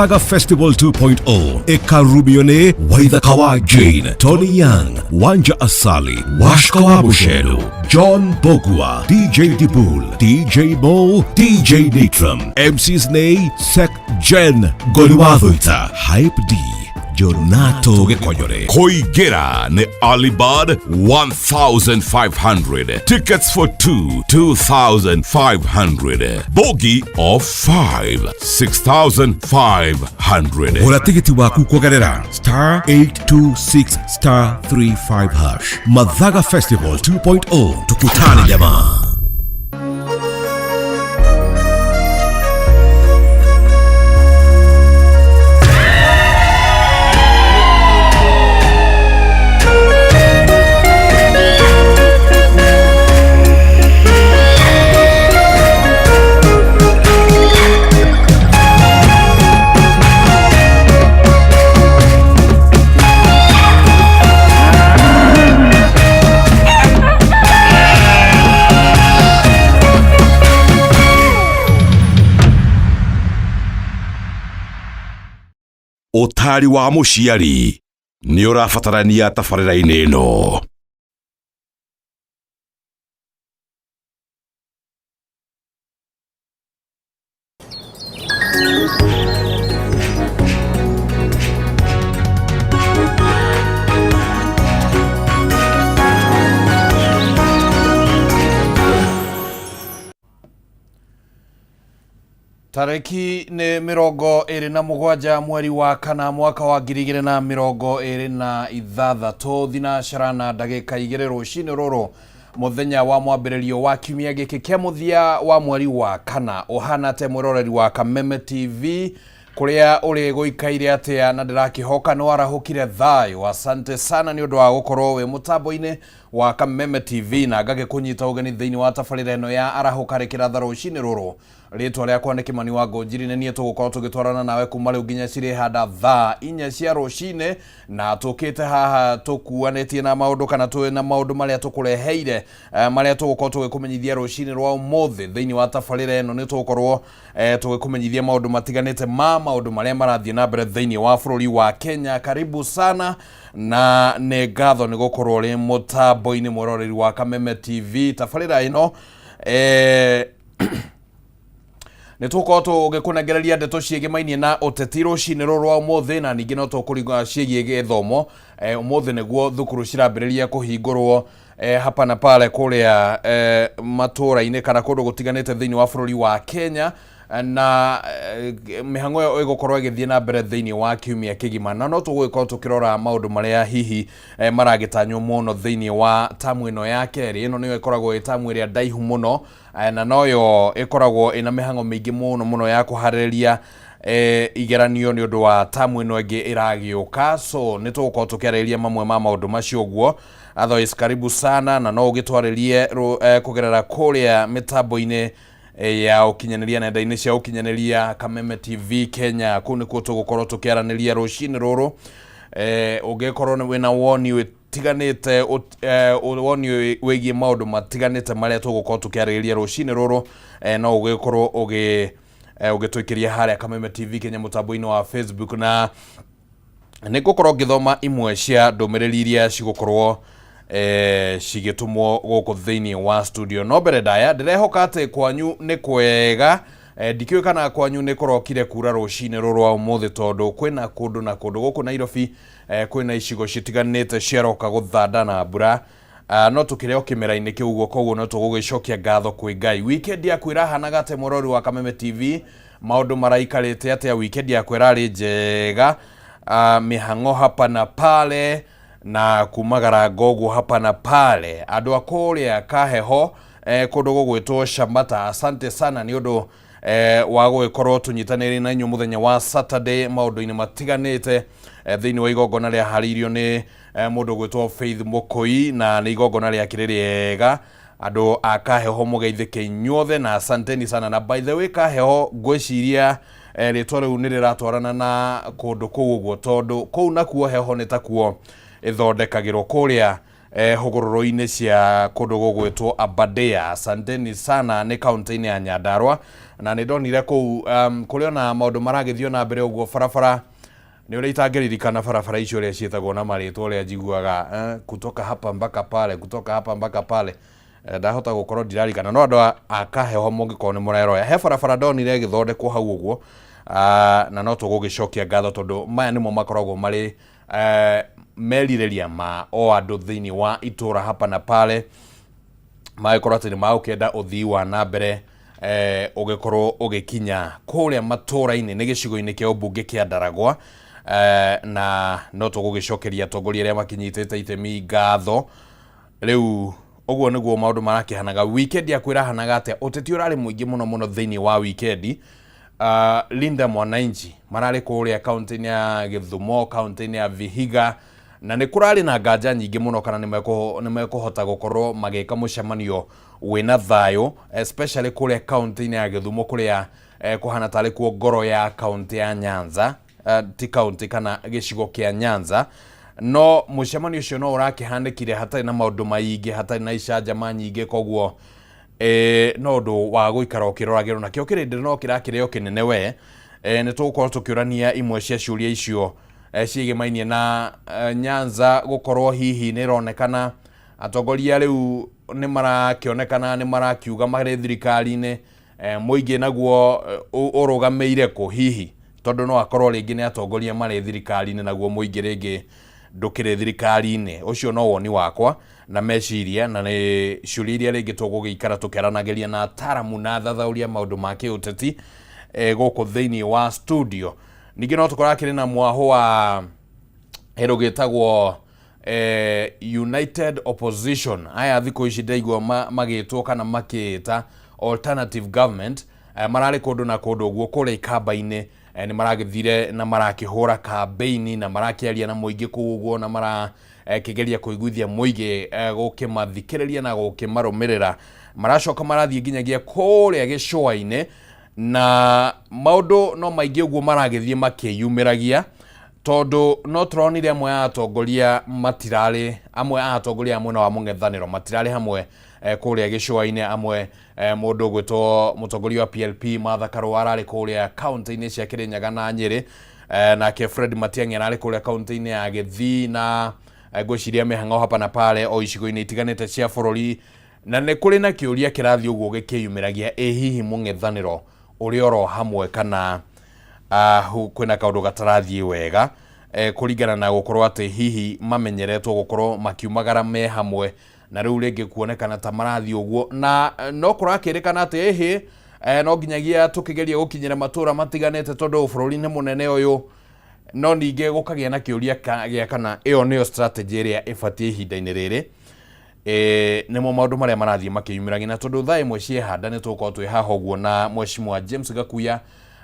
Mathaga Festival 2.0 ĩkarumio nĩ Waithaka wa Jane, Tony Young, Wanja Asali, Washka wa Busheru, John Bogua, DJ Dibul, DJ Mo, DJ Nitram, MCs nĩ Sek Jen Goliwathuita, Hype D, Jonato Gĩkonyore. Kũingĩra nĩ Alibud 1500. Tickets for 2 2500. Bogi of 5 6500. Gũra tigiti waku kũgerera star 826 star 35 hash. Mathaga Festival 2.0, tukutane jamaa. Ũtaari wa mũciari nĩ ũrabatarania tabarĩra-inĩ ĩno. Tarĩki nĩ 27 mweri wa kana mwaka wa 2026, thinacara na ndagĩka 2 rũcinĩ rũrũ, mũthenya wa mwambĩrĩrio wa kiumia gĩkĩ kĩa mũthia wa mweri wa kana. Ũhana te mwĩroreri wa Kameme TV kũrĩa ũrĩ, gũikaire atĩa? Na ndĩrakĩhoka nĩ warahũkire thayũ. Asante sana nĩ ũndũ wa gũkorwo wĩ mũtambo-inĩ wa Kameme TV, na ngagĩkũnyita ũgeni thĩinĩ wa tabarĩra ĩno ya Arahũka Rĩkĩratha rũcinĩ rũrũ. Rĩtwa rĩakwa nĩ Kĩmani wa Ngũnjiri, nĩ niĩ tũgũkorwo tũgĩtwarana nawe kuma rĩu nginya cirĩhanda thaa 4 cia rũcinĩ, na tũkĩte haha tũkuanĩtie na maũndũ kana twĩ na maũndũ marĩa tũkũreheire, marĩa tũgũkorwo tũgĩkũmenyithia rũcinĩ rwa ũmũthĩ. Thĩinĩ wa tabarĩra ĩno nĩ tũgũkorwo tũgĩkũmenyithia maũndũ matiganĩte ma maũndũ marĩa marathiĩ na mbere thĩinĩ wa bũrũri wa Kenya. Karibu sana na nĩ ngatho nĩ gũkorwo ũrĩ mũtambo-inĩ, mwĩroreri wa Kameme TV. Tabarĩra ĩno nĩ tũgũkorwo tũgĩkũnengereria ndeto ciĩgĩmainie na ũteti rũcinĩ rũrũ rwa ũmũthĩ, na ningĩ no tũkũringa ciĩgiĩ gĩthomo. Ũmũthĩ nĩguo thukuru cirambĩrĩria kũhingũrwo hapa na pale kũrĩa matũũra-inĩ kana kũndũ gũtiganĩte thĩinĩ wa bũrũri wa Kenya, na mĩhang'o ĩyo ĩgũkorwo ĩgĩthiĩ na mbere thĩinĩ wa kiumia kĩgima, na no tũgũgĩkorwo tũkĩrora maũndũ marĩa hihi maragĩtanywo mũno thĩinĩ wa tamu ĩno ya kerĩ. Ĩno nĩyo ĩkoragwo ĩ tamu ĩrĩa ndaihu mũno, na noyo ĩkoragwo ĩna mĩhang'o mĩingĩ mũno mũno ya kũharĩrĩria igeranio nĩ ũndũ wa tamu ĩno ĩngĩ ĩragĩũka. So nĩ tũgũkorwo tũkĩarĩrĩria mamwe ma maũndũ macio ũguo. Otherwise, karibu sana, na no ũgĩtwarĩrie kũgerera kũrĩa mĩtambo-inĩ ya ũkinyanĩria, nenda-inĩ cia ũkinyanĩria, Kameme TV Kenya. Kũu nĩkuo tũgũkorwo tũkĩaranĩria rũcinĩ rũrũ. Ũngĩkorwo wĩna woni wĩtiganĩte, woni wĩgiĩ maũndũ matiganĩte marĩa tũgũkorwo tũkĩarĩrĩria rũcinĩ rũrũ, no ũgĩkorwo ũgĩtũikĩria harĩa Kameme TV Kenya mũtambo-inĩ wa Facebook, na nĩ ngũkorwo ngĩthoma imwe cia ndũmĩrĩri iria cigũkorwo cigĩtũmwo gũkũ thĩinĩ wa studio. No mbere ndaya, ndĩrehoka atĩ kwanyu nĩ kwega. Ndikĩũĩ kana kwanyu nĩ kũrokire kura rũcinĩ rũrũ rwa ũmũthĩ, tondũ kwĩna kũndũ na kũndũ gũkũ Nairobi, kwĩna icigo citiganĩte ciaroka gũthanda na mbura. No tũkĩrĩ o kĩmera-inĩ kĩu ũguo, koguo no tũgũgĩcokia ngatho kwĩ Ngai. Weekend yaku ĩrahanaga atĩa, mwĩroreri wa Kameme TV? Maũndũ maraikarĩte atĩa? Weekend yaku ĩrarĩ njega? Mĩhang'o hapa na pale na kumagaranga ũguo hapa na pale. Andũ a kũrĩa Kaheho, kũndũ gũgwĩtwo Shamata, asante sana nĩ ũndũ wa gũgĩkorwo tũnyitanĩire na inyuĩ mũthenya wa Saturday maũndũ-inĩ matiganĩte, thĩinĩ wa igongona rĩaharĩirio nĩ mũndũ ũgwĩtwo Faith Mũkũi, na nĩ igongona rĩakĩrĩ rĩega. Andũ a Kaheho, mũgeithĩke inyuothe na asanteni sana. Na by the way, Kaheho, ngwĩciria rĩtwa rĩu nĩ rĩratwarana na kũndũ kũu ũguo, tondũ kũu nakuo heho nĩ takuo ĩthondekagĩrwo kũrĩa hũgũrũrũ-inĩ cia kũndũ gũgwĩtwo Aberdare. Asanteni sana, nĩ kaunti-inĩ ya Nyandarua. Na nĩ ndonire kũu kũrĩ ona maũndũ maragĩthiĩ na mbere ũguo barabara nĩ ũrĩa itangĩririkana barabara icio ũrĩa ciĩtagwo na marĩtwa ũrĩa njiguaga, kutoka hapa mpaka pale, kutoka hapa mpaka pale. Ndahota gũkorwo ndirarikana, no andũ a Kaheho mũngĩkorwo nĩ mũreroya, he barabara ndonire ĩgĩthondekwo hau ũguo. Na no tũgũgĩcokia ngatho tondũ maya nĩmo makoragwo marĩ merirĩria ma o andũ thĩinĩ wa itũra hapa na pale, magĩkorwo atĩ nĩ magũkĩenda ũthii wa na mbere ũgĩkorwo ũgĩkinya kũrĩa matũra-inĩ nĩ gĩcigo-inĩ kĩa ũmbunge kĩa Ndaragwa. Na no tũgũgĩcokeria atongoria arĩa makinyitĩte itemi ngatho. Rĩu ũguo nĩguo maũndũ marakĩhanaga. Weekend yaku ĩrahanaga atĩa? Ũteti ũrarĩ mũingĩ mũno mũno thĩinĩ wa weekend. Linda Mwananchi mararĩ kũrĩa kaunti-inĩ ya Gĩthumo, kaunti-inĩ ya Vihiga, na nĩ kũrarĩ na nganja nyingĩ mũno kana nĩ mekũhota gũkorwo magĩka mũcemanio wĩna thayũ, especially kũrĩa kaunti-inĩ ya Gĩthumo kũrĩa kũhana tarĩ kuo ngoro ya kaunti ya Nyanza, ti kaunti kana gĩcigo kĩa Nyanza. No mũcemanio ũcio no ũrakĩhanĩkire hatarĩ na maũndũ maingĩ, hatarĩ na icanjama nyingĩ, koguo no ũndũ wa gũikara ũkĩroragĩrwo nakĩo kĩrĩndĩ no kĩrakĩrĩ o kĩnene we. Nĩ tũgũkorwo tũkĩũrania imwe cia ciũria icio ciĩgĩmainie na Nyanza gũkorwo hihi nĩ ĩronekana atongoria rĩu nĩ marakĩonekana nĩ marakiuga marĩ thirikari-inĩ, mũingĩ naguo ũrũgamĩire kũ hihi, tondũ no akorwo rĩngĩ nĩ atongoria marĩ thirikari-inĩ naguo mũingĩ rĩngĩ ndũkĩrĩ thirikari-inĩ. Ũcio no woni wakwa na meciria, na nĩ ciũria iria rĩngĩ tũgũgĩikara tũkĩaranagĩria na ataramu na athathaũri a maũndũ ma kĩũteti gũkũ thĩinĩ wa studio. Ningĩ no tũkorwo na mwahũ wa kĩndũ gĩtagwo United Opposition. Aya thikũ ici ndaigua magĩtwo kana makĩĩta alternative government. Mararĩ kũndũ na kũndũ ũguo kũrĩa ikamba-inĩ, nĩ maragĩthire na marakĩhũra kambeini na marakĩaria na mũingĩ kũu ũguo, na marakĩgeria kũiguithia mũingĩ gũkĩmathikĩrĩria na gũkĩmarũmĩrĩra. Maracoka marathiĩ nginyagia kũrĩa gĩcũa-inĩ, na maũndũ no maingĩ ũguo maragĩthiĩ makĩyumĩragia, tondũ no tũronire amwe a atongoria matirarĩ, amwe a atongoria a mwena wa mũng'ethanĩro matirarĩ hamwe kũrĩa gĩcũa-inĩ. Amwe, mũndũ ũgwĩtwo mũtongoria wa PLP Martha Karua ararĩ kũrĩa kaunti-inĩ cia Kĩrĩnyaga na Nyĩrĩ, nake Fred Matiang'i ararĩ kũrĩa kaunti-inĩ ya Gĩthii, na ngwĩciria mĩhang'o hapa na pale o icigo-inĩ itiganĩte cia bũrũri. Na nĩ kũrĩ na kĩũria kĩrathiĩ ũguo gĩkĩyumĩragia, ĩ hihi mũng'ethanĩro ũrĩ oro hamwe kana kwĩna kaũndũ gatarathiĩ wega, kũringana na gũkorwo atĩ hihi mamenyeretwo gũkorwo makiumagara me hamwe, na rĩu rĩngĩ kuonekana ta marathiĩ ũguo, na no kũrakĩrĩkana atĩ ĩhĩ, no nginyagia tũkĩgeria gũkinyĩra matũra matiganĩte tondũ bũrũri nĩ mũnene ũyũ. No ningĩ gũkagĩa na kĩũria gĩa kana ĩyo nĩyo strategy ĩrĩa ĩbatiĩ ihinda-inĩ rĩrĩ. Nĩmo maũndũ marĩa marathiĩ makĩyumĩragia, na tondũ thaa ĩmwe ciehanda nĩ tũgũkorwo twĩ haha ũguo na Mheshimiwa James Gakuya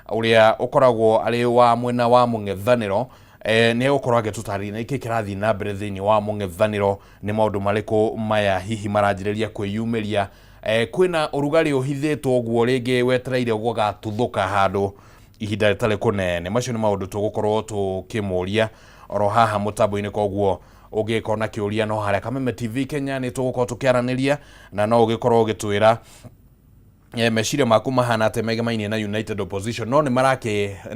ũrĩa ũkoragwo arĩ wa mwena wa mũng'ethanĩro, nĩ egũkorwo agĩtũtarĩria nĩkĩ kĩrathiĩ na mbere thĩinĩ wa mũng'ethanĩro, nĩ maũndũ marĩkũ maya hihi maranjĩrĩria kwĩyumĩria, kwĩna ũrugarĩ ũhithĩtwo ũguo rĩngĩ wetereire gũgatuthũka handũ ihinda rĩtarĩ kũnene. Macio nĩ maũndũ tũgũkorwo tũkĩmũria oro haha mũtambo-inĩ, koguo ũngĩkorwo na kĩũria no harĩa Kameme TV Kenya nĩ tũgũkorwo tũkĩaranĩria, na no ũgĩkorwo ũgĩtwĩra meciria maku mahana atĩa megemainie na United Opposition. No nĩ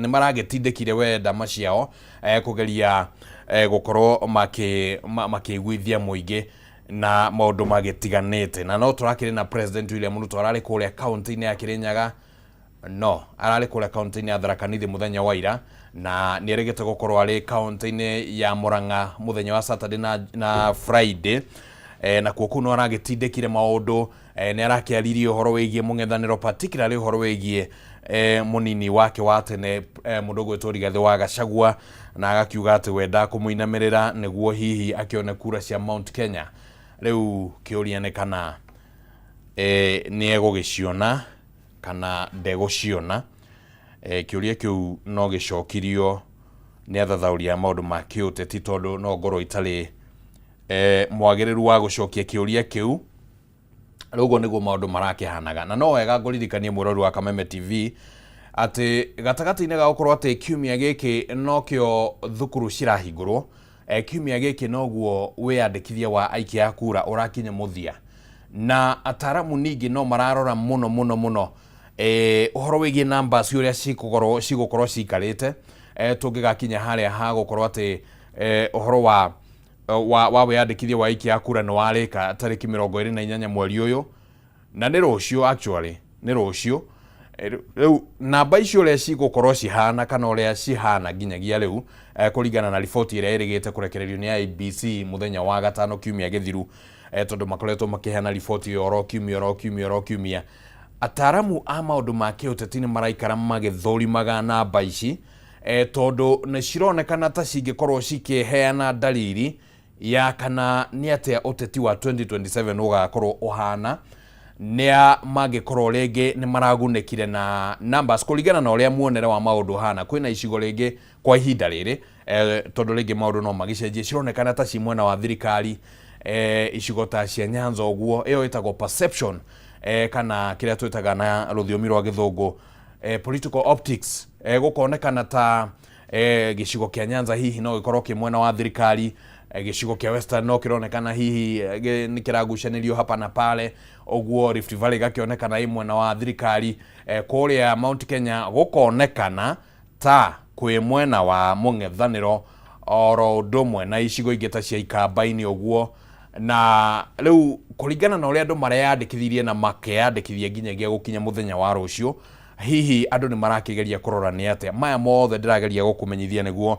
maragĩtindĩkire we ndama ciao kũgeria gũkorwo makĩiguithia mũingĩ na maũndũ magĩtiganĩte. Na no tũrakĩrĩ na President William Ruto ararĩ kũrĩa kaunti-inĩ ya Kĩrĩnyaga, no ararĩ kũrĩa kaunti-inĩ ya Tharaka Nithi mũthenya wa ira, na nĩ erĩgĩte gũkorwo arĩ kaunti-inĩ ya Murang'a mũthenya wa Saturday na Friday. Na kuo kũu no aragĩtindĩkire maũndũ, nĩ arakĩaririe ũhoro wĩgiĩ mũng'ethanĩro, particularly ũhoro wĩgiĩ mũnini wake wa tene, mũndũ ũgwĩtwo Rigathĩ wa Gachagua, na agakiuga atĩ we ndakũmũinamĩrĩra nĩguo hihi akĩone kura cia Mount Kenya. Rĩu kĩũria nĩ kana nĩ egũgĩciona kana ndegũciona. Kĩũria kĩu no gĩcokirio nĩ athathaũri a maũndũ ma kĩũteti, tondũ no ngorwo itarĩ mwagĩrĩru wa gũcokia kĩũria kĩu. Rĩu ũguo nĩguo maũndũ marakĩhanaga, na no wega ngũririkanie mwĩrori wa Kameme TV atĩ gatagatĩ-inĩ ga gũkorwo atĩ kiumia gĩkĩ nokĩo thukuru cirahingũrwo, kiumia gĩkĩ noguo wĩyandĩkithia wa aikia a kura ũrakinya mũthia, na ataramu ningĩ no mararora mũno mũno mũno. Ũhoro wĩgiĩ numbers ũrĩa cigũkorwo ciikarĩte, tũngĩgakinya harĩa ha gũkorwo atĩ ũhoro wa wĩyandĩkithia wa aikia a kura nĩ warĩka tarĩki 28 mweri ũyũ, na nĩ rũciũ, actually nĩ rũciũ. Rĩu namba icio ũrĩa cigũkorwo cihana kana ũrĩa cihana nginyagia rĩu, kũringana na riboti ĩrĩa ĩrĩgĩte kũrekererio nĩ IEBC mũthenya wa gatano kiumia gĩthiru, tondũ makoretwo makĩheana riboti ĩyo oro kiumia, oro kiumia, oro kiumia. Ataramu a maũndũ ma kĩũteti nĩ maraikara magĩthũrimaga namba ici, tondũ nĩ cironekana ta cingĩkorwo cikĩheana ndariri ya kana nĩ atĩa ũteti wa 2027 ũgakorwo ũhana, nĩa mangĩkorwo rĩngĩ nĩ maragunĩkire na numbers kũringana na ũrĩa muonere wa maũndũ ũhana. Kwĩna icigo rĩngĩ kwa ihinda rĩrĩ, tondũ rĩngĩ maũndũ no magĩcenjie, cironekana ta ci mwena wa thirikari, icigo ta cia Nyanza ũguo. Ĩyo ĩtagwo perception, kana kĩrĩa twĩtaga na rũthiomi rwa gĩthũngũ political optics. Gũkonekana ta gĩcigo kĩa Nyanza hihi no gĩkorwo kĩ mwena wa thirikari, gĩcigo kĩa Western no kĩronekana hihi nĩ kĩragucanĩrio hapa na pale ũguo, Rift Valley gakĩonekana ĩ mwena wa thirikari, kũrĩa Mount Kenya gũkonekana ta kwĩ mwena wa mũng'ethanĩro, oro ũndũ ũmwe na icigo ingĩ ta cia Ikamba-inĩ ũguo. Na rĩu kũringana na ũrĩa andũ mareyandĩkithirie na makeyandĩkithia nginyagia gũkinya mũthenya wa rũciũ, hihi andũ nĩ marakĩgeria kũrora nĩ atĩa. Maya mothe ndĩrageria gũkũmenyithia nĩguo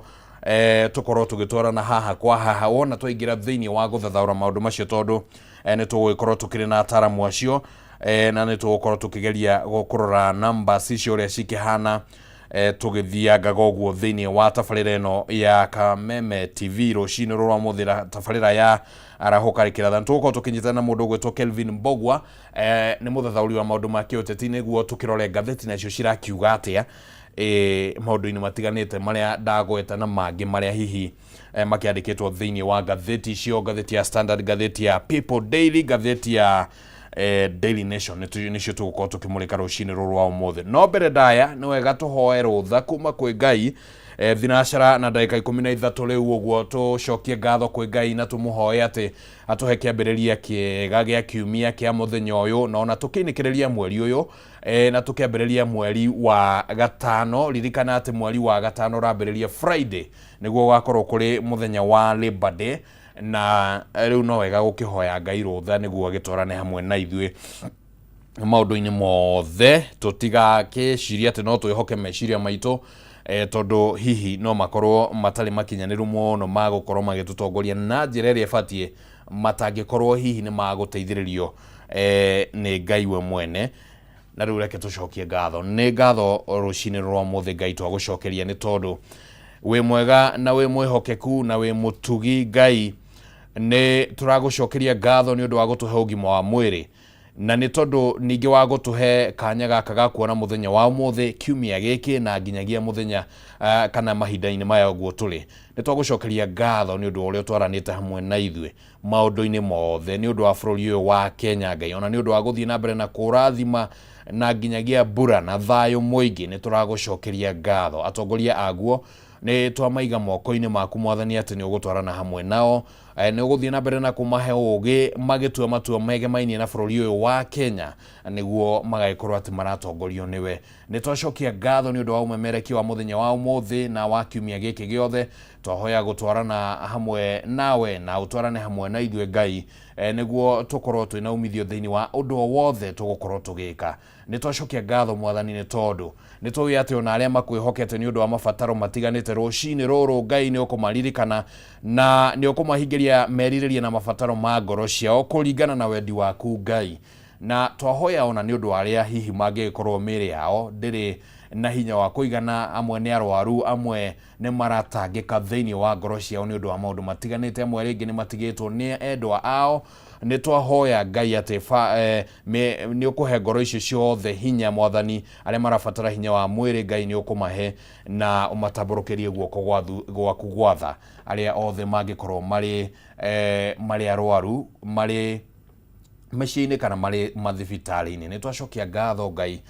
tũkorwo tũgĩtwarana haha kwa haha wona twaingĩra thĩinĩ wa gũthathaũra maũndũ macio, tondũ nĩ tũgũgĩkorwo tũkĩrĩ na ataramu acio, na nĩ tũgũkorwo tũkĩgeria kũrora numbers icio ũrĩa cikĩhana, tũgĩthiangaga ũguo thĩinĩ wa tabarĩra ĩno ya Kameme TV rũcinĩ rũrũ rwa mũthĩ, tabarĩra ya Arahũka Rĩkĩratha. Tũgũkorwo tũkĩnyitana na mũndũ ũgwĩtwo Kelvin Mbogua, nĩ mũthathaũri wa maũndũ ma kĩũteti, nĩguo tũkĩrore ngathĩti nacio cirakiuga atĩa maũndũ-inĩ matiganĩte marĩa ndagweta na mangĩ marĩa hihi makĩandĩkĩtwo thĩinĩ wa ngathĩti icio, ngathĩti ya Standard, ngathĩti ya People Daily, ngathĩti ya Daily Nation, nĩcio tũgũkorwo tũkĩmũrĩka rũcinĩ rũrũ rwa ũmũthĩ. No mbere ndaya nĩ wega tũhoe rũtha kuma kwĩ Ngai. 13 na ndagĩka 13 rĩu ũguo, tũcokie ngatho kwĩ Ngai na tũmũhoe atĩ atũhe kĩambĩrĩria kĩega gĩa kiumia kĩa mũthenya ũyũ, na ona tũkĩinĩkĩrĩria mweri ũyũ, na tũkĩambĩrĩria mweri wa gatano. Ririkana atĩ mweri wa gatano ũrambĩrĩria Friday, nĩguo ũgakorwo kũrĩ mũthenya wa Labor Day, na rĩu no wega gũkĩhoya Ngai rũtha nĩguo agĩtwarane hamwe na ithuĩ maũndũ-inĩ mothe, tũtigakĩcirie atĩ no twĩhoke meciria maitũ, tondũ hihi no makorwo matarĩ makinyanĩru mũno ma gũkorwo magĩtũtongoria na njĩra ĩrĩa ĩbatiĩ, matangĩkorwo hihi nĩ magũteithĩrĩrio nĩ Ngai we mwene. Na rĩu reke tũcokie ngatho. Nĩ ngatho rũcinĩ rwa ũmũthĩ, Ngai, twagũcokeria nĩ tondũ wĩ mwega na wĩ mwĩhokeku na wĩ mũtugi. Ngai, nĩ tũragũcokeria ngatho nĩ ũndũ wa gũtũhe ũgima wa mwĩrĩ, na nĩ tondũ ningĩ wa gũtũhe kanya gaka ga kuona mũthenya wa ũmũthĩ, kiumia gĩkĩ, na nginyagia mũthenya kana mahinda-inĩ maya ũguo tũrĩ. Nĩ twagũcokeria ngatho nĩ ũndũ wa ũrĩa ũtwaranĩte hamwe na ithuĩ maũndũ-inĩ mothe, nĩ ũndũ wa bũrũri ũyũ wa Kenya, Ngai, ona nĩ ũndũ wa gũthiĩ na mbere na kũrathima na nginyagia mbura na thayũ mũingĩ. Nĩ tũragũcokeria ngatho. Atongoria aguo nĩ twamaiga moko-inĩ maku, Mwathani, atĩ nĩ ũgũtwarana hamwe nao, nĩ ũgũthiĩ na mbere na kũmahe ũgĩ magĩtua matua megemainie na bũrũri ũyũ wa Kenya, nĩguo magagĩkorwo atĩ maratongorio nĩwe. Nĩ twacokia ngatho nĩ ũndũ wa ũmemerekia wa mũthenya wa ũmũthĩ na wa kiumia gĩkĩ gĩothe. Twahoya gũtwarana hamwe nawe na ũtwarane hamwe na ithuĩ, Ngai, nĩguo tũkorwo twĩna umithio thĩinĩ wa ũndũ o wothe tũgũkorwo tũgĩka. Nĩ twacokia ngatho, Mwathani, nĩ tondũ nĩ tũĩ atĩ ona arĩa makwĩhokete nĩ ũndũ wa mabataro matiganĩte rũcinĩ rũrũ, Ngai, nĩ ũkũmaririkana na nĩ ũkũmahingĩria merirĩria na mabataro ma ngoro ciao kũringana na wendi waku, Ngai. Na twahoya ona nĩ ũndũ wa arĩa hihi mangĩgĩkorwo mĩĩrĩ yao ndĩrĩ na hinya wa kũigana, amwe nĩ arwaru, amwe nĩ maratangĩka thĩinĩ wa ngoro ciao nĩ ũndũ wa maũndũ matiganĩte, amwe rĩngĩ nĩ matigĩtwo nĩ endwa ao. Nĩ twahoya, Ngai, atĩ nĩ ũkũhe ngoro icio ciothe hinya, Mwathani. Arĩa marabatara hinya wa mwĩrĩ, Ngai, nĩ ũkũmahe na ũmatambũrũkĩrie guoko gwaku gwatha. Arĩa othe mangĩkorwo marĩ arwaru, marĩ mĩciĩ-inĩ kana marĩ mathibitarĩ-inĩ, nĩ twacokia ngatho, Ngai,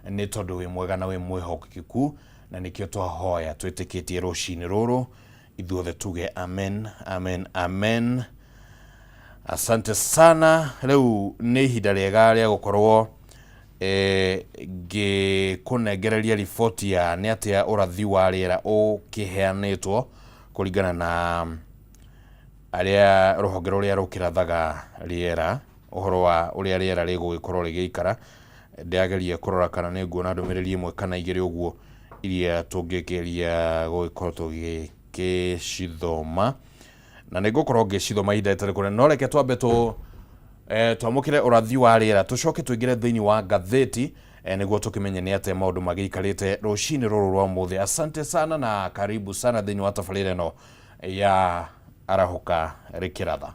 nĩ tondũ wĩ mwega na wĩ mwĩhokeku, na nĩkĩo twahoya twĩtĩkĩtie rũcinĩ rũrũ. Ithuothe tuge amen, amen, amen. Asante sana. Rĩu nĩ ihinda rĩega rĩa gũkorwo Ngĩkũnengereria riboti ya nĩ atĩa ũrathi wa rĩera ũkĩheanĩtwo kũringana na arĩa rũhonge rũrĩa rũkĩrathaga rĩera, ũhoro wa ũrĩa rĩera rĩgũgĩkorwo rĩgĩikara. Ndĩrageria kũrora kana nĩ nguona ndũmĩrĩri ĩmwe kana igĩrĩ ũguo iria tũngĩgeria gũgĩkorwo tũgĩkĩcithoma, na nĩ ngũkorwo ngĩcithoma ihinda rĩtarĩ kũnene. No reke twambe tũ twamũkĩre ũrathi wa rĩera, tũcoke tũingĩre thĩinĩ wa ngathĩti nĩguo tũkĩmenye nĩ atĩa maũndũ magĩikarĩte rũcinĩ rũrũ rwa ũmũthĩ. Asante sana na karibu sana thĩinĩ wa tabarĩra ĩno ya Arahũka Rĩkĩratha.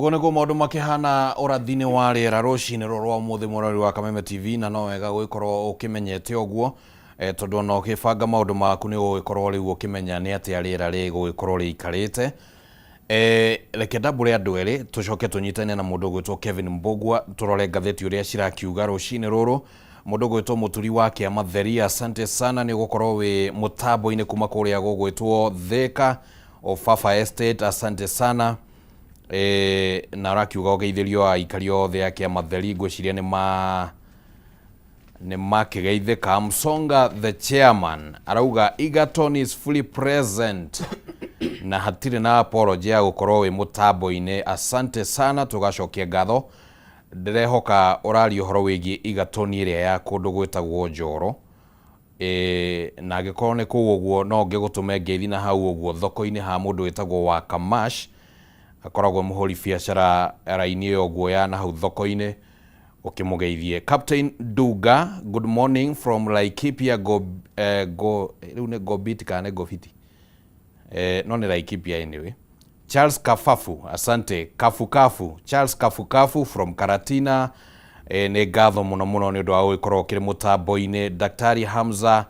Ũguo nĩguo maũndũ makĩhana ũrathi-inĩ wa rĩera rũcinĩ rũrũ rwa ũmũthĩ mũrori wa Kameme TV, na no wega gũgĩkorwo ũkĩmenyete ũguo tondũ ona ũgĩbanga maũndũ maku nĩ ũgũgĩkorwo rĩu ũkĩmenya nĩ atĩa rĩera rĩgũgĩkorwo rĩikarĩte. Reke ndambũre andũ erĩ tũcoke tũnyitane na mũndũ ũgwĩtwo Kevin Mbũgua tũrore ngathĩti ũrĩa cirakiuga rũcinĩ rũrũ. Mũndũ ũgwĩtwo Mũturi wa Kĩama Theri, asante sana nĩ ũgũkorwo wĩ mũtambo-inĩ kuma kũrĩa gũgwĩtwo Thĩka Ofafa Estate, asante sana. Na ũrakiuga ũgeithĩrio aikari othe a Kĩama Theri, ngwĩciria nĩ ma nĩ makĩgeithĩka. Msonga the chairman arauga Egerton is fully present na hatirĩ na apology ya gũkorwo wĩ mũtambo-inĩ. Asante sana, tũgacokia ngatho. Ndĩrehoka ũraria ũhoro wĩgiĩ Egerton ĩrĩa ya kũndũ gwĩtagwo Njoro. Na angĩkorwo nĩ kũu ũguo no ngĩgũtũme ngeithi na hau ũguo thoko-inĩ ha mũndũ wĩtagwo wa Kamash, akoragwo mũhũri biacara raini ĩyo ũguo ya na hau thoko-inĩ, ũkĩmũgeithie. Captain Duga, good morning from Laikipia go, go rĩu nĩ Gobit kana nĩ Gobiti? No nĩ Laikipia anyway. Charles Kafafu, asante. Kafukafu, Charles Kafukafu from Karatina. Nĩ ngatho mũno mũno nĩ ũndũ wa gũgĩkorwo ũkĩrĩ mũtambo-inĩ. Daktari Hamza,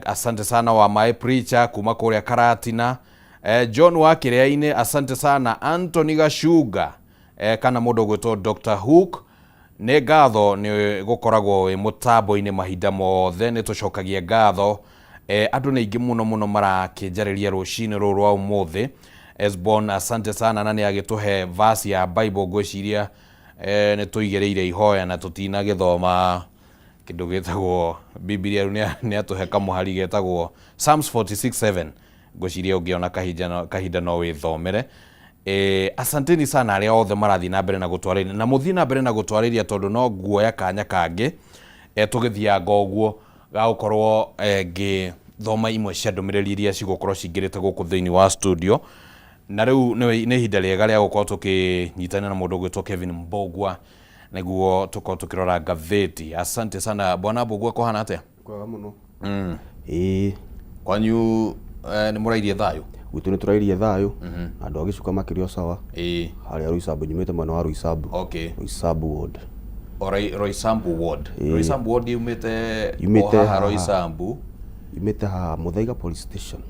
asante sana wa my preacher kuma kũrĩa Karatina. John wa Kĩrĩa-inĩ, asante sana. Anthony Gashuga, kana mũndũ ũgwĩtwo Dr. Hook, nĩ ngatho nĩ gũkoragwo wĩ mũtambo-inĩ mahinda mothe, nĩ tũcokagia ngatho. Andũ nĩ aingĩ mũno mũno marakĩnjarĩria rũcinĩ rũrũ rwa ũmũthĩ. Esbon, asante sana, na nĩ agĩtũhe verse ya Bible, ngwĩciria nĩ tũigĩrĩire ihoya na tũtinagĩthoma kĩndũ gĩtagwo Bibilia. Rĩu nĩ atũhe kamũhari getagwo Psalms 46:7, ngwĩciria ũngĩona kahinda, kahinda no wĩthomere. Asanteni sana arĩa othe marathiĩ na mbere na gũtwarĩria, na mũthiĩ na mbere na gũtwarĩria tondũ no nguoya kanya kangĩ tũgĩthianga ũguo gagũkorwo ngĩthoma imwe cia ndũmĩrĩri iria cigũkorwo cingĩrĩte gũkũ thĩinĩ wa studio. Na rĩu nĩ ihinda rĩega rĩa gũkorwo tũkĩnyitana na mũndũ ũgwĩtwo Kevin Mbogua nĩguo tũkorwo tũkĩrora ngathĩti. Asante sana bwana Mbogua, kũhana atĩa? Kwega mũno. Ĩĩ. Kwanyu nĩ mũrairie thayũ? Gwitũ nĩ tũrairie thayũ na andũ a Gĩcuka makĩrĩ o sawa. Harĩa Roysambu, nyumĩte mwena wa Roysambu. Roysambu ward. Roysambu ward. Roysambu ward yumĩte Yumĩte o haha haha. Roysambu? Yumĩte haha Muthaiga police station.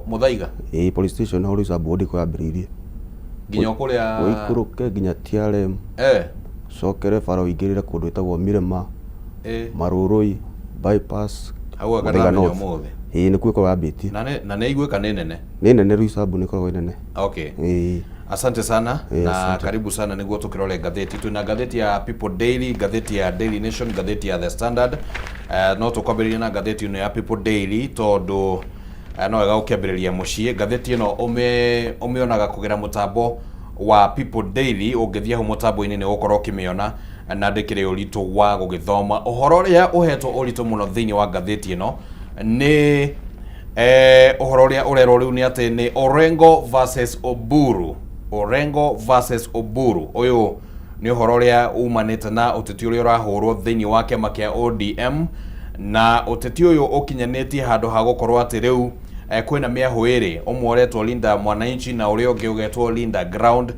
Muthaiga? Ĩĩ, police station ho Roysambu ward ĩko yambĩrĩirie. Nginya o kũrĩa Ũikũrũke nginya TRM, cokere bara ũingĩrĩre kũndũ ĩtagwo Mirema, Marũrũi bypass. Hau anga Muthaiga ndamenya North. ũmũthĩ. Ĩĩ, nĩkuo ĩkoragwo yambĩtie. Na nĩ iguĩka nĩ nene. Nĩ nene, Roysambu nĩ ĩkoragwo ĩ nene. Ĩĩ. Asante sana na asante. Karibu sana nĩguo tũkĩrore ngathĩti. Twĩna ngathĩti ya People Daily, ngathĩti ya Daily Nation, ngathĩti ya The Standard. No tũkwambĩrĩria na ngathĩti ĩno ya People Daily tondũ no wega gũkĩambĩrĩria mũciĩ. Ngathĩti ĩno ũmĩonaga kũgera mũtambo wa People Daily, ũngĩthiĩ hau mũtambo-inĩ nĩ ũgũkorwo ũkĩmĩona na ndĩkĩrĩ ũritũ wa gũgĩthoma. Ũhoro ũrĩa ũhetwo ũritũ mũno thĩinĩ wa ngathĩti ĩno nĩ ũhoro ũrĩa ũrerwo rĩu nĩ atĩ nĩ Orengo versus Oburu. Orengo versus Oburu, ũyũ nĩ ũhoro ũrĩa umanĩte na ũteti ũrĩa ũrahũrwo thĩinĩ wa kĩama kĩa ODM, na ũteti ũyũ ũkinyanĩtie handũ ha gũkorwo atĩ rĩu kwĩna mĩahũ ĩrĩ, ũmwe ũretwo Linda Mwananchi na ũrĩa ũngĩ ũgetwo Linda Ground.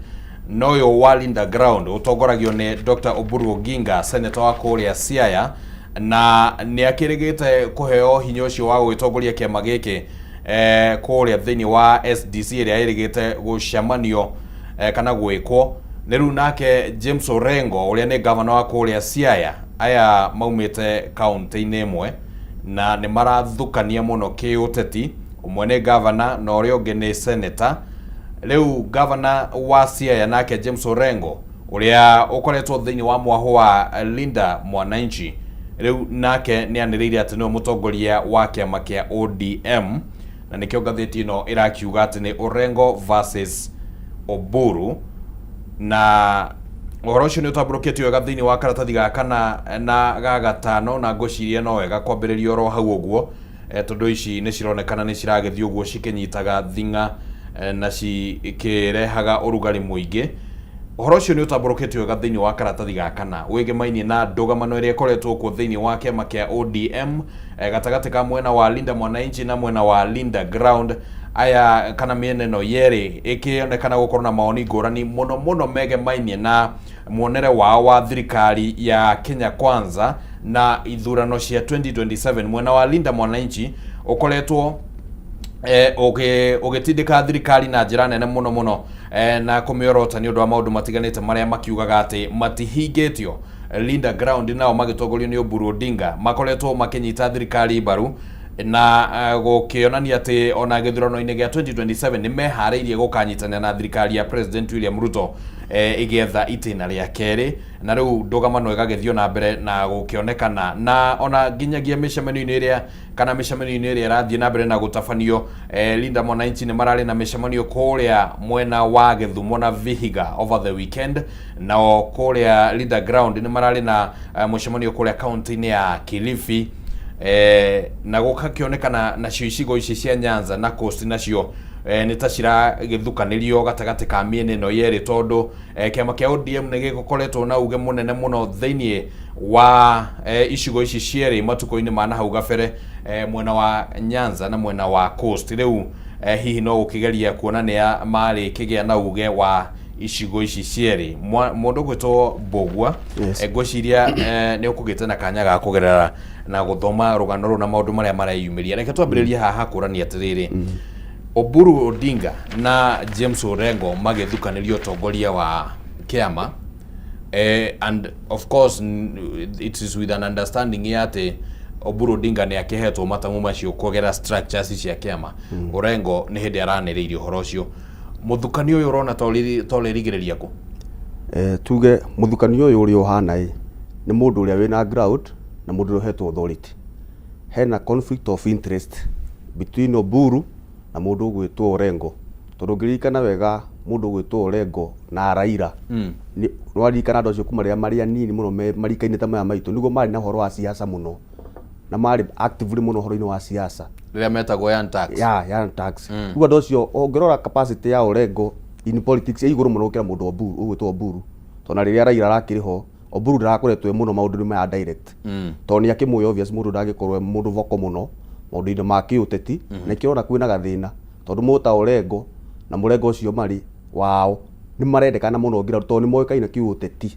Na ũyũ wa Linda Ground ũtongoragio nĩ Dr. Oburu Oginga, senator wa kũrĩa Siaya, na nĩ akĩrĩgĩte kũheo hinya ũcio wa gũgĩtongoria kĩama gĩkĩ kũrĩa thĩinĩ wa SDC ĩrĩa ĩrĩgĩte gũcemanio kana gwĩkwo nĩ rĩu. Nake James Orengo ũrĩa nĩ gavana wa kũrĩa Siaya, aya maumĩte kaunti-inĩ ĩmwe na nĩ marathukania mũno kĩũteti. Ũmwe nĩ gavana na ũrĩa ũngĩ nĩ senator. Rĩu gavana wa Siaya nake James Orengo ũrĩa ũkoretwo thĩinĩ wa mwahũ wa Linda Mwananchi, rĩu nake nĩ anĩrĩire atĩ nĩwe mũtongoria wa kĩama kĩa ODM, na nĩkĩo ngathĩti ĩno ĩrakiuga atĩ nĩ Orengo versus Oburu. Na ũhoro ũcio nĩ ũtambũrũkĩtio wega thĩinĩ wa karatathi ga kana na ga gatano, na ngwĩciria no wega kwambĩrĩria oro hau ũguo tondũ ici nĩ cironekana nĩ ciragĩthiĩ ũguo cikĩnyitaga thing'a na cikĩrehaga ũrugarĩ mũingĩ. Ũhoro ũcio nĩ ũtambũrũkĩtio wega thĩinĩ wa karatathi ga kana wĩgemainie na ndũgamano ĩrĩa ĩkoretwo kuo thĩinĩ wa kĩama kĩa ODM, gatagatĩ ka mwena wa Linda Mwananchi na mwena wa Linda Ground. Aya kana mĩena ĩno yerĩ ĩkĩonekana gũkorwo na mawoni ngũrani mũno mũno megemainie na muonere wao wa thirikari ya Kenya Kwanza na ithurano cia 2027. Mwena wa Linda Mwananchi ũkoretwo ũgĩtindĩka thirikari na njĩra nene mũno mũno, na kũmĩorota nĩ ũndũ wa maũndũ matiganĩte marĩa makiugaga atĩ matihingĩtio. Linda Ground nao magĩtongorio nĩ Oburu Odinga makoretwo makĩnyita thirikari mbaru na gũkĩonania atĩ ona gĩthurano-inĩ gĩa 2027 nĩ meharĩirie gũkanyitanĩra na thirikari ya President William Ruto, ĩgĩetha itĩna rĩa kerĩ. Na rĩu ndũgamano ĩgagĩthiĩ na mbere na gũkĩonekana na ona nginyagia mĩcemanio-inĩ ĩrĩa kana mĩcemanio-inĩ ĩrĩa ĩrathiĩ na mbere na gũtabanio. Linda Mwananchi nĩ mararĩ na mĩcemanio kũrĩa mwena wa Gĩthumo na Vihiga over the weekend, nao kũrĩa Linda Ground nĩ mararĩ na mũcemanio kũrĩa kaunti-inĩ ya Kilifi, na gũgakĩonekana nacio icigo ici cia Nyanza na Coast nacio nĩ ta ciragĩthukanĩrio gatagatĩ ka mĩena ĩno yerĩ, tondũ kĩama kĩa ODM nĩ gĩkoretwo na uge mũnene mũno thĩinĩ wa icigo ici cierĩ matukũ-inĩ ma nahau gabere, mwena wa Nyanza na mwena wa Coast. Rĩu hihi no gũkĩgeria kuona nĩa marĩ kĩgĩa na uge wa icigo ici cierĩ. Mũndũ ũgwĩtwo Mbũgua, ngwĩciria nĩ ũkũgĩte na kanya ga kũgerera na gũthoma rũgano rũu na maũndũ marĩa mareyumĩria. Reke twambĩrĩrie haha kũrania atĩrĩrĩ, Oburu Odinga na James Orengo magĩthukanĩria ũtongoria wa kĩama, and of course it is with an understanding ya atĩ Oburu Odinga nĩ akĩhetwo matamu macio kũgera structures cia kĩama. Orengo nĩ hĩndĩ aranĩrĩirie ũhoro ũcio. Mũthukanio ũyũ ũrona ta ũrĩrigĩrĩria kũ? Tuge mũthukanio ũyũ ũrĩa ũhana ĩ nĩ mũndũ ũrĩa wĩna ground na mũndũ ũrĩa ũhetwo authority. Hena conflict of interest between Oburu na mũndũ ũgwĩtwo Orengo, tondũ ũngĩririkana wega, mũndũ ũgwĩtwo Orengo na Raila, nĩ waririkana andũ acio kuma rĩrĩa marĩ anini mũno, me marika-inĩ ta maya maitũ, nĩguo marĩ na ũhoro wa siasa mũno na marĩ actively mũno ũhoro-inĩ wa siasa. Rĩrĩa metagwo Young Turks. Ya Young Turks. Rĩu andũ acio, ũngĩrora capacity ya Orengo in politics ĩ igũrũ mũno gũkĩra mũndũ Oburu, ũgwĩtwo Oburu, tondũ na rĩrĩa Raila arakĩrĩ ho, Oburu ndarakoretwo e mũno maũndũ-inĩ maya direct, tondũ nĩ akĩmũĩ obvious mũndũ ndangĩkorwo e mũndũ voko mũno maũndũ-inĩ ma kĩũteti. Na ikĩrona kwĩna gathĩna, tondũ mũndũ ta Orengo na mũrengo ũcio marĩ wao nĩ marendekana mũno ngira, tondũ nĩ moĩkaine kĩũteti.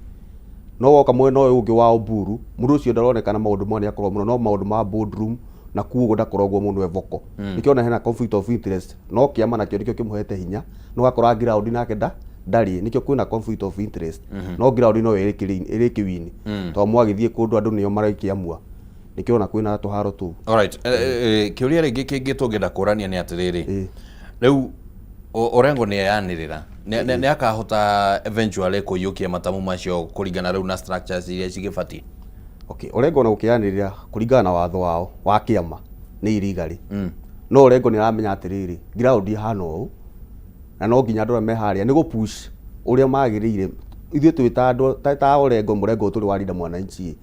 No woka mwena ũyũ ũngĩ wa Oburu, mũndũ ũcio ndaronekana maũndũ maya nĩ akorwo mũno no maũndũ ma boardroom na kuo ndakoragwo mũno e vocal. Nĩkĩo hena conflict of interest, no kĩama nakĩo nĩkĩo kĩmũhete hinya, no gakora ground nake ndarĩ. Nĩkĩo kwĩna conflict of interest, no ground no ĩrĩkĩwini, tondũ mwagĩthiĩ kũndũ andũ nĩo marakĩamua. Nĩkĩo ona kwĩna tũharo tũu. Alright, kĩũria rĩngĩ kĩngĩ tũngĩenda kũrania nĩ atĩrĩrĩ, rĩu Orengo nĩ eyanĩrĩra, nĩ akahota eventually kũiyũkia matamu macio kũringana rĩu na structures iria cigĩbatiĩ? Okay, Orengo na gũkĩanĩrĩra kũringana na watho wao wa kĩama nĩ irigarĩ, no Orengo nĩ aramenya atĩrĩrĩ, ground ĩhana ũũ na no nginya andũ arĩa me harĩa nĩ gũ-push ũrĩa magĩrĩire. Ithuĩ twĩ ta andũ ta Orengo, mũrengo ũyũ tũrĩ wa Linda Mwananchi,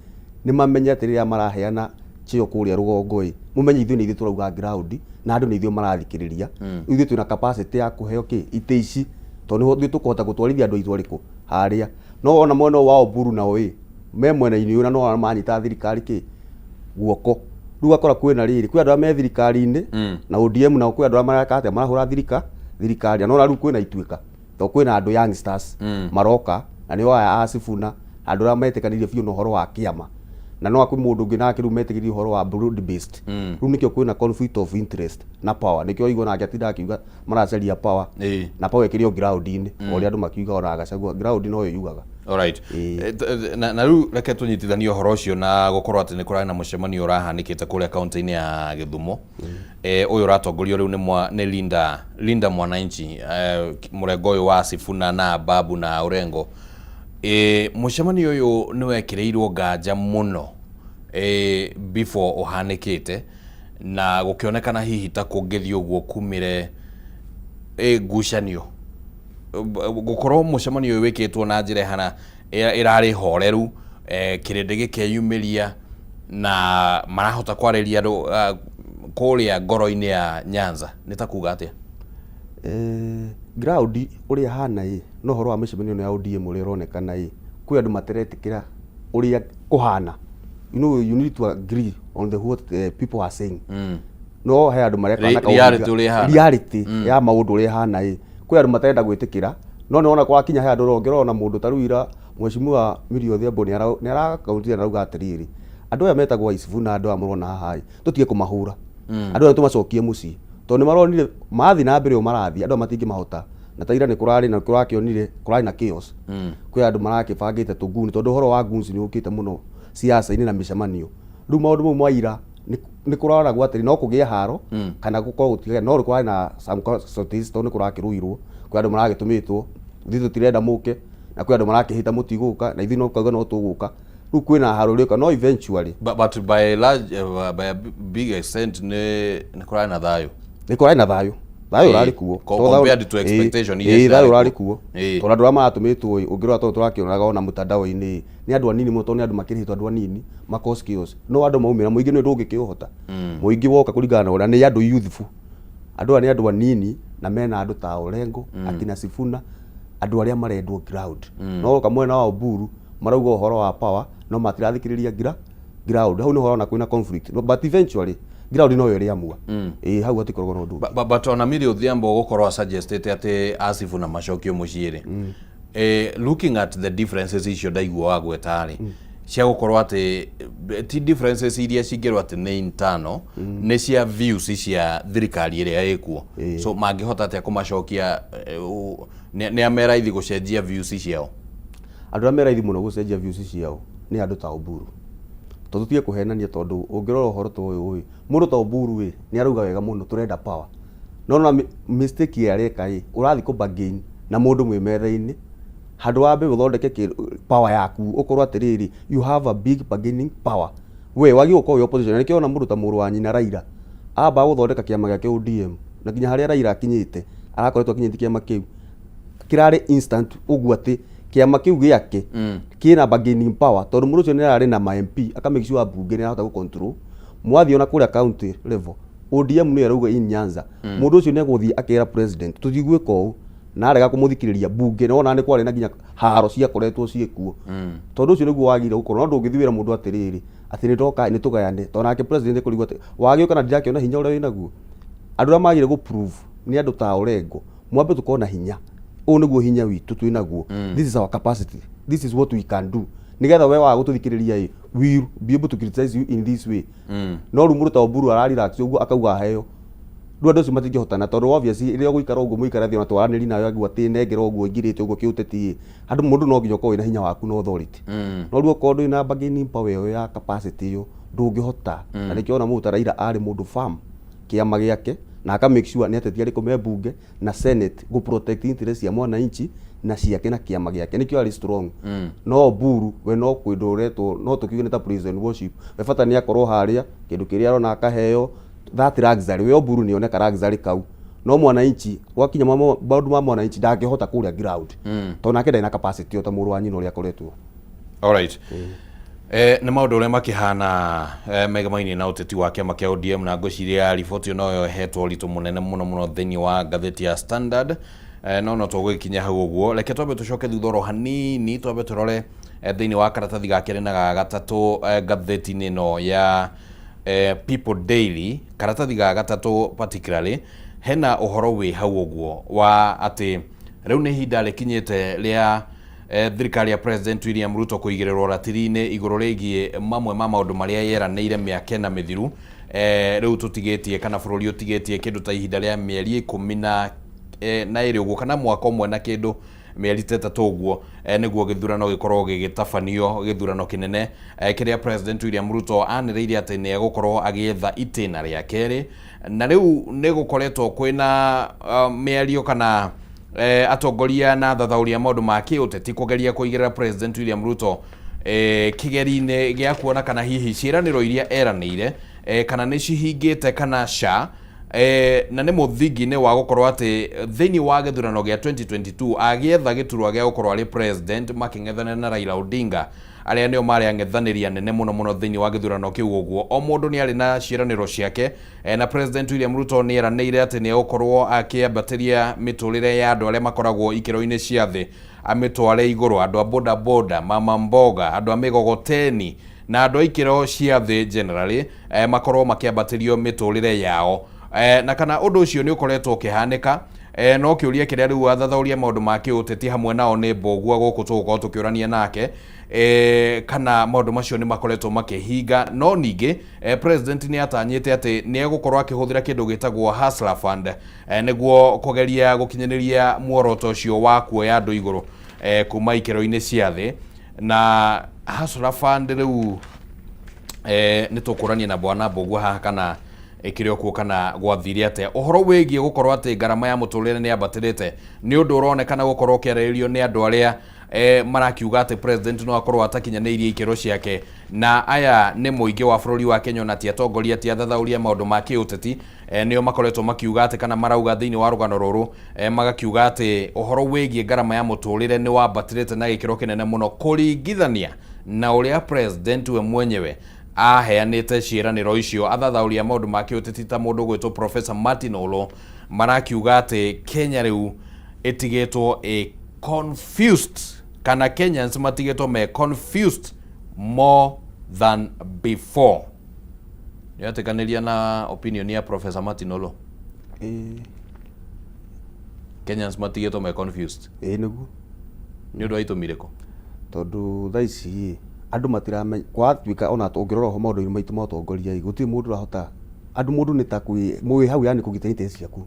nĩ mamenye atĩ rĩrĩa maraheana cheo kũrĩa rũgongo ĩ, mũmenye ithuĩ nĩ ithuĩ tũrauga ground na andũ nĩ ithuĩ marathikĩrĩria. Ithuĩ twĩna capacity ya kũheo kĩ itĩ ici, tondũ nĩho ithuĩ tũkũhota gũtwarithia andũ aitũ arĩkũ harĩa. No wona mwena ũyũ wa Oburu nao ĩ me mwena-inĩ ũyũ na no manyita thirikari kĩ guoko. Rĩu ũgakora kwĩna rĩrĩ, kwĩ andũ arĩa me thirikari-inĩ na ODM, nao kwĩ andũ arĩa mareka atĩa, marahũra thirikari. Na nona rĩu kwĩna ituĩka, tondũ kwĩna andũ youngsters maroka na nĩo aya a Sifuna, andũ arĩa metĩkanĩirie biũ na ũhoro wa kĩama, na no kwĩ mũndũ ũngĩ nake rĩu metĩkĩrie ũhoro wa broad based. Rĩu nĩkĩo kwĩna conflict of interest na power. Nĩkĩo waigua nake atinda akiuga maracaria power, na power ĩkĩrĩ o ground-inĩ, o ũrĩa andũ makiuga ona Gachagua, ground noyo yugaga. Alright. Na rĩu reke tũnyitithanie ũhoro ũcio na gũkorwo atĩ nĩ kũrarĩ na mũcemanio ũrahanĩkĩte kũrĩa kaunti-inĩ ya Gĩthumo, ũyũ ũratongorio rĩu nĩ Linda Mwananchi, mũrengo ũyũ wa Sifuna na Babu na Orengo. Mũcemanio ũyũ nĩ wekĩrĩirwo nganja mũno before ũhanĩkĩte, na gũkĩonekana hihi ta kũngĩthiĩ ũguo kumĩre ngucanio. Gũkorwo mũcemanio ũyũ wĩkĩtwo na njĩra ĩhana ĩrarĩ horeru, kĩrĩndĩ gĩkeyumĩria na marahota kwarĩria andũ kũrĩa ngoro-inĩ ya Nyanza, nĩ ta kuga atĩa? Ground ũrĩa hana ĩ No ũhoro wa mĩcemanio ĩno ya ODM ũrĩa ũronekana ĩ, kwĩ andũ materetĩkĩra ũrĩa kũhana. You know, you need to agree on the what the people are saying. No he andũ mareka na kaũndũ Reality ũrĩa ĩhana. Reality ya maũndũ ũrĩa ĩhana ĩ, kwĩ andũ matarenda gwĩtĩkĩra. No nĩwona kwakinya he andũ ũngĩrora mũndũ ta rĩu ira Mheshimiwa Millie Odhiambo nĩ arakaũntire na arauga atĩrĩrĩ, andũ aya metagwo Aicibu na andũ aya mũrona haha ĩ, tũtige kũmahũra. Andũ aya tũmacokie mũciĩ tondũ nĩ maronire mathiĩ na mbere ũũ marathiĩ, andũ aya matingĩmahota. Na ta ira nĩ kũrarĩ na kũrakĩonire kũrarĩ na chaos. Kwĩ andũ marakĩbangĩte tũnguni tondũ ũhoro wa goons nĩ ũkĩte mũno siasa-inĩ na mĩcemanio. Rĩu maũndũ mau ma ira nĩ kũroragwo atĩrĩ, no kũgĩe haro kana gũkorwo gũtigĩa, no kũrarĩ na some casualties tondũ nĩ kũrakĩrũirwo, kwĩ andũ maragĩtũmĩtwo ithuĩ tũtirenda mũke, na kwĩ andũ marakĩhĩta mũtigũka, na ithuĩ no kauga no tũgũka. Rĩu kwĩna haro ĩrĩũka, no eventually But by large, by a big extent nĩ kũrarĩ na thayũ. Nĩ kũrarĩ na thayũ, thayũ ũrarĩ kuo. Compared to expectation iria thayũ ciarĩ ũrarĩ kuo. kuo, tondũ andũ arĩa maratũmĩtwo ĩ, ũngĩrora tondũ tũrakĩonaga ona mũtandao-inĩ ĩ, nĩ andũ anini mũno, tondũ nĩ andũ makĩrĩhĩtwo, andũ anini ma cause chaos. No andũ maumĩra mũingĩ nĩ ndũngĩkĩũhota. Mũingĩ woka kũringana na ũrĩa nĩ andũ youthful, andũ aya nĩ andũ anini na mena andũ ta Orengo, akina Sifuna, andũ arĩa marendwo ground. No woka mwena wa Oburu marauga ũhoro wa power, no matirathikĩrĩria ground. Hau nĩho ũrona kwĩna conflict. No, but eventually ground no yo ĩrĩamua. Ĩĩ, hau hatikoragwo na ũndũ ũngĩ. But ona Millie Odhiambo gũkorwo asuggestĩte atĩ Asifu na macokio mũciĩ rĩ, looking at the differences icio ndaigua wagweta rĩ, cia gũkorwo atĩ ti differences iria cingĩrwo atĩ nĩ internal, nĩ cia views cia thirikari ĩrĩa ĩkuo. So mangĩhota atĩa kũmacokia? Nĩ a me raithi gũcenjia views ciao? Andũ arĩa me raithi mũno gũcenjia views ciao nĩ andũ ta Oburu, tondũ tige kũhenania, tondũ ũngĩrora ũhoro ta ũyũ ĩ, mũndũ ta Oburu ĩ, nĩ arauga wega mũno tũrenda power, no na mistake ĩrĩa areka ĩ, ũrathiĩ kũ bargain na mũndũ mwĩ metha-inĩ handũ wambe ũthondeke power yaku, ũkorwo atĩrĩrĩ, you have a big bargaining power. We wagĩrĩirwo gũkorwo wĩ opposition, na nĩkĩo ona mũndũ ta mũrũ wa nyina Raila amba gũthondeka kĩama gĩake ODM, na nginya harĩa Raila akinyĩte, arakoretwo akinyĩte kĩama kĩu kĩrarĩ instant ũguo atĩ kĩama kĩu gĩake kĩna bargaining power, tondũ mũndũ ũcio nĩ ararĩ na ma MP, aka make sure mbunge nĩ arahota gũ control. Mwathiĩ ona kũrĩa county level, ODM nĩyo ĩrauga in Nyanza, mũndũ ũcio nĩ egũthiĩ akera president tũtigwĩka ũũ, na arega kũmũthikĩrĩria mbunge, nĩ wona nĩ kwarĩ na nginya haro ciakoretwo ciĩkuo, tondũ ũcio nĩguo wagĩrĩire gũkorwo. No ndũngĩthiĩ wĩra mũndũ atĩrĩrĩ atĩ nĩ ndoka nĩ tũgayane, tondũ nake president ekũrigwo atĩ wagĩũka na ndirakĩona hinya ũrĩa wĩnaguo. Andũ arĩa magĩrĩire gũ prove nĩ andũ ta Orengo, mwambe tũkorwo na hinya ũũ, nĩguo hinya witũ twĩnaguo, this is our capacity, this is what we can do, nigetha we waga gũtũthikĩrĩria ĩ, we will be able to criticize you in this way. No rĩu mũndũ ta Oburu ara relax ũguo akauga aheo, rĩu andũ acio matingĩhotana, tondũ obviously rĩrĩa ũgũikara ũguo mũikara thĩ ona twaranĩri nawe aigua atĩ nengera ũguo ingirĩte ũguo kĩũteti ĩ, handũ mũndũ no nginya ũkorwo wĩna hinya waku na authority. No rĩu okorwo ndũrĩ na bargaining power ĩyo ya capacity ĩyo, ndũngĩhota. Na nĩkĩo ona mũndũ ta Raila arĩ mũndũ firm kĩama gĩake, na aka make sure nĩ ateti arĩkũ me mbunge na senate gũ protect interest cia mwananchi na ciake na kĩama gĩake, nĩkĩo arĩ strong. No Oburu we no kwĩndwo ũretwo, no tũkiuge nĩ ta prison worship. We bata nĩ akorwo harĩa kĩndũ kĩrĩa arona akaheo, that luxury. We Oburu nĩ oneka luxury kau, no mwananchi gwakinya maũndũ ma mwananchi ndangĩhota kũrĩa ground, tondũ nake ndarĩ na capacity o ta mũrũ wa nyina ũrĩa akoretwo. Alright. Nĩ maũndũ ũrĩa makĩhana megemainie na ũteti wa kĩama kĩa ODM, na ngwĩciria riboti ĩyo noyo ĩhetwo ũritũ mũnene mũno mũno thĩinĩ wa ngathĩti ya Standard. No tũgũgĩkinya hau ũguo, reke twambe tũcoke thutha oro hanini, twambe tũrore thĩinĩ wa karatathi ga kerĩ na ga gatatũ ngathĩti-inĩ ĩno ya People Daily. Karatathi ga gatatũ particularly hena ũhoro wĩ hau ũguo wa atĩ rĩu nĩ ihinda rĩkinyĩte rĩa thirikari ya President William Ruto kũigĩrĩrwo ratiri-inĩ igũrũ rĩgiĩ mamwe ma maũndũ marĩa yeranĩire mĩaka ĩna mĩthiru. Rĩu tũtigĩtie kana bũrũri ũtigĩtie kĩndũ ta ihinda rĩa mĩeri 12 ũguo kana mwaka ũmwe na kĩndũ mĩeri ta 3 ũguo, nĩguo gĩthurano gĩkorwo gĩgĩtabanio, gĩthurano kĩnene kĩrĩa President William Ruto anĩrĩire atĩ nĩ egũkorwo agĩetha itĩna rĩa kerĩ. Na rĩu nĩ gũkoretwo kwĩna mĩario kana atongoria na athathaũri a maũndũ ma kĩũteti kũgeria kũigĩrĩra President William Ruto kĩgeri-inĩ gĩa kuona kana hihi ciĩranĩro iria eranĩire kana nĩ cihingĩte kana ca. Na nĩ mũthingi-inĩ wa gũkorwo atĩ thĩinĩ wa gĩthurano gĩa 2022 agĩetha gĩturwa gĩa gũkorwo arĩ president makĩng'ethanĩra na Raila Odinga. Arĩa nĩo marĩ ang'ethanĩri anene mũno mũno thĩinĩ wa gĩthurano kĩu. Ũguo o mũndũ nĩ arĩ na ciĩranĩro ciake, na President William Ruto nĩ eranĩire atĩ nĩ egũkorwo akĩambatĩria mĩtũrĩre ya andũ arĩa makoragwo ikĩro-inĩ cia thĩ, amĩtware igũrũ, andũ a boda boda, mama mboga, andũ a mĩgogoteni na andũ a ikĩro cia thĩ generally, makorwo makĩambatĩrio mĩtũrĩre yao. Na kana ũndũ ũcio nĩ ũkoretwo ũkĩhanĩka, no kĩũria kĩrĩa rĩu athathaũria maũndũ ma kĩũteti hamwe nao nĩ Mbũgua gũkũ tũgũkorwo tũkĩũrania nake, kana maũndũ macio nĩ makoretwo makĩhinga. No ningĩ, president nĩ atanyĩte atĩ nĩ egũkorwo akĩhũthĩra kĩndũ gĩtagwo Hustler Fund, nĩguo kũgeria gũkinyanĩria muoroto ũcio wa kuoya andũ igũrũ, kuma ikĩro-inĩ cia thĩ. Na Hustler Fund rĩu, nĩ tũkũrania na bwana Mbũgua haha kana ĩkĩrĩ okuo kana gwathire atĩa. Ũhoro wĩgiĩ gũkorwo atĩ ngarama ya mũtũrĩre nĩ yambatĩrĩte nĩ ũndũ ũronekana gũkorwo ũkĩarĩrĩrio nĩ andũ arĩa marakiuga atĩ president no akorwo atakinyanĩirie ikĩro ciake, na aya nĩ mũingĩ wa bũrũri wa Kenya, ona ti atongoria, ti athathaũria maũndũ ma kĩũteti, nĩo makoretwo makiuga atĩ kana marauga thĩinĩ wa rũgano rũrũ, magakiuga atĩ ũhoro wĩgiĩ ngarama ya mũtũrĩre nĩ wambatĩrĩte na gĩkĩro kĩnene mũno kũringithania na ũrĩa president we mwenyewe aheanĩte ciĩranĩro icio. Athathaũri a maũndũ ma kĩũteti ta mũndũ ũgwĩtwo Professor Martin Olo marakiuga atĩ Kenya rĩu ĩtigĩtwo ĩ confused, kana Kenyans matigĩtwo me confused more than before. Nĩwetĩkanĩria na opinion ya Professor Martin Olo? Ĩĩ. Kenyans matigĩtwo me confused? Ĩĩ, nĩguo. Nĩ ũndũ wa itũmi irĩkũ? Tondũ thaa ici ĩ andũ matiramenya gwatuĩka, ona ũngĩrora oho maũndũ-inĩ maitũ ma ũtongoria ĩ, gũtirĩ mũndũ ũrahota andũ, mũndũ nĩ ta kwĩ mwĩ hau, yani kũgitĩra interest ciaku.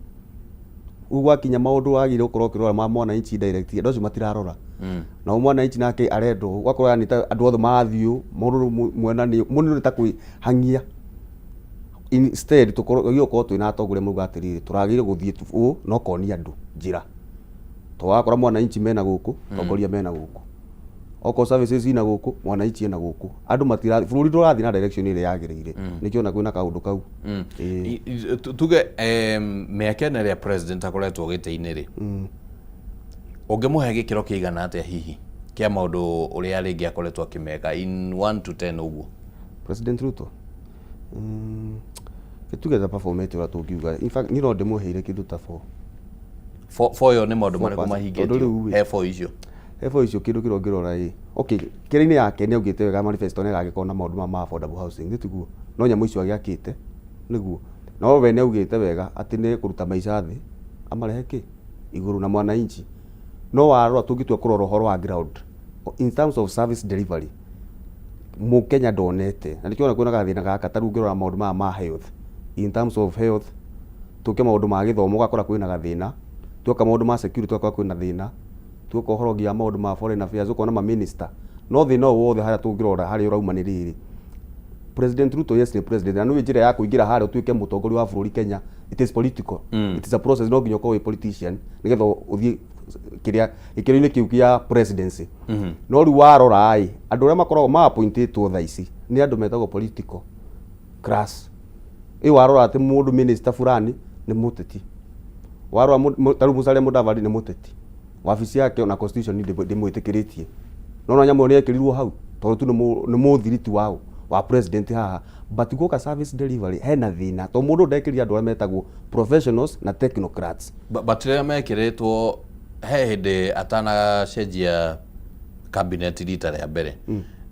Rĩu gwakinya maũndũ wagĩrĩirwo gũkorwo ũkĩrora ma mwananchi direct, andũ acio matirarora. Nao mwananchi nake arendwo ũgakorwo yani ta andũ othe marathiĩ ũũ, mũndũ rĩu mwena nĩ mũndũ nĩ ta kwĩhang'ia. Instead tũkorwo twagĩrĩirwo gũkorwo twĩna atongoria mauga atĩrĩrĩ, tũragĩrĩirwo gũthiĩ ũũ na ũkonia andũ njĩra. To wakora mwananchi mena gũkũ, atongoria mena gũkũ, okorwo services ina gũkũ, mwananchi ena gũkũ, andũ matira, bũrũri ndũrathiĩ na direction ĩrĩa yagĩrĩire. Nĩkĩo ona kwĩna kaũndũ kau. Ĩĩ. Tuge mĩaka ĩno ĩrĩa president akoretwo gĩtĩ-inĩ rĩ, ũngĩmũhe gĩkĩro kĩigana atĩa hihi kĩa maũndũ ũrĩa rĩngĩ akoretwo akĩmeka, in 1 to 10 ũguo? President Ruto, tuge ta performete ũrĩa tũngiuga, in fact niĩ no ndĩmũheire kĩndũ ta 4. Four ĩyo nĩ maũndũ Four marĩkũ percent. mahingĩtio? Tondũ rĩu ĩ, He four icio? He four icio, kĩndũ kĩrĩa ũngĩrora ĩ, okay, kĩrĩa-inĩ yake nĩ augĩte wega manifesto nĩ agagĩkorwo na maũndũ ma affordable housing, nĩ tiguo? No nyamũ icio agĩakĩte nĩguo, no we nĩ augĩte wega atĩ nĩ kũruta maica thĩ amarehe kĩ igũrũ na mwananchi. No warora, tũngĩtua kũrora ũhoro wa ground in terms of service delivery, mũkenya ndonete, na nĩkĩo ona kwĩna gathĩna gaka. Ta rĩu ũngĩrora maũndũ maya ma health, in terms of health, tũke maũndũ ma gĩthomo, ũgakora kwĩna gathĩna, tuoka maũndũ ma security, ũgakora kwĩna thĩna, tuoka ũhoro nginya maũndũ ma foreign affairs, ũkona ma minister. No thĩna ũyũ wothe harĩa tũngĩrora harĩa ũrauma nĩ rĩrĩ, President Ruto, yes, nĩ president, na nĩ njĩra ya kũingĩra harĩa ũtuĩke mũtongoria wa bũrũri Kenya, it is political. It is a process, no nginya ũkorwo wĩ politician nĩgetha ũthiĩ kĩrĩa gĩkĩro-inĩ kĩu kĩa presidency. No rĩu warora ĩ, andũ arĩa makoragwo ma appointĩtwo thaa ici nĩ andũ metagwo political class. Ĩ warora atĩ mũndũ minister fulani nĩ mũteti, warora ta rĩu Musalia Mudavadi nĩ mũteti, wabici yake ona constitution ndĩmwĩtĩkĩrĩtie, no na nyamũ ĩyo nĩ yekĩrirwo hau tondũ tu nĩ mũthiriti wa president haha. But guoka service delivery hena thĩna tondũ mũndũ ndekĩrire andũ arĩa metagwo professionals na technocrats. But rĩrĩa mekĩrĩtwo, he hĩndĩ atanacenjia cabinet rita rĩa mbere,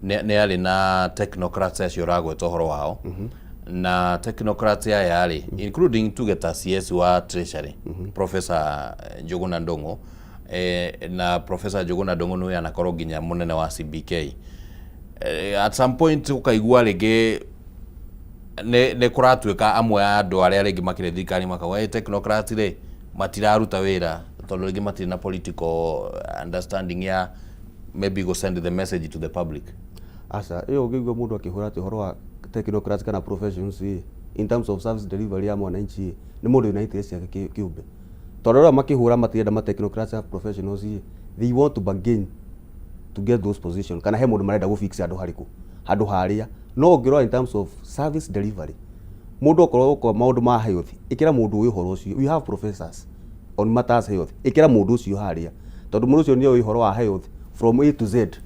nĩ arĩ na technocrats acio ũragweta ũhoro wao, na technocrats aya rĩ, including tuge ta CS wa Treasury, Professor Njuguna Ndung'u, na Professor Njuguna Ndung'u nĩwe anakorwo nginya mũnene wa CBK. At some point ũkaigua rĩngĩ nĩ kũratuĩka amwe a andũ arĩa rĩngĩ makĩrĩ thirikari makauga, "Hey, technocrats rĩ matiraruta wĩra tondũ rĩngĩ matirĩ na political understanding ya maybe go send the message to the public." Aca, ĩyo ũngĩigua mũndũ akĩhũra atĩ ũhoro wa technocrats kana professions ĩ, in terms of service delivery ya mwananchi ĩ, nĩ mũndũ wĩna interest yake kĩũmbe, tondũ arĩa makĩhũra matirenda ma technocrats ya professionals ĩ, they want to bargain to get those position, kana he mũndũ marenda gũ fix handũ harĩkũ, handũ harĩa. No ũngĩrora in terms of service delivery, mũndũ okorwo okorwo maũndũ ma health, ĩkĩra mũndũ ũyũ ũhoro ũcio. We have professors on matters health, ĩkĩra mũndũ ũcio harĩa tondũ mũndũ ũcio nĩoĩ ũhoro wa health from A to Z.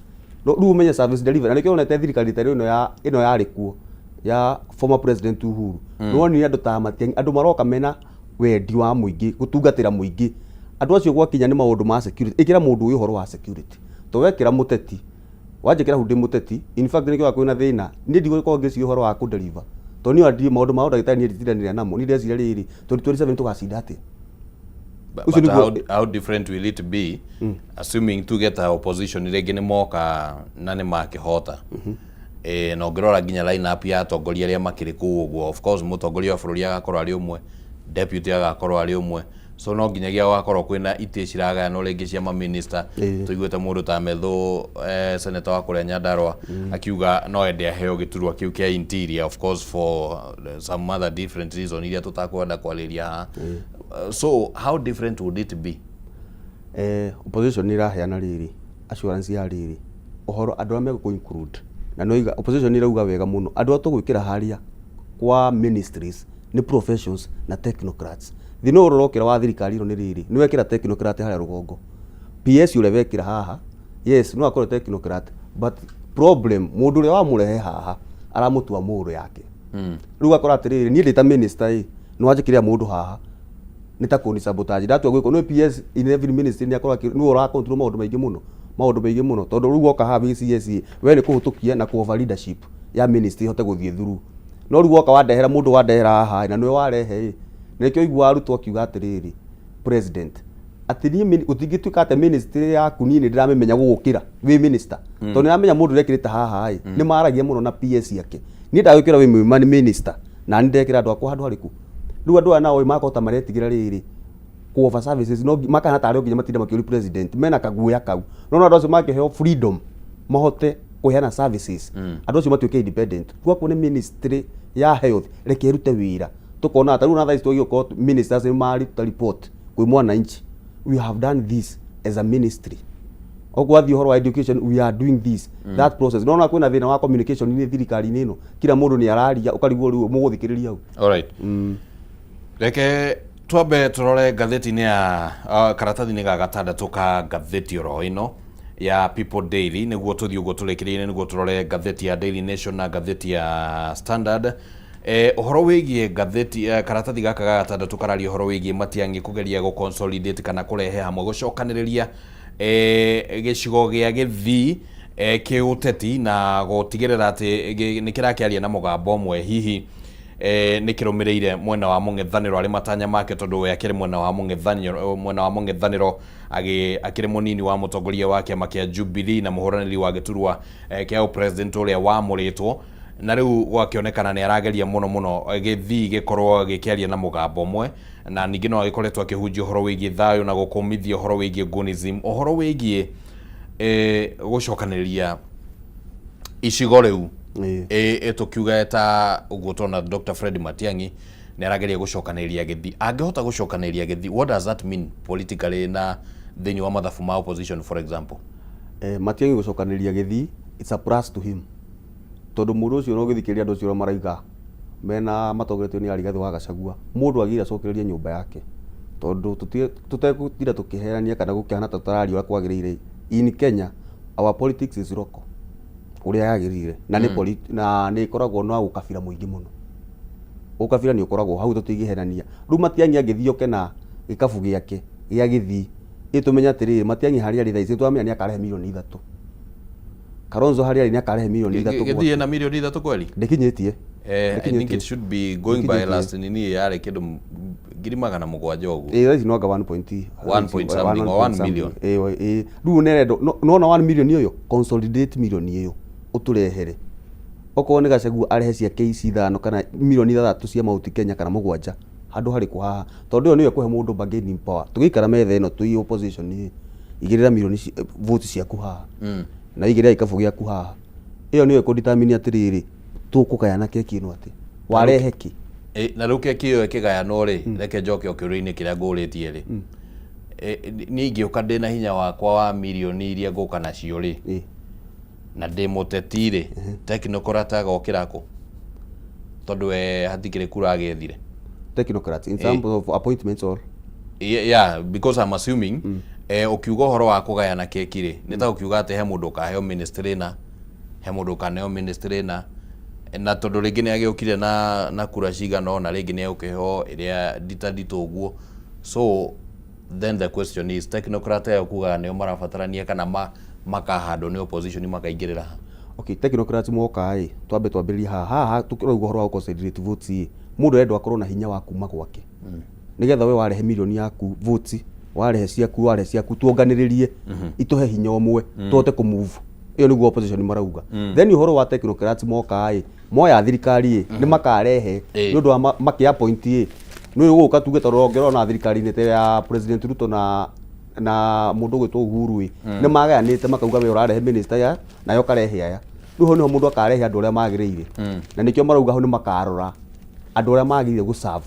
Rĩu ũmenye service delivery, na nĩkĩo wonete thirikari ta ĩno ya ĩno yarĩ kuo ya former president Uhuru, nĩwonire andũ ta Matiang'i, andũ maroka mena wendi wa mũingĩ, gũtungatĩra mũingĩ. Andũ acio gwakinya nĩ maũndũ ma security, ĩkĩra mũndũ ũyũ ũhoro wa security, to wekĩra mũteti, wanjĩkĩra hau ndĩ mũteti. In fact, nĩkĩo kwĩna thĩna, niĩ ndigũkorwo ngĩciria ũhoro wa kũdeliver, tondũ niĩ andĩ maũndũ ma ũndagĩtarĩ niĩ nditindanĩra namo. Niĩ ndeciria rĩrĩ, 2027 tũgacinda atĩa? But, Ũcio but nĩguo- how different will it be, assuming tuge ta opposition rĩngĩ nĩ moka na nĩ makĩhota, na ũngĩrora nginya line up ya atongoria arĩa makĩrĩ kũu ũguo, of course mũtongoria wa bũrũri agakorwo arĩ ũmwe, deputy agakorwo arĩ ũmwe, so no nginyagia gũgakorwo kwĩna itĩ ciragayanwo rĩngĩ cia maminista. Tũiguĩte mũndũ ta Methu, senator wa kũrĩa Nyandarua, akiuga no ende aheo gĩturwa kĩu kĩa interior, of course for some other different reason iria tũtakwenda kwarĩria haha. So how different would it be? Opposition nĩ ĩraheana rĩrĩ assurance ya rĩrĩ ũhoro andũ arĩa megũkũ include, na no iga opposition nĩ ĩrauga wega mũno andũ arĩa tũgwĩkĩra harĩa kwa ministries nĩ professions na technocrats. Thĩna ũyũ ũrokĩra wa thirikari ĩno nĩ rĩrĩ, nĩ wekĩra technocrat harĩa rũgongo, PS ũrĩa wekĩra haha, yes, no akorwo technocrat, but problem mũndũ ũrĩa wamũrehe haha aramũtua mũrũ yake. Rĩu ũgakora atĩrĩrĩ, niĩ ndĩ ta minister ĩ, nĩ wanjĩkĩrĩra mũndũ haha nĩ ta kũni sabotage ndatua gwĩkwo nĩ PS in every ministry nĩ akorwo nĩwe ũra control maũndũ maingĩ mũno, maũndũ maingĩ mũno, tondũ rĩu woka haha wĩ CS, we nĩ kũhũtũkia na kũ over leadership ya ministry ihote gũthiĩ through. No rĩu woka wandehera mũndũ, wandehera haha na nĩwe warehe ĩ, na nĩkĩo ũiguaga arutwo akiuga atĩrĩrĩ, president, atĩ niĩ gũtingĩtuĩka atĩ ministry yaku niĩ nĩ ndĩramĩmenya gũgũkĩra wĩ minister, tondũ nĩramenya mũndũ ũrĩa ekĩrĩte haha ĩ, nĩ maragia mũno na PS yake. Niĩ ndagwĩkĩra wĩ mwĩmani minister na nĩ ndekĩra andũ akwa handũ harĩkũ. Rĩu andũ aya nao makahota maretigĩra rĩrĩ ku offer services, no makana tarĩ o nginya matinda makĩũria president mena kaguoya kau. No andũ acio mangĩheo freedom mahote kũheana services, andũ acio matuĩke independent, gwakuo nĩ ministry ya health, reke ĩrute wĩra, tũkona ta rĩu na thaa ici twagĩũka ministers nĩ maruta report kwĩ mwananchi, "We have done this as a ministry." Oguo wathiĩ ũhoro wa education, "We are doing this," that process. No kwĩna thĩna wa communication nĩ thirikari-inĩ ĩno, kila mũndũ nĩ araria, ũkarigwo rĩu mũgũthikĩrĩria hau. Alright. Reke twambe tũrore ngathĩti-inĩ ya karatathi-inĩ ga gatandatũ ka ngathĩti oro ĩno ya People Daily, nĩguo tũthiĩ ũguo tũrĩkĩrĩire, nĩguo tũrore ngathĩti ya Daily Nation na ngathĩti ya Standard. Ũhoro wĩgiĩ ngathĩti, karatathi gaka ga gatandatũ kararia ũhoro wĩgiĩ Matiang'i kũgeria gũ consolidate kana kũrehe hamwe, gũcokanĩrĩria gĩcigo gĩa Gĩthii kĩũteti na gũtigĩrĩra atĩ nĩ kĩrakĩaria na mũgambo ũmwe, hihi nĩ kĩrũmĩrĩire mwena wa mũng'ethanĩro arĩ matanya make, tondũ we akĩrĩ mwena wa mũng'ethanĩro, mwena wa mũng'ethanĩro akĩrĩ mũnini wa mũtongoria wa kĩama kĩa Jubilee na mũhũranĩri wa gĩturwa kĩa president ũrĩa wamũrĩtwo, na rĩu gwakĩonekana nĩ arageria mũno mũno Gĩthii gĩkorwo gĩkĩaria na mũgambo ũmwe. Na ningĩ no agĩkoretwo akĩhunjia ũhoro wĩgiĩ thayũ na gũkũmithia ũhoro wĩgiĩ gunism, ũhoro wĩgiĩ gũcokanĩrĩria icigo rĩu. Tũkiuga ta ũguo tona Dr. Fred Matiang'i nĩ arageria gũcokanĩrĩria Gĩthii, angĩhota gũcokanĩrĩria Gĩthii, what does that mean politically na thĩinĩ wa mathabu ma opposition, for example? Matiang'i gũcokanĩrĩria Gĩthii, it's a plus to him, tondũ mũndũ ũcio no gĩthikĩrĩria andũ acio ũrĩa maraiga mena matongoretio nĩ Rigathĩ wa Gachagua, mũndũ agĩrĩire acokererie nyũmba yake, tondũ tũtegũtinda tũkĩherania kana gũkĩhana ta tũtararia ũrĩa kwagĩrĩire. In Kenya our politics is local ũrĩa yagĩrĩire, na nĩ na nĩ ĩkoragwo na ũkabira mũingĩ mũno, ũkabira nĩ ũkoragwo hau, tũtingĩhenania. Rĩu Matiang'i angĩthiĩ oke na gĩkabu gĩake gĩa Gĩthii, ĩ tũmenye atĩrĩrĩ, Matiang'i harĩa arĩ thaa ici tũramenya nĩ akarehe 3 mirioni. Kalonzo harĩa arĩ nĩ akarehe 3 mirioni Gĩthii gwake. na 3 mirioni kweli? Ndĩkinyĩtie. I think it should be going by Ndĩkinyĩtie. last nini yarĩ kĩndũ 700,000 ũguo. Ĩ, thaa ici no anga 1 point One point something or 1 million. Ĩ, rĩu nĩrendo nona 1 million ũyũ, consolidate million ĩyo ũtũrehere, okorwo nĩ Gachagua arehe ciake ici ithano kana 6 mirioni cia Mount Kenya kana mũgwanja handũ harĩkũ haha, tondũ ĩyo nĩyo ĩkũhe mũndũ bargaining power. Tũgĩikara metha ĩno twĩ opposition ĩ, igĩrĩra milioni votes ciaku haha na igĩrĩra gĩkabũ gĩaku haha, ĩyo nĩyo ĩkũdetermine atĩrĩrĩ, tũkũgayana keki ĩno atĩ warehe kĩ. Na rĩu keki ĩyo ĩkĩgayanwo rĩ, reke njoke o kĩũria-inĩ kĩrĩa ngũrĩtie rĩ, niĩ ingĩũka ndĩna hinya wakwa wa mirioni iria ngũka nacio rĩ, na ndĩ mũteti rĩ, technocrat agokĩra kũ, tondũ we hatikĩrĩ kura agĩethire? Technocrats in terms of appointments or Yeah, because I'm assuming Ũkiuga ũhoro wa kũgayana keki rĩ, nĩ ta ũkiuga atĩ he mũndũ ũkaheo ministry na he mũndũ ũkaneo ministry na na tondũ rĩngĩ nĩ agĩũkire na kura cigana ũna, rĩngĩ nĩ egũkĩheo ĩrĩa ndita nditũ ũguo. So then the question is, technocrat aya kugaga nĩo marabatarania kana makahandwo nĩ opposition makaingĩrĩra ha? Okay, technocrats moka ĩ, twambe twambĩrĩrie haha haha tũkĩrauga ũhoro wa consolidate votes ĩ, mũndũ arendwo akorwo na hinya wa kuma gwake, nĩgetha we warehe milioni yaku votes, warehe ciaku, warehe ciaku, tuonganĩrĩrie itũhe hinya ũmwe tũhote kũmove. Ĩyo nĩguo opposition marauga. Then ũhoro wa technocrats moka ĩ, moya thirikari ĩ, nĩ makarehe nĩ ũndũ wa makĩ appoint ĩ, nĩ ũgũka tuge tondũ ũngĩrora thirikari-inĩ ta ya President Ruto na mũndũ ũgwĩtwo Uhuru ĩ, nĩ magayanĩte makauga we ũrarehe minister ya nayo ũkarehe aya. Rĩu hau nĩho mũndũ akarehe andũ arĩa magĩrĩire, na nĩkĩo marauga hau nĩ makarora andũ arĩa magĩrĩire gũserve.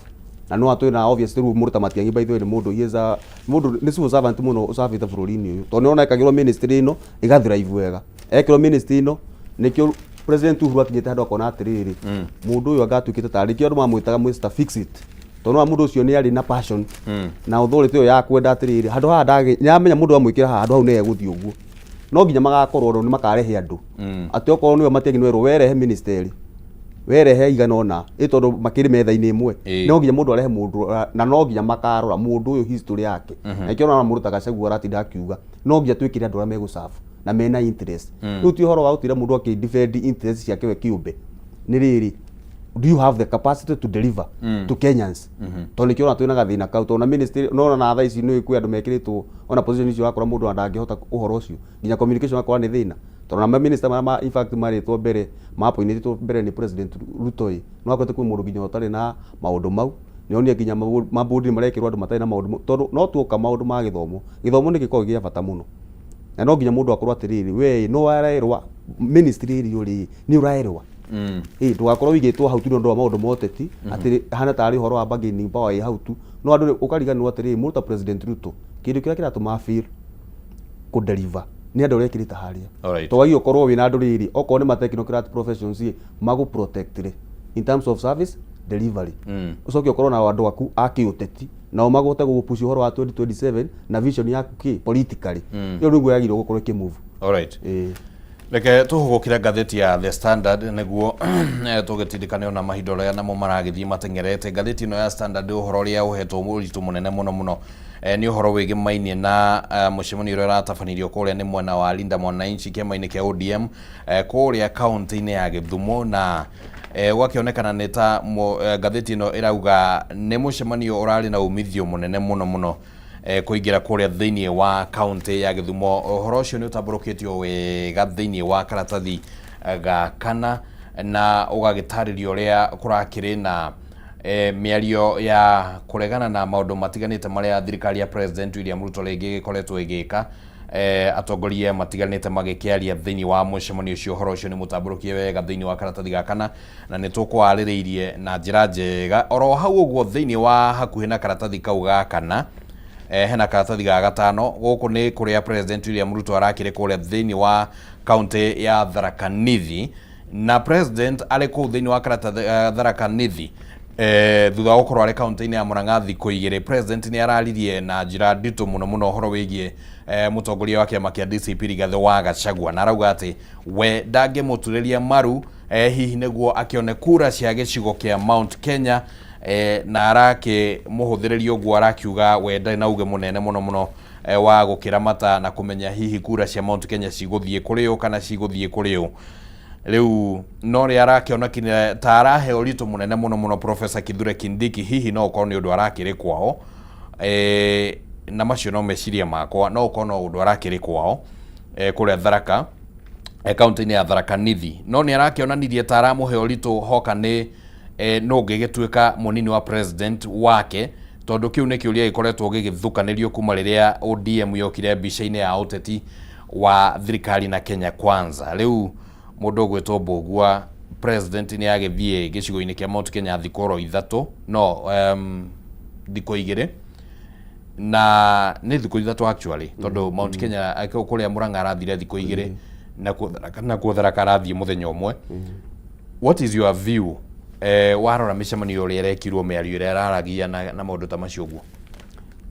Na no atwĩ na obviously rĩu mũndũ ta Matiang'i, by the way, nĩ mũndũ, he is a mũndũ nĩ civil servant mũno ũcabĩte bũrũri-inĩ ũyũ, tondũ nĩ ũrona ekagĩrwo ministry ĩno ĩgathrive wega, ekĩrwo ministry ĩno. Nĩkĩo President Uhuru akinyĩte handũ akona atĩrĩrĩ, mũndũ ũyũ anga atuĩkĩte tarĩ kĩo andũ mamwĩtaga Mr Fix It, tondũ nĩ mũndũ ũcio nĩ arĩ na passion na authority ĩyo ya kwenda atĩrĩrĩ, handũ haha ndagĩ nĩamenya mũndũ amwĩkĩra haha, handũ hau nĩ egũthiĩ ũguo. No nginya magakorwo nĩ makarehe andũ atĩ okorwo nĩwe Matiang'i nĩwerwo werehe ministry, werehe igana ũna ĩ, tondũ makĩrĩ metha-inĩ ĩmwe. No nginya mũndũ arehe mũndũ na no nginya makarora mũndũ ũyũ history yake. Na ikĩo ona mũndũ ta Gachagua aratinda akiuga no nginya twĩkĩre andũ arĩa megũserve na mena interest. Rĩu ti ũhoro wa gũtira mũndũ akĩ defend interest ciake we kĩũmbe, nĩ rĩrĩ, do you have the capacity to deliver to Kenyans? Tondũ nĩkĩo ona twĩna gathĩna kau, tondũ na ministry no ona thaa ici nĩ kwĩ andũ mekĩrĩtwo ona position icio, wakora mũndũ ona ndangĩhota ũhoro ũcio, nginya communication akora nĩ thĩna, tondũ na minister marĩa in fact marĩtwo mbere, maappointĩtwo mbere nĩ President Ruto ĩ, no akorete kwĩ mũndũ nginya ũtarĩ na maũndũ mau. Nĩonire nginya mabodi marekĩrwo andũ matarĩ na maũndũ mau, tondũ no tuoka maũndũ ma gĩthomo, gĩthomo nĩ gĩkoragwo gĩa bata mũno, na no nginya mũndũ akorwo atĩrĩrĩ, we no warerwa ministry ĩrĩa ũrĩ nĩ ũraerwa ĩ, ndũgakorwo wĩigĩtwo hau tu nĩ ũndũ wa maũndũ ma ũteti, atĩ hana tarĩ ũhoro wa bargaining power ĩ hau tu. No andũ ũkariganĩrwo atĩrĩrĩ, mũndũ ta President Ruto, kĩndũ kĩrĩa kĩratũma fail kũdeliver nĩ andũ arĩa ekĩrĩte harĩa. Twagĩrĩirwo ũkorwo wĩna andũ rĩrĩ, okorwo nĩ ma technocrat professions ĩ, magũ protect rĩ in terms of service delivery. Ũcoke ũkorwo na andũ aku a kĩũteti nao magote gũgũpush ũhoro wa 2027 na vision yaku kĩ politically. Ĩyo nĩguo yagĩrĩirwo gũkorwo ĩkĩmove. Ĩĩ. Reke tũhũgũkĩre ngathĩti ya The Standard nĩguo tũgĩtindĩkane ona mahinda ũrĩa namo maragĩthiĩ mateng'erete. Ngathĩti ĩno ya Standard, ũhoro ũrĩa ũhetwo ũritũ mũnene mũno mũno nĩ ũhoro wĩgĩmainie na mũcemanio ũrĩa ũratabanirio kũrĩa nĩ mwena wa Linda Mwananchi, kĩama-inĩ kĩa ODM, kũrĩa kaunti-inĩ ya Gĩthumo, na ũgakĩonekana nĩ ta ngathĩti ĩno ĩrauga nĩ mũcemanio ũrarĩ na umithio mũnene mũno mũno kũingĩra kũrĩa thĩinĩ wa kaunti ya Gĩthumo. Ũhoro ũcio nĩ ũtambũrũkĩtio wega thĩinĩ wa karatathi ga kana, na ũgagĩtarĩria ũrĩa kũrakĩrĩ na mĩario ya kũregana na maũndũ matiganĩte marĩa thirikari ya President William Ruto rĩngĩ ĩgĩkoretwo ĩgĩka, atongoria matiganĩte magĩkĩaria thĩinĩ wa mũcemanio ũcio. Ũhoro ũcio nĩ mũtambũrũkie wega thĩinĩ wa karatathi ga kana, na nĩ tũkwarĩrĩirie na njĩra njega oro hau ũguo. Thĩinĩ wa hakuhĩ na karatathi kau ga kana, hena karatathi ga gatano. Gũkũ nĩ kũrĩa President William Ruto arakĩrĩ kũrĩa thĩinĩ wa kaunti ya Tharaka Nithi, na president arĩ kũu thĩinĩ wa karatathi Tharaka Nithi, thutha wa gũkorwo arĩ kaunti-inĩ ya Murang'a thikũ 2, president nĩ araririe na njĩra nditũ mũno mũno ũhoro wĩgiĩ mũtongoria wa kĩama kĩa DCP Rigathĩ wa Gachagua, na arauga atĩ we ndangĩmũturĩria maru hihi nĩguo akĩone kura cia gĩcigo kĩa Mount Kenya, na arakĩmũhũthĩrĩria ũguo, arakiuga we ndarĩ na uge mũnene mũno mũno wa gũkĩramata na kũmenya hihi kura cia Mount Kenya cigũthiĩ kũrĩ ũ kana cigũthiĩ kũrĩ ũ. Rĩu no rĩ arakĩonekire ta arahe ũritũ mũnene mũno mũno Professor Kithure Kindiki, hihi no ũkorwo nĩ ũndũ arakĩrĩ kwao, na macio no meciria makwa, no ũkorwo no ũndũ arakĩrĩ kwao kũrĩa Tharaka, kaunti-inĩ ya Tharaka Nithi, no nĩ arakĩonanirie ta aramũhe ũritũ hoka nĩ no ũngĩgĩtuĩka mũnini wa president wake, tondũ kĩu nĩ kĩũria gĩkoretwo gĩgĩthukanĩrio kuma rĩrĩa ODM yokire mbica-inĩ ya ũteti wa thirikari na Kenya Kwanza. Rĩu mũndũ ũgwĩtwo Mbũgua, president nĩ agĩthiĩ gĩcigo-inĩ kĩa Mount Kenya thikũ oro 3, no thikũ 2, na nĩ thikũ 3 actually, tondũ Mount Kenya kũrĩa Murang'a arathire thikũ 2, na kuo Tharaka arathiĩ mũthenya ũmwe. What is your view, warora mĩcemanio ũrĩa ĩrekirwo, mĩario ĩrĩa ĩraragia na maũndũ ta macio ũguo?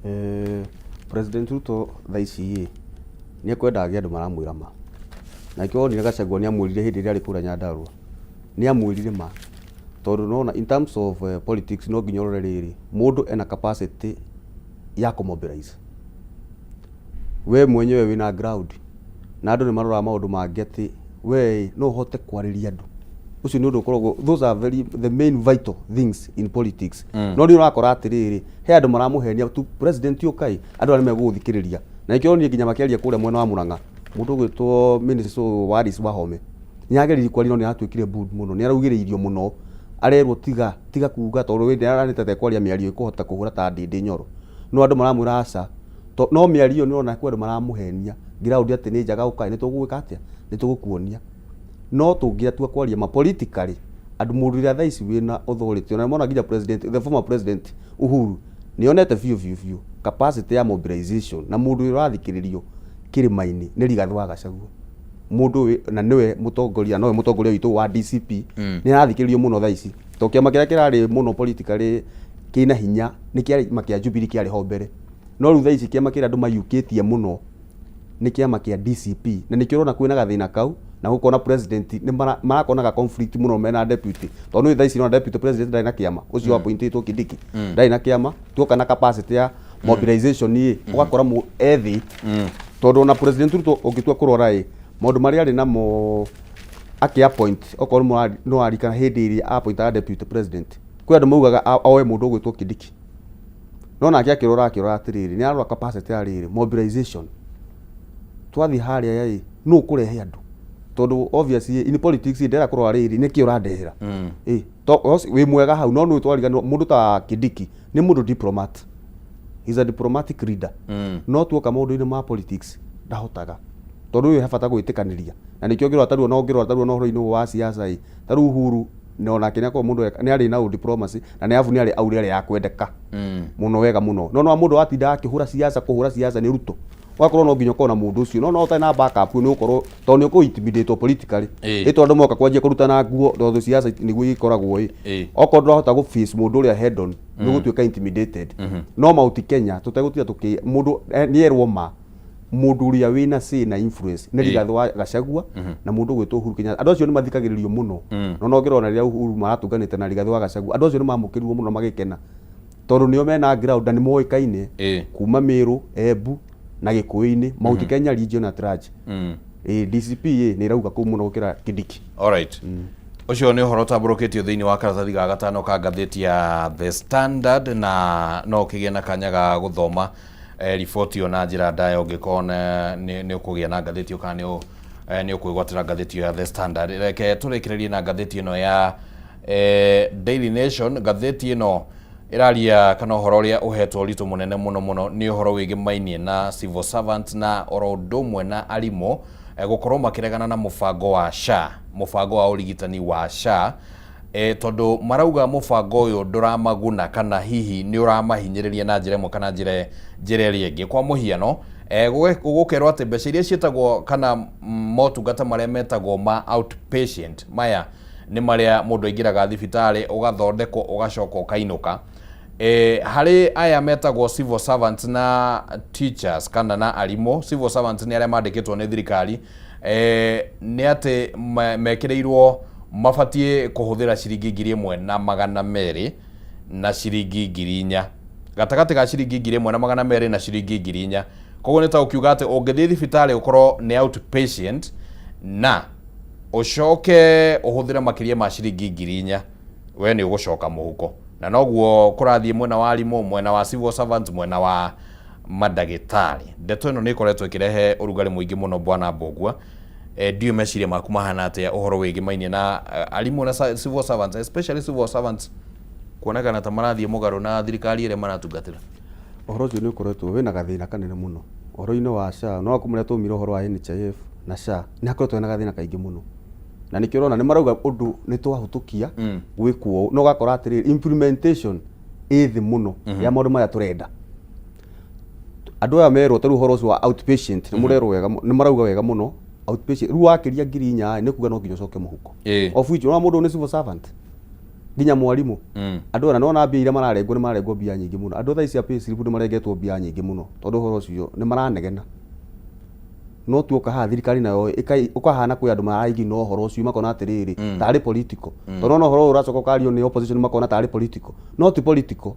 Eh, President Ruto thaa ici ĩ nĩ ekwenda agĩe andũ maramwĩra ma, na nĩkĩo wonire Gachagua nĩ amwĩrire hĩndĩ ĩrĩa arĩ kũrĩa Nyandarua, nĩ amwĩrire ma, tondũ nĩwona in terms of politics no nginya ũrore rĩrĩ, mũndũ ena capacity ya kũ mobilize, we mwenyewe wĩna ground na andũ nĩ maroraga maũndũ mangĩ atĩ we ĩ no ũhote kwarĩria andũ, ũcio nĩ ũndũ ũkoragwo, those are very the main vital things in politics. No nĩ ũrakora atĩrĩrĩ, he andũ maramũhenia tu, president ũkai andũ arĩa megũgũthikĩrĩria, na nĩkĩo wonire nginya makĩaria kũrĩa mwena wa Murang'a, mũndũ ũgwĩtwo minister wa Alice Wahome nĩ ageririe kwaria no nĩ aratuĩkire booed mũno, nĩ araugĩrĩirio mũno, arerwo tiga tiga kuga tondũ we nĩ aranĩte kwaria mĩario ĩkũhota kũhũra ta Ndĩndĩ Nyoro, no andũ maramwĩra aca. No mĩario ĩyo nĩ ũrona kwĩ andũ maramũhenia ground atĩ nĩ njega, ũkai nĩ tũgũgwĩka atĩa, nĩ tũgũkuonia. No tũngĩatua kwaria ma politically, andũ mũndũ ũrĩa thaa ici wĩna authority, ona mona nginya president, the former president Uhuru nĩ onete biũ biũ biũ capacity ya mobilization, na mũndũ ũrĩa ũrathikĩrĩrio kĩrĩma-inĩ nĩ Rigathĩ wa Gachagua, mũndũ na nĩwe mũtongoria, nowe mũtongoria witũ wa DCP, nĩ arathikĩrĩrio mũno thaa ici, tondũ kĩama kĩrĩa kĩrarĩ mũno politically kĩna hinya nĩ kĩama kĩa Jubilee kĩarĩ ho mbere, no rĩu thaa ici kĩama kĩrĩa andũ mayukĩtie mũno nĩ kĩama kĩa DCP, na nĩkĩo ũrona kwĩna gathĩna kau na gũkona president nĩ marakona ga conflict mũno mena deputy, tondũ nĩ thaa ici ũrona deputy president ndarĩ na kĩama, ũcio appointĩtwo Kindiki ndarĩ na kĩama, tuoka na capacity ya mobilization ĩ ũgakora ethĩ, tondũ ona president Ruto ũngĩtua kũrora ĩ maũndũ marĩa arĩ namo akĩ appoint, okorwo nĩ warikana hĩndĩ ĩrĩa appointaga deputy president, kwĩ andũ maugaga oe mũndũ ũgwĩtwo Kindiki, no nake akĩrora akĩrora atĩrĩrĩ, nĩ arora capacity ya rĩrĩ mobilization, twathiĩ harĩa ĩ nũ ũkũrehe andũ, tondũ obviously in politics ndĩrenda kũrora rĩrĩ nĩkĩ ũrandehera ĩ wĩ mwega hau, no nĩ twariganĩrwo mũndũ ta Kindiki nĩ mũndũ diplomat, he's a diplomatic leader, no tuoka maũndũ-inĩ ma politics ndahotaga, tondũ ũyũ he bata gwĩtĩkanĩria, na nĩkĩo ũngĩrora tarĩu, ona ũngĩrora tarĩu ona ũhoro-inĩ ũyũ wa siasa ĩ, tarĩu Uhuru na onake nĩ akoragwo mũndũ nĩ arĩ na diplomacy na nĩ arabu nĩ arĩ aure arĩa ya kwendeka mũno wega mũno, no no mũndũ watinda akĩhũra siasa, kũhũra siasa nĩ Ruto, ũgakorwo no nginya ũkorwo na mũndũ ũcio, no no ũtarĩ na backup nĩ ũkorwo tondũ nĩ ũkũ intimidate politically, ĩ tondũ moka kwanjia kũrutana nguo, tondũ siasa nĩguo ikoragwo ĩ okorwo ndũrahota gũ face mũndũ ũrĩa head on nĩ ũgũtuĩka intimidated. No Mount Kenya tũtegũtinda tũkĩ mũndũ nĩ erwo ma mũndũ ũrĩa wĩna say na influence nĩ Rigathĩ wa Gachagua na mũndũ ũgwĩtwo Uhuru Kenyatta, andũ acio nĩ mathikagĩrĩrio mũno, no no ngĩrona rĩrĩa Uhuru maratũnganĩte na Rigathĩ wa Gachagua, andũ acio nĩ mamũkĩrirwo mũno magĩkena, tondũ nĩo mena ground na nĩ moĩkaine kuma Meru, Embu na Gĩkũyũ-inĩ, Mount Kenya region at large. Ĩ DCP ĩ nĩ ĩrauga kũu mũno gũkĩra Kindiki. Alright. Ũcio nĩ ũhoro ũtambũrũkĩtio thĩinĩ wa karatathi ga gatano ka ngathĩti ya The Standard, na no ũkĩgĩe na kanya ga gũthoma riboti ĩyo na njĩra ndaya ũngĩkorwo nĩ ũkũgĩa na ngathĩti ĩyo kana nĩ ũkwĩgwatĩra ngathĩti ĩyo ya The Standard. Reke tũrĩkĩrĩrie na ngathĩti ĩno ya Daily Nation. Ngathĩti ĩno ĩraria kana ũhoro ũrĩa ũhetwo ũritũ mũnene mũno mũno nĩ ũhoro wĩgĩmainie na civil servants na oro ũndũ ũmwe na arimũ gũkorwo makĩregana na mũbango wa SHA, mũbango wa ũrigitani wa SHA, tondũ marauga mũbango ũyũ ndũramaguna kana hihi nĩ ũramahinyĩrĩria na njĩra ĩmwe kana njĩra ĩrĩa ĩngĩ. Kwa mũhiano, gũkerwo atĩ mbeca iria ciĩtagwo kana motungata marĩa metagwo ma outpatient, maya nĩ marĩa mũndũ aingĩraga thibitarĩ ũgathondekwo ũgacoka ũkainũka, harĩ aya metagwo civil servants na teachers kana na arimũ, civil servants nĩ arĩa mandĩkĩtwo nĩ thirikari, nĩ atĩ mekĩrĩirwo mabatiĩ kũhũthĩra ciringi 1,200 na ciringi 4,000, gatagatĩ ga ciringi 1,200 na ciringi 4,000. Koguo nĩ ta ũkiuga atĩ ũngĩthiĩ thibitarĩ ũkorwo nĩ outpatient na ũcoke ũhũthĩre makĩria ma ciringi 4,000, we nĩ ũgũcoka mũhuko. Na noguo kũrathiĩ mwena wa arimũ, mwena wa civil servants, mwena wa mandagĩtarĩ. Ndeto ĩno nĩ ĩkoretwo ĩkĩrehe ũrugarĩ mũingĩ mũno. Bwana Mbũgua, ndiũĩ meciria maku mahana atĩa ũhoro wĩgĩmainie na arimũ na civil servants, especially civil servants kuonekana ta marathiĩ mũgarũ na thirikari ĩrĩa maratungatĩra. Ũhoro ũcio nĩ ũkoretwo wĩna gathĩna kanene mũno ũhoro-inĩ wa SHA, no kũmũrĩa twaumire ũhoro wa NHIF na SHA, nĩ hakoretwo hena gathĩna kaingĩ mũno, na nĩkĩo ũrona nĩ marauga ũndũ nĩ twahũtũkia gwĩkwo ũũ, no ũgakora atĩrĩrĩ, implementation ĩ thĩ mũno ya maũndũ marĩa tũrenda. Andũ aya merwo tarĩu ũhoro ũcio wa outpatient nĩ mũrerwo wega nĩ marauga wega mũno outpatient rĩu wakĩria 4,000 nĩ kuga no nginya ũcoke mũhuko, of which ũrona mũndũ nĩ civil servant. Nginya mwarimũ, andũ ona nona mbia iria mararengwo nĩ mararengwo mbia nyingĩ mũno. Andũ thaa ici a payslip nĩ marengetwo mbia nyingĩ mũno, tondũ ũhoro ũcio nĩ maranegena. No tuoka haha thirikari nayo ũkahana kwĩ andũ maraigina ũhoro ũcio, makona atĩrĩrĩ, tarĩ political, tondũ ona ũhoro ũyũ ũracoka ũkario nĩ opposition, makona tarĩ political. No ti political,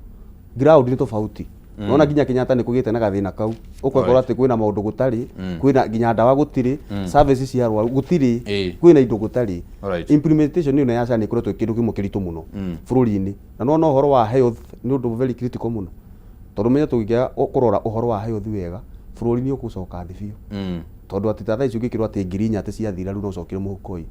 ground nĩ tofauti. Nona nginya Kenyatta nĩ kũgĩte na gathĩna kau, ũgakora atĩ kwĩna maũndũ gũtarĩ, kwĩna nginya ndawa gũtirĩ, services cia arwaru gũtirĩ, kwĩna indo gũtarĩ. Implementation ĩyo ya SHA nĩ ĩkoretwo kĩndũ kĩmwe kĩritũ mũno bũrũri-inĩ. Na nona ũhoro wa health nĩ ũndũ very critical mũno, tondũ menye tũngĩaga kũrora ũhoro wa health wega, bũrũri nĩ ũgũcoka thĩ biũ. Tondũ atĩ ta thaa ici ũngĩkĩrwo atĩ 4,000 atĩ ciathira rĩu no ũcokire mũhuko-ĩ,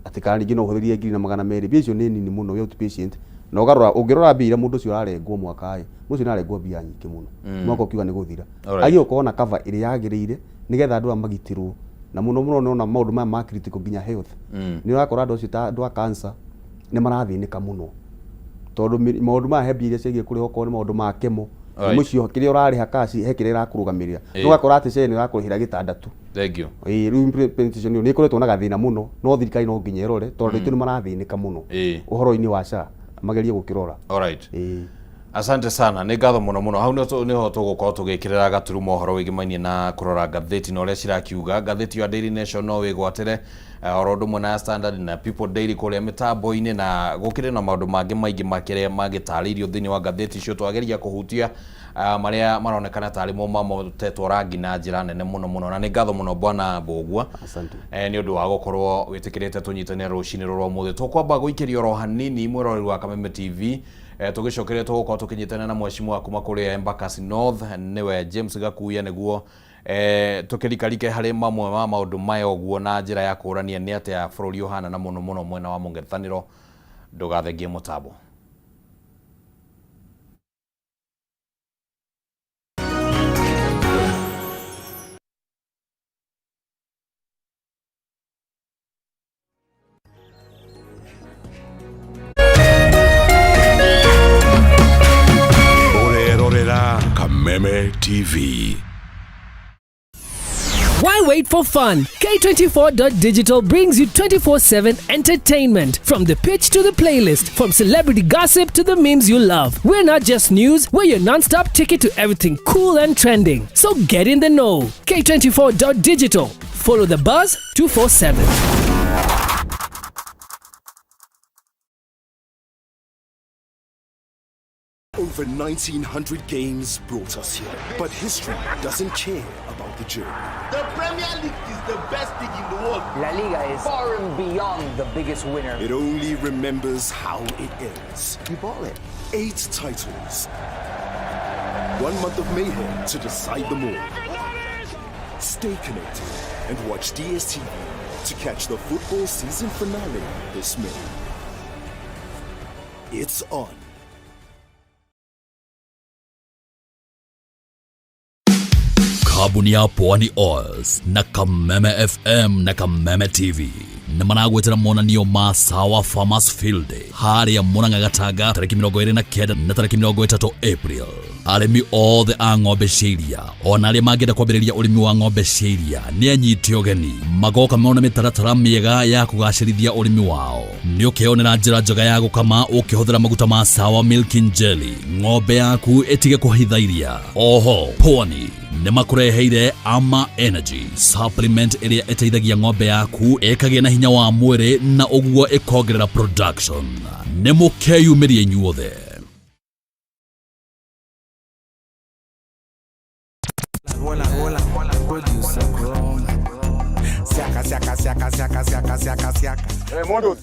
atĩ kana ningĩ no ũhũthĩrire 1,200, mbia icio nĩ nini mũno wĩ outpatient. Na ũgarora, ũngĩrora mbia iria mũndũ ũcio ararengwo mwaka ĩ, mũndũ ũcio nĩararengwo mbia nyingĩ mũno mwaka ũkiuga nĩ gũthira. Agĩrĩirwo gũkorwo na cover ĩrĩa yagĩrĩire, nĩgetha andũ aya magitĩrwo. Na mũno mũno nĩũrona maũndũ maya ma critical, nginya health, nĩ ũrakora andũ acio ta andũ a cancer nĩ marathĩnĩka mũno, tondũ maũndũ maya he mbia iria ciagiĩ kũrĩha, okorwo nĩ maũndũ ma kemo, mũcio kĩrĩa ũrarĩha cash, he kĩrĩa ĩrakũrũgamĩrĩra. Ũgakora atĩ SHA nĩ ĩrakũrĩhĩra gĩtanda tu. Thank you. Ĩĩ, rĩu implementation ĩyo nĩ ĩkoretwo na gathĩna mũno, no thirikari no nginya ĩrore, tondũ andũ aitũ nĩ marathĩnĩka mũno ũhoro-inĩ wa SHA, magerie gũkĩrora. Ĩĩ. Asante sana, nĩ ngatho mũno mũno. Hau nĩho tũgũkorwo tũgĩkĩrĩra gaturumo ũhoro wĩgĩmainie na kũrora ngathĩti na ũrĩa cirakiuga. Ngathĩti ya Daily Nation no wĩgwatĩre, oro ũndũ ũmwe na Standard na People Daily kũrĩa mĩtambo-inĩ, na gũkĩrĩ na maũndũ mangĩ maingĩ makĩrĩa magĩtarĩirio thĩinĩ wa ngathĩti icio. Twageria kũhutia marĩa maronekana tarĩ mo mamotetwo rangi na njĩra nene mũno mũno. Na nĩ ngatho mũno, bwana Mbũgua. Asante. Nĩ ũndũ wa gũkorwo wĩtĩkĩrĩte tũnyitanĩre rũcinĩ rũrũ ũmũthĩ. Tũkwamba gũikĩria oro hanini, mwĩroreri wa Kameme TV. Tũgĩcokeria tũgũkorwo tũkĩnyitana na mheshimiwa kuma kũrĩa Embakasi North, nĩwe James Gakuya, nĩguo tũkĩrikarike harĩ mamwe ma maũndũ maya ũguo na njĩra ya kũrania nĩ atĩa bũrũri ũhana, na mũno mũno mwena wa mũng'ethanĩro. Ndũgathengie mũtambo. Ũrerorera Kameme TV. Why wait for fun? K24.digital brings you 24/7 entertainment. From the pitch to the playlist, from celebrity gossip to the memes you love. We're not just news, we're your non stop ticket to everything cool and trending. So get in the know. K24.digital. Follow the buzz 247. Over 1,900 games brought us here, but history doesn't care about the journey. The Premier League is the best league in the world. La Liga is far and beyond the biggest winner. It only remembers how it ends. You bought it. 8 titles. 1 month of mayhem to decide them all. Stay connected and watch DSTV to catch the football season finale this May. It's on. Kambuni ya Pwani Oils na Kameme FM na Kameme TV nĩ maragwĩtĩra monanio ma Sawa Farmers Field Day harĩa Murang'a Gatanga, tarĩki 29 na tarĩki 30 April. Arĩmi othe a ng'ombe cia iria ona arĩa mangĩenda kwambĩrĩria ũrĩmi wa ng'ombe cia iria nĩ anyite ũgeni, magoka mona mĩtaratara mĩega ya kũgacĩrithia ũrĩmi wao. Nĩ ũkeyonera njĩra njega ya gũkama ũkĩhũthĩra maguta ma Sawa Milking Jelly, ng'ombe yaku ĩtige kũhitha iria. Oho Pwani nĩ makũreheire Ama Energy supplement ĩrĩa ĩteithagia ng'ombe yaku ĩkagĩa na hinya wa mwĩrĩ na ũguo ĩkongerera production. Nĩ mũkeyumĩria inyuothe. Hola, hola, producer Crown. Siaka, siaka, siaka, siaka, siaka, siaka, siaka. Hey, Modus.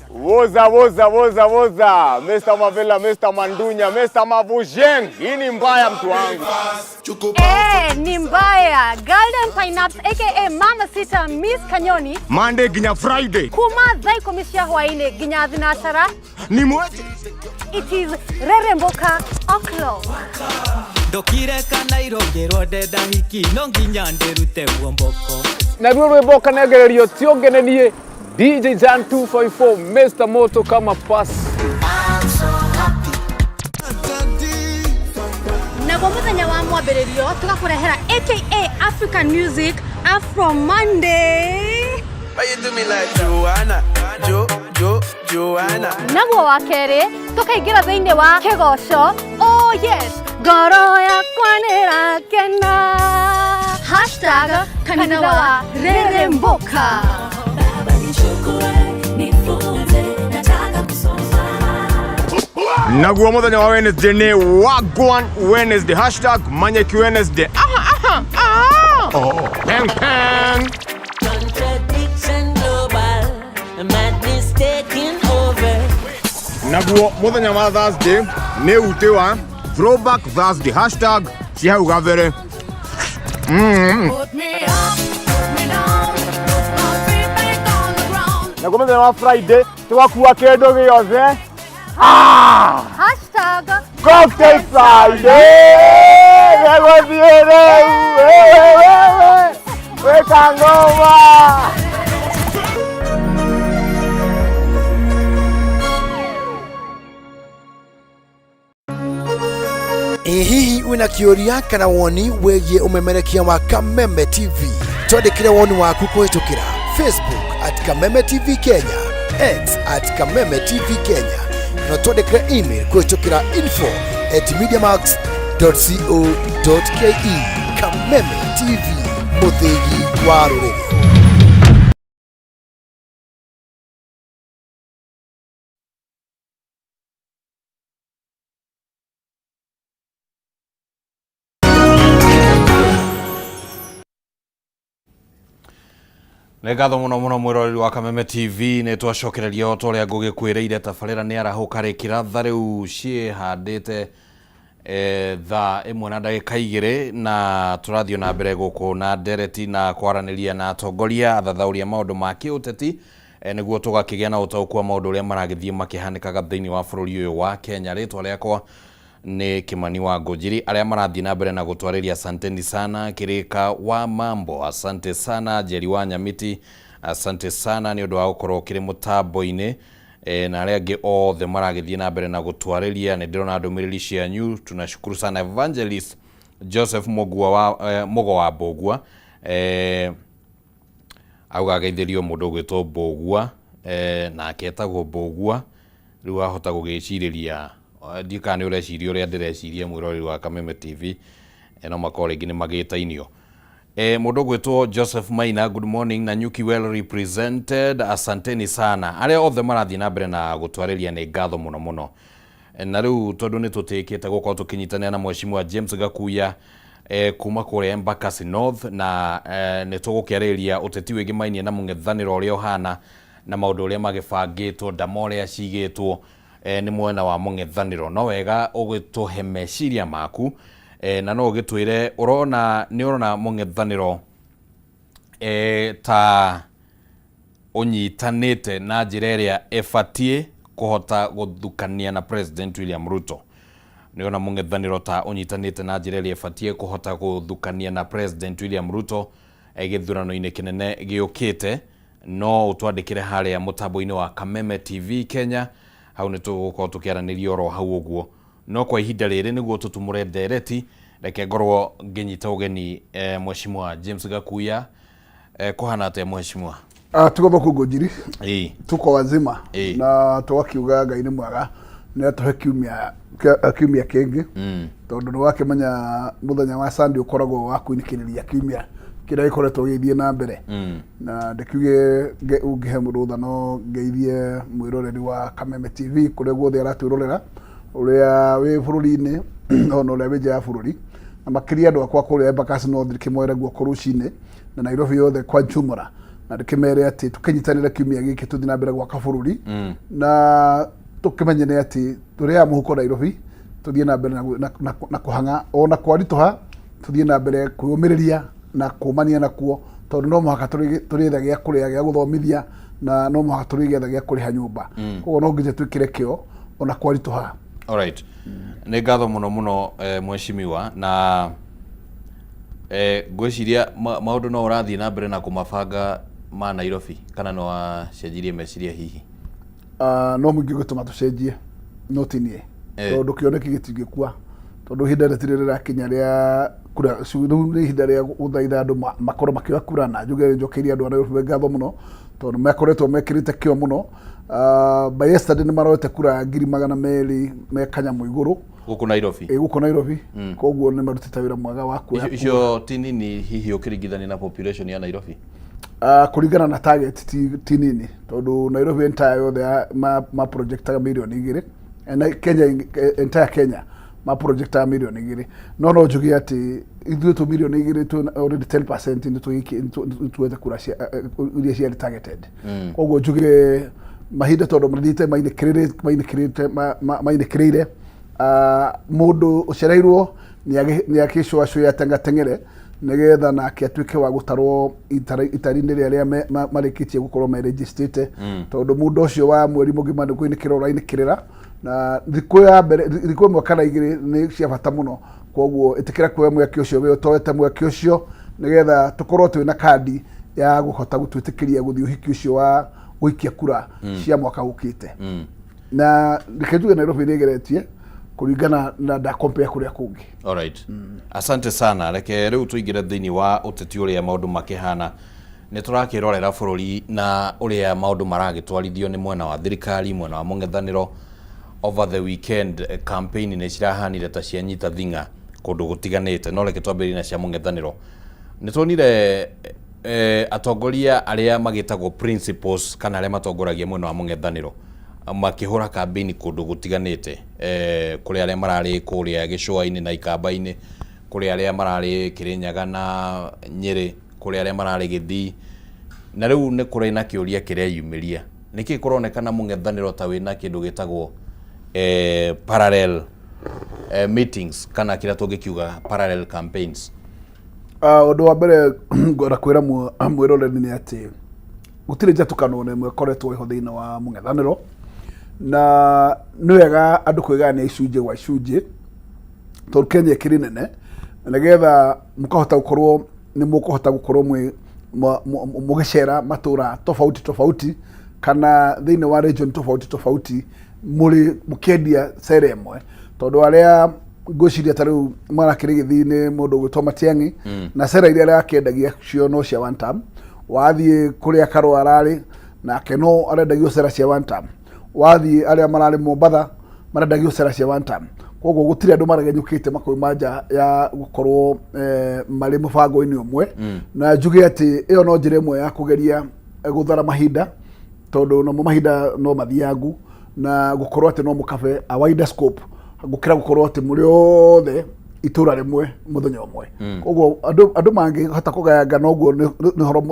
Woza, woza, woza, woza. Mr. Mavela, Mr. Mandunya, Mr. Mavujeng. Hii ni mbaya, mtu wangu. Eh, ni mbaya. Golden Pineapple aka Mama Sita Miss Kanyoni. Monday ginya Friday. Kuma thaa ikũmi cia hwaĩ-inĩ nginya thinacara. Ni mwete. It is Reremboka O'clock. Ndokire kana irongĩrwo ndenda hiki no nginya ndĩrute guomboko. Naruo rwĩmbo kanegererio ti ũngĩ nĩ niĩ DJ Jan 254, Mr. Moto kama pass. Naguo mũthenya wa mwambĩrĩrio tũgakũrehera aka African Music Afro Monday. Why you do me like Joanna? Jo, Jo, Joanna. Naguo wa kerĩ tũkaingĩra thĩinĩ wa kĩgoco. Oh yes, ngoro yakwa nĩrakena. Hashtag kanitha wa Rĩrĩmbũka. Naguo muthenya wa Wednesday nĩ Wagwan Wednesday, hashtag Manyeki Wednesday. Aha, aha, aha. Oh, peng peng. Contradiction global, madness taking over. Naguo muthenya wa Thursday nĩ utĩ wa Throwback Thursday, hashtag ci hau gabere. Put me up, put me down, put my feet back on the ground. Naguo muthenya wa Friday tũgakua kĩndũ gĩothe. Ah! Hashtag Cocktail Friday! Gĩgũthiĩ rĩu! Wewe! Wĩka ngoma! Ĩ hihi wĩna kĩũria kana woni wĩgiĩ ũmemerekia wa Kameme TV? Twandĩkĩre woni waku kũhĩtũkĩra Facebook at Kameme TV Kenya, X at Kameme TV Kenya, na twandĩkĩre email kũhĩtũkĩra info at mediamax.co.ke. Kameme TV, mũthĩgi wa rũrĩrĩ. Nĩ ngatho mũno mũno mwĩroreri wa Kameme TV, nĩ twacokereria o ta ũrĩa ngũgĩkwĩrĩire. Tabarĩra nĩ arahũka rĩkĩratha rĩu ciĩhandĩte thaa 1:02, na tũrathiĩ na mbere gũkũ na ndereti na kwaranĩria na atongoria athathaũri a maũndũ ma kĩũteti, nĩguo tũgakĩgĩa na ũtaũku wa maũndũ ũrĩa maragĩthiĩ makĩhanĩkaga thĩinĩ wa bũrũri ũyũ wa Kenya. Rĩtwa rĩakwa nĩ Kimani wa Ngũnjiri. Arĩa marathiĩ na mbere na gũtwarĩria, asanteni sana. Kĩrĩka wa Mambo, asante sana. Njeri wa Nyamiti, asante sana nĩ ũndũ wa gũkorwo ũkĩrĩ mũtambo-inĩ, na arĩa angĩ othe maragĩthiĩ na mbere na gũtwarĩria, nĩ ndĩrona ndũmĩrĩri cianyu, tunashukuru sana. Evangelist Joseph Mũgua wa, Mũgo wa Mbũgua, auga ageithĩrio mũndũ ũgwĩtwo Mbũgua, nake etagwo Mbũgua. Rĩu wahota gũgĩcirĩria, ndiũ kana nĩ ũreciria ũrĩa ndĩreciria, mwĩroreri wa Kameme TV, no makorwo rĩngĩ nĩ magĩtainio. Mũndũ ũgwĩtwo Joseph Maina, good morning Nanyuki, well represented, asanteni sana. Arĩa othe marathiĩ na mbere na gũtwarĩria, nĩ ngatho mũno mũno. Na rĩu tondũ nĩ tũtĩkĩte gũkorwo tũkĩnyitanĩra na Mheshimiwa James Gakuya, kuma kũrĩa Embakasi North, na nĩ tũgũkĩarĩrĩria ũteti wĩgĩmainie na mũng'ethanĩro ũrĩa ũhana na maũndũ ũrĩa magĩbangĩtwo, ndama ũrĩa cigĩtwo, nĩ mwena wa mũng'ethanĩro. No wega ũgĩtũhe meciria maku, na no ũgĩtwĩre ũrona nĩ ũrona mũng'ethanĩro ta ũnyitanĩte na njĩra ĩrĩa ĩbatiĩ kũhota gũthukania na President William Ruto. Nĩ ona mũng'ethanĩro ta ũnyitanĩte na njĩra ĩrĩa ĩbatiĩ kũhota gũthukania na President William Ruto, gĩthurano-inĩ kĩnene gĩũkĩte? No ũtwandĩkĩre harĩa mũtambo-inĩ wa Kameme TV Kenya, hau nĩ tũgũkorwo tũkĩaranĩria oro hau ũguo. No kwa ihinda rĩrĩ, nĩguo tũtumũre ndereti, reke ngorwo ngĩnyita ũgeni, Mheshimiwa James Gakuya. Kũhana atĩa, Mheshimiwa? Ah, tuko thũku Ngũnjiri. Tuko wazima. Na tũgakiuga Ngai nĩ mwega nĩ atũhe kiumia kĩngĩ, tondũ nĩ wakĩmenya mũthenya wa Sunday ũkoragwo wa kũinĩkĩrĩria kiumia kĩrĩa gĩkoretwo gĩgĩthiĩ na mbere. Na ndĩkiuge ũngĩhe rũtha no ngeithie mwĩroreri wa Kameme TV kũrĩa guothe aratwĩrorera, ũrĩa wĩ bũrũri-inĩ ona ũrĩa wĩ nja ya bũrũri, na makĩria andũ akwa kũrĩa Embakasi North, ndĩkĩmoere guoko rũcinĩ, na Nairobi yothe kwa jumla, na ndĩkĩmere atĩ tũkĩnyitanĩre kiumia gĩkĩ tũthiĩ na mbere gwaka bũrũri, na tũkĩmenyane atĩ tũrĩ a mũhuko Nairobi, tũthiĩ na mbere na kũhang'a ona kwaritũha, tũthiĩ na mbere kwĩyũmĩrĩria na kũmania nakuo, tondũ no mũhaka tũrĩetha gĩa kũrĩa, gĩa gũthomithia, na no mũhaka tũrĩgetha gĩa kũrĩha nyũmba. Koguo no nginya twĩkĩre kĩo ona kwaritũha. Alright. Nĩ ngatho mũno mũno, Mheshimiwa, na ngwĩciria maũndũ no ũrathiĩ na mbere na kũmabanga ma Nairobi, kana no wacenjirie meciria hihi? Ah, no mũingĩ gũtũma tũcenjie, no ti niĩ, tondũ kĩoneki gĩtingĩkua, tondũ ihinda rĩtirĩ rĩrakinya rĩa kura. Rĩu nĩ ihinda rĩa gũthaitha andũ makorwo makĩoya kura, na njuge njokeirie andũ a Nairobi ngatho mũno, tondũ makoretwo mekĩrĩte kĩo mũno. By yesterday nĩ maroete kura 200,000 me kanyamũ igũrũ. Gũkũ Nairobi. Ĩ gũkũ Nairobi. Koguo nĩ marutĩte wĩra mwega wa kuoya Icio icio ti nini hihi ũkĩringithania na population ya Nairobi? Kũringana na target ti nini, tondũ Nairobi entire yothe ma projectaga 2 mirioni. Na Kenya entire Kenya ma projectaga 2 mirioni, no njuge atĩ ithuĩ tũ 2 mirioni twĩ already 10% nĩ tuoete kura cia iria ciarĩ targeted. Koguo njuge mahinda tondũ mathiĩte mainĩkĩrĩire, mũndũ ũcereirwo nĩ akĩcũacũe atengateng'ere nĩgetha nake atuĩke wa gũtarwo itari-inĩ rĩa arĩa marĩkĩtie gũkorwo merejistĩte, tondũ mũndũ ũcio wa mweri mũgima nĩ kũinĩkĩra ũrainĩkĩrĩra, na thikũ ya mbere, thikũ ĩmwe kana igĩrĩ nĩ cia bata mũno. Koguo ĩtĩkĩra kuoya mweke ũcio, we ũtoete mweke ũcio, nĩgetha tũkorwo twĩna kandi ya gũhota gũtwĩtĩkĩria gũthiĩ ũhiki ũcio wa gũikia kura cia mwaka ũkĩte. Na reke njuge Nairobi nĩ ĩgeretie kũringana na nda compare kũrĩa kũngĩ. Alright. Asante sana. Reke rĩu tũingĩre thĩinĩ wa ũteti ũrĩa maũndũ makĩhana. Nĩ tũrakĩrorera bũrũri na ũrĩa maũndũ maragĩtwarithio nĩ mwena wa thirikari, mwena wa mũng'ethanĩro. Over the weekend campaign nĩ cirahanire ta cianyita thing'a kũndũ gũtiganĩte, no reke twambĩrĩrie na cia mũng'ethanĩro. Nĩ tuonire atongoria arĩa magĩtagwo principals kana arĩa matongoragia mwena wa mũng'ethanĩro makĩhũra kambĩini kũndũ gũtiganĩte, kũrĩ arĩa mararĩ kũrĩa gĩcũa-inĩ na ikamba-inĩ, kũrĩ arĩa mararĩ Kĩrĩnyaga na Nyĩrĩ, kũrĩ arĩa mararĩ Gĩthii, na rĩu nĩ kũrĩ na kĩũria kĩreyumĩria, nĩkĩ kũronekana mũng'ethanĩro ta wĩna kĩndũ gĩtagwo parallel meetings kana kĩrĩa tũngĩkiuga parallel campaigns? Ũndũ wa mbere ngwenda kwĩra mwĩroreri nĩ atĩ gũtirĩ njatũkano ona ĩmwe ĩkoretwo ĩho thĩinĩ wa mũng'ethanĩro, na nĩ wega andũ kwĩgayania icunjĩ gwa icunjĩ, tondũ Kenya ĩkĩrĩ nene, na nĩgetha mũkahota gũkorwo nĩ mũkũhota gũkorwo mwĩ mũgĩcera matũra tofauti tofauti kana thĩinĩ wa region tofauti tofauti mũrĩ mũkĩendia cera ĩmwe, tondũ arĩa ngwĩciria ta rĩu marakĩrĩ Gĩthii nĩ mũndũ ũgwĩtwo Matiang'i, na cera iria arakĩendagia cio no cia one term. Wathiĩ kũrĩa Karũa ararĩ nake no arendagio cera cia one term. Wathiĩ arĩa mararĩ Mombatha marendagio cera cia one term. Koguo gũtirĩ andũ maregenyũkĩte makoima nja ya gũkorwo marĩ mũbango-inĩ ũmwe. Na njuge atĩ ĩyo no njĩra ĩmwe ya kũgeria gũthara mahinda, tondũ namo mahinda no mathiangu, na gũkorwo atĩ no mũkabe a wider scope gũkĩra gũkorwo atĩ mũrĩ othe itũra rĩmwe mũthenya ũmwe. Koguo andũ mangĩhota kũgayanga noguo nĩ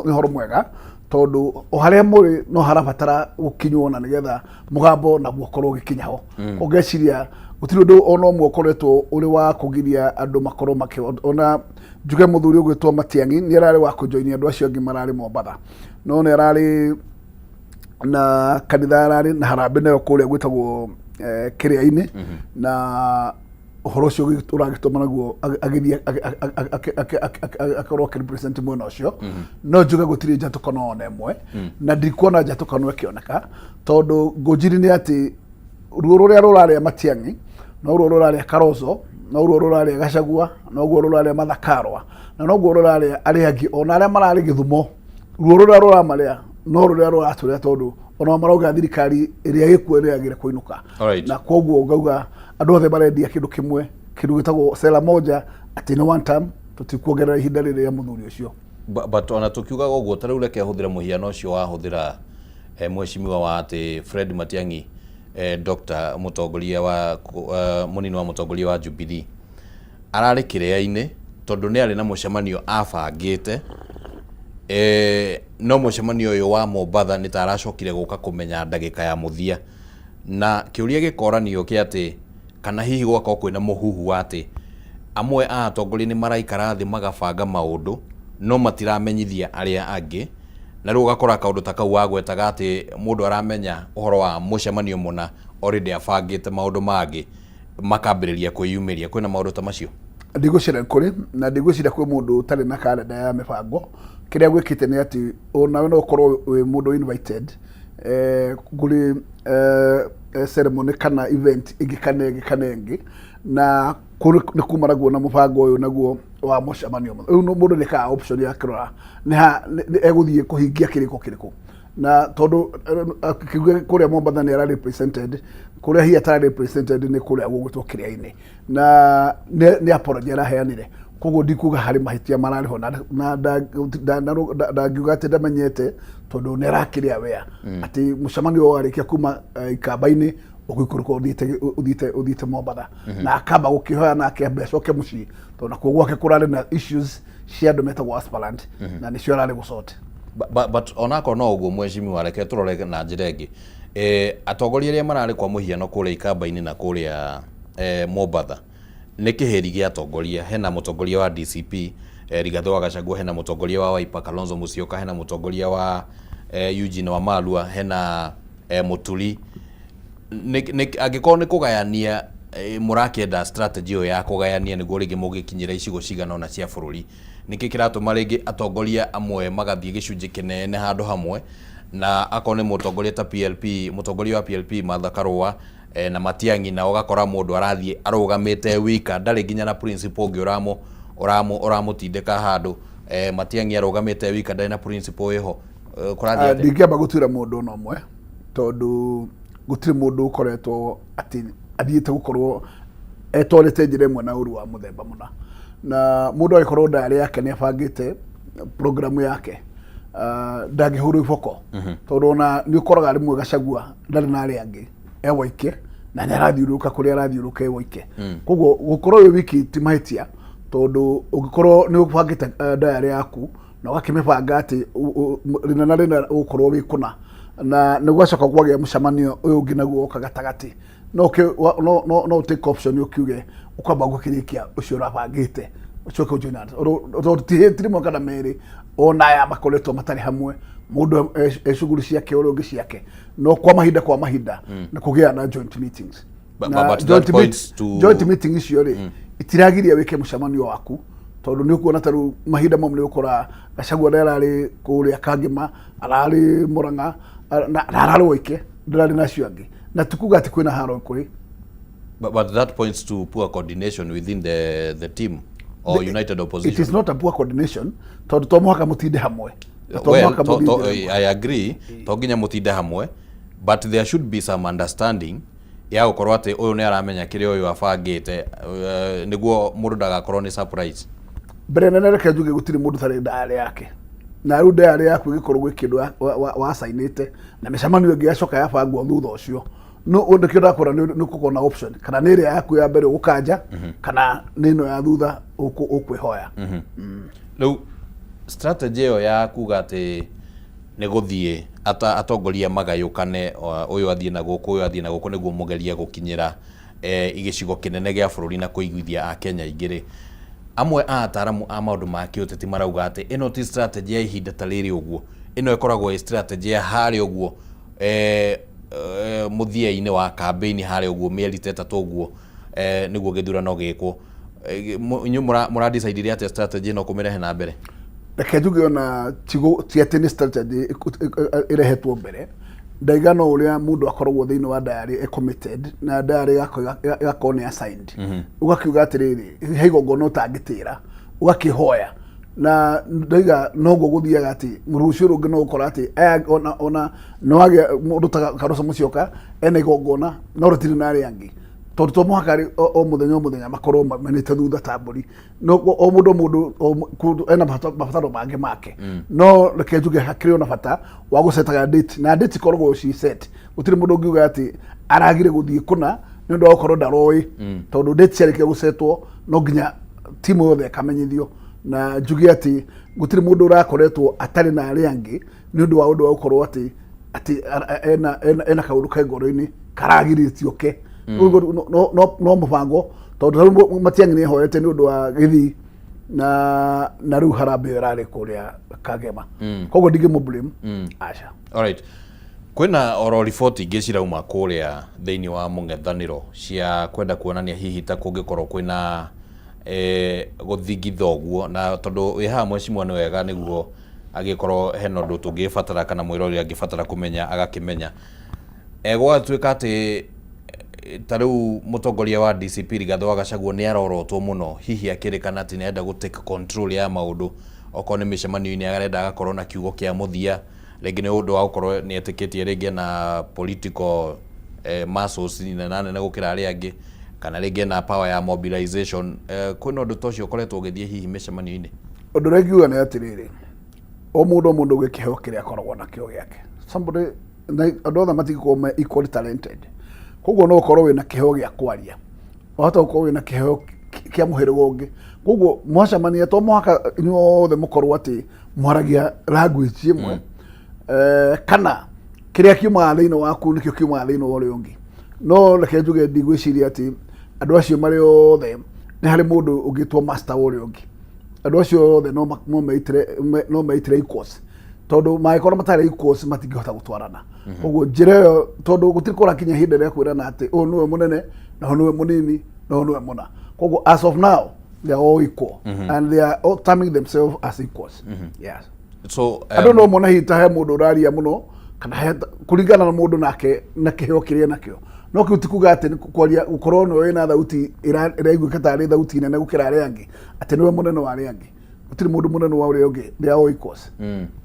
ũhoro mwega, tondũ o harĩa mũrĩ no harabatara gũkinywo na nĩgetha mũgambo naguo ũkorwo ũgĩkinya ho. Ũngeciria gũtirĩ ũndũ ona ũmwe ũkoretwo ũrĩ wa kũgiria andũ makorwo makĩ ona njuge mũthuri ũgwĩtwo Matiang'i nĩ ararĩ wa kũjoinia andũ acio angĩ mararĩ Mombatha, no nĩ ararĩ na kanitha, ararĩ na harambĩ nayo kũrĩa gwĩtagwo Kĩrĩa-inĩ, na ũhoro ũcio ũragĩtũma naguo agĩthiĩ akorwo akĩrepresent mwena ũcio. No njuge gũtirĩ njatũkano ona ĩmwe, na ndikuona njatũkano ĩkĩoneka, tondũ ngũnjiri nĩ atĩ ruo rũrĩa rũrarĩa Matiang'i no ruo rũrarĩa Kalonzo, no ruo rũrarĩa Gachagua, noguo rũrarĩa Martha Karua, na noguo rũrarĩa arĩa angĩ ona arĩa mararĩ Gĩthumo. Ruo rũrĩa rũramarĩa no rũrĩa rũratũrĩa, tondũ ona marauga thirikari ĩrĩa ĩkuo nĩ yagĩrĩire kũinũka. Na koguo ngauga andũ othe marendia kĩndũ kĩmwe, kĩndũ gĩtagwo sera moja, atĩ nĩ one term, tũtikuongerera ihinda rĩrĩ rĩa mũthuri ũcio. But ona tũkiugaga ũguo, ta rĩu reke hũthĩre mũhiano ũcio wahũthĩra, mheshimiwa, wa atĩ Fred Matiang'i, Dr. mũtongoria wa mũnini wa mũtongoria wa Jubilee, ararĩ kĩrĩa-inĩ tondũ nĩ arĩ na mũcemanio abangĩte, no mũcemanio ũyũ wa Mombatha nĩ ta aracokire gũka kũmenya ndagĩka ya mũthia, na kĩũria gĩkoranio kĩa atĩ kana hihi gwakorwo kwĩna mũhuhu wa atĩ amwe a atongoria nĩ maraikara thĩ magabanga maũndũ no matiramenyithia arĩa angĩ, na rĩu ũgakora kaũndũ ta kau wagwetaga atĩ mũndũ aramenya ũhoro wa mũcemanio mũna already abangĩte maũndũ mangĩ makambĩrĩria kwĩyumĩria. Kwĩna maũndũ ta macio? Ndigwĩciria kũrĩ, na ndigwĩciria kwĩ mũndũ ũtarĩ na karenda ya mĩbango. Kĩrĩa gwĩkĩte nĩ atĩ onawe no ũkorwo wĩ mũndũ invited kũrĩ ceremony kana event ĩngĩ kana ĩngĩ kana ĩngĩ, na kũrĩ nĩ kuma naguo na mũbango ũyũ naguo wa mũcemanio. Rĩu mũndũ nĩ ekaga option ya kĩrora nĩ ha egũthiĩ kũhingia kĩrĩko kĩrĩkũ. Na tondũ akiuga kũrĩa Mombatha nĩ ara represented, kũrĩa hihi atara represented nĩ kũrĩa gũgwĩtwo kĩrĩa-inĩ, na nĩ apology araheanire. Koguo ndikuga harĩ mahĩtia mararĩ ho, na ndangiuga atĩ ndamenyete, tondũ nĩ arakĩrĩ aware atĩ mũcemanio warĩkia kuma ikamba-inĩ ũgũikũrũka ũthiĩte Mombatha, na akamba gũkĩhoya na akĩamba acoke mũciĩ, tondũ nakuo gwake kũrarĩ na issues cia andũ metagwo aspirant, na nĩcio ararĩ gũcote. But onakorwo no ũguo, mheshimiwa, reke tũrore na njĩra ĩngĩ. Atongoria arĩa mararĩ kwa mũhiano kũrĩa ikamba-inĩ na kũrĩa Mombatha nĩ kĩhĩri gĩa atongoria. Hena mũtongoria wa DCP, Rigathĩ wa Gachagua, hena mũtongoria wa Wiper, Kalonzo Musyoka, hena mũtongoria wa Eugene Wamalwa, hena Mũturi. Angĩkorwo nĩ kũgayania, mũrakĩenda strategy ĩyo ya kũgayania nĩguo rĩngĩ mũgĩkinyĩra icigo cigana ũna cia bũrũri, nĩkĩ kĩratũma rĩngĩ atongoria amwe magathiĩ gĩcunjĩ kĩnene handũ hamwe, na akorwo nĩ mũtongoria ta PLP, mũtongoria wa PLP Martha Karũa na Matiang'i, na ũgakora mũndũ arathiĩ arũgamĩte wika, ndarĩ nginya na principal ũngĩ ũramũtindĩka handũ? Matiang'i arũgamĩte wika, ndarĩ na principal ĩho. Kũrathiĩ atĩa? Ndingĩamba gũtuĩra mũndũ ona ũmwe, tondũ gũtirĩ mũndũ ũkoretwo atĩ athiĩte gũkorwo etwarĩte njĩra ĩmwe na ũru wa mũthemba mũna. Na mũndũ agĩkorwo ndarĩ yake nĩ abangĩte programu yake, ndangĩhũrwo iboko, tondũ ona nĩ ũkoraga rĩmwe Gachagua ndarĩ na arĩa angĩ, e woike, na nĩ arathiũrũrũka kũrĩa arathiũrũrũka e woike. Koguo gũkorwo wĩ wiki ti mahĩtia, tondũ ũngĩkorwo nĩ ũbangĩte diary yaku na ũgakĩmĩbanga atĩ rĩna na rĩna ũgũkorwo wĩ kũna, na nĩ gwacoka kwagĩa mũcemanio ũyũ ũngĩ naguo woka gatagatĩ, no take option ũkiuge ũkwamba gũkĩrĩkia ũcio ũrabangĩte, ũcoke ũjoin, tondũ ti rĩmwe kana merĩ ona aya makoretwo matarĩ hamwe, mũndũ e shughuli ciake, ũrĩa ũngĩ ciake, no kwa mahinda nĩ kũgĩa na joint meetings. Na But that points to joint meeting icio rĩ, itiragiria wĩke mũcemanio waku, tondũ nĩ ũkuona ta rĩu mahinda mamwe nĩ ũkora Gachagua nĩ ararĩ kũrĩa Kangema, ararĩ Murang'a, na ararĩ woike, ndararĩ na acio angĩ, na ti kuga atĩ kwĩna haro kũrĩ. But that points to poor coordination within the team or united opposition. It is not a poor coordination, tondũ to mũhaka mũtinde hamwe. Na to Well, mũhaka mũthiĩ njĩra ĩmwe. I agree, to nginya mũtinde hamwe, but there should be some understanding ya gũkorwo atĩ ũyũ nĩ aramenya kĩrĩa ũyũ abangĩte, nĩguo mũndũ ndagakorwo nĩ surprise. Mbere nene, reke njuge gũtirĩ mũndũ tarĩ diary yake, na rĩu diary yaku ĩgĩkorwo gwĩ kĩndũ wacainĩte na mĩcemanio ĩngĩ yacoka yabangwo thutha ũcio, no ũndũ kĩo ndakora nĩ ũgũkorwo na option, kana nĩ ĩrĩa yaku ya mbere ũgũkanja, kana nĩ ĩno ya thutha ũkwĩhoya. Rĩu strategy ĩyo ya kuga atĩ nĩ gũthiĩ atongoria magayũkane, ũyũ athiĩ na gũkũ, ũyũ athiĩ na gũkũ, nĩguo mũgerie gũkinyĩra gĩcigo kĩnene gĩa bũrũri na kũiguithia akenya aingĩ rĩ, amwe a ataramu a maũndũ ma kĩũteti marauga atĩ ĩno ti strategy ya ihinda ta rĩrĩ ũguo, ĩno ĩkoragwo ĩ strategy ya harĩa ũguo mũthia-inĩ wa kambĩini, harĩa ũguo mĩeri ta 3 ũguo, nĩguo gĩthurano gĩkwo. Inyuĩ mũra decide atĩa strategy ĩno kũmĩrehe na mbere? Reke njuge ona ti atĩ nĩ strategy ĩrehetwo mbere. Ndaiga no ũrĩa mũndũ akoragwo thĩinĩ wa diary e committed, na diary ĩgakorwo nĩ assigned, ũgakiuga atĩrĩrĩ, he igongona ũtangĩtĩra, ũgakĩhoya, na ndaiga noguo gũthiaga, atĩ rũciũ rũngĩ no ũkora atĩ aya ona no agĩa mũndũ ta Kalonzo Musyoka ena igongona no rĩtirĩ na arĩa angĩ, tondũ to mũhaka o mũthenya o mũthenya makorwo mamenete thutha ta mbũri. No o mũndũ o kũndũ ena mabataro mangĩ make. No reke njuge hakĩrĩ ona bata wa gũcetaga date, na date ikoragwo ci set. Gũtirĩ mũndũ ũngiuga atĩ aragire gũthiĩ kũna nĩ ũndũ wa gũkorwo ndaroĩ, tondũ date ciarĩkia gũcetwo no nginya timu yothe ĩkamenyithio. Na njuge atĩ gũtirĩ mũndũ ũrakoretwo atarĩ na arĩa angĩ nĩ ũndũ wa ũndũ wa gũkorwo atĩ ena kaũndũ ke ngoro-inĩ karagirĩtio ke. Ũguo no mũbango, tondũ rĩu Matiang'i nĩ ahoete nĩ ũndũ wa gĩthii, na rĩu harambee ĩyo ĩrarĩ kũrĩa Kagema. Koguo ndingĩmũ blame, aca. Alright. Kwĩna oro riboti ingĩ cirauma kũrĩa thĩinĩ wa mũng'ethanĩro cia kwenda kuonania hihi ta kũngĩkorwo kwĩna gũthingitha ũguo, na tondũ wĩ haha, mheshimiwa, nĩ wega nĩguo angĩkorwo hena ũndũ tũngĩbatara kana mwĩrori angĩbatara kũmenya agakĩmenya. Gwatuĩka atĩ ta rĩu mũtongoria wa DCP Rigathĩ wa Gachagua nĩ arorotwo mũno, hihi akĩrĩkana atĩ nĩ arenda gũ take control ya maũndũ, okorwo nĩ mĩcemanio-inĩ arenda agakorwo na kiugo kĩa mũthia. Rĩngĩ nĩ ũndũ wa gũkorwo nĩ etĩkĩtie rĩngĩ ena political muscles nene nene gũkĩra arĩa angĩ, kana rĩngĩ ena power ya mobilization. Kwĩna ũndũ ta ũcio ũkoretwo ũgĩthiĩ hihi mĩcemanio-inĩ? Ũndũ ũrĩa ingiuga nĩ atĩrĩrĩ, o mũndũ o mũndũ gwĩ kĩheo kĩrĩa akoragwo nakĩo gĩake. Somebody, na andũ othe matingĩkorwo me equally talented. Koguo no ũkorwo wĩna kĩheo gĩa kwaria, wahota gũkorwo wĩna kĩheo kĩa mũhĩrĩga ũngĩ. Koguo mwacemania to mũhaka inyuothe mũkorwo atĩ mwaragia language ĩmwe, kana kĩrĩa kiumaga thĩinĩ waku nĩkĩo kiumaga thĩinĩ wa ũrĩa ũngĩ. No reke njuge ndigwĩciria atĩ andũ acio marĩ othe nĩ harĩ mũndũ ũngĩtwo master wa ũrĩa ũngĩ. Andũ acio othe no meitĩre equals, tondũ mangĩkorwo matarĩ equals matingĩhota gũtwarana. Koguo njĩra ĩyo, tondũ gũtirĩ kũrakinya ihinda rĩa kwĩrana atĩ ũyũ nĩwe mũnene na ũyũ nĩwe mũnini na ũyũ nĩwe mũna. Koguo as of now they are all equal and they are all terming themselves as equals. Yes. So andũ no mone hihi ta he mũndũ ũraria mũno kana he kũringana na mũndũ nake na kĩheo kĩrĩa nakĩo, no kĩu ti kuga atĩ nĩ kwaria gũkorwo nĩwe wĩna thauti ĩraiguĩka tarĩ thauti nene gũkĩra arĩa angĩ atĩ nĩwe mũnene wa arĩa angĩ. Gũtirĩ mũndũ mũnene wa ũrĩa ũngĩ, they are all equals.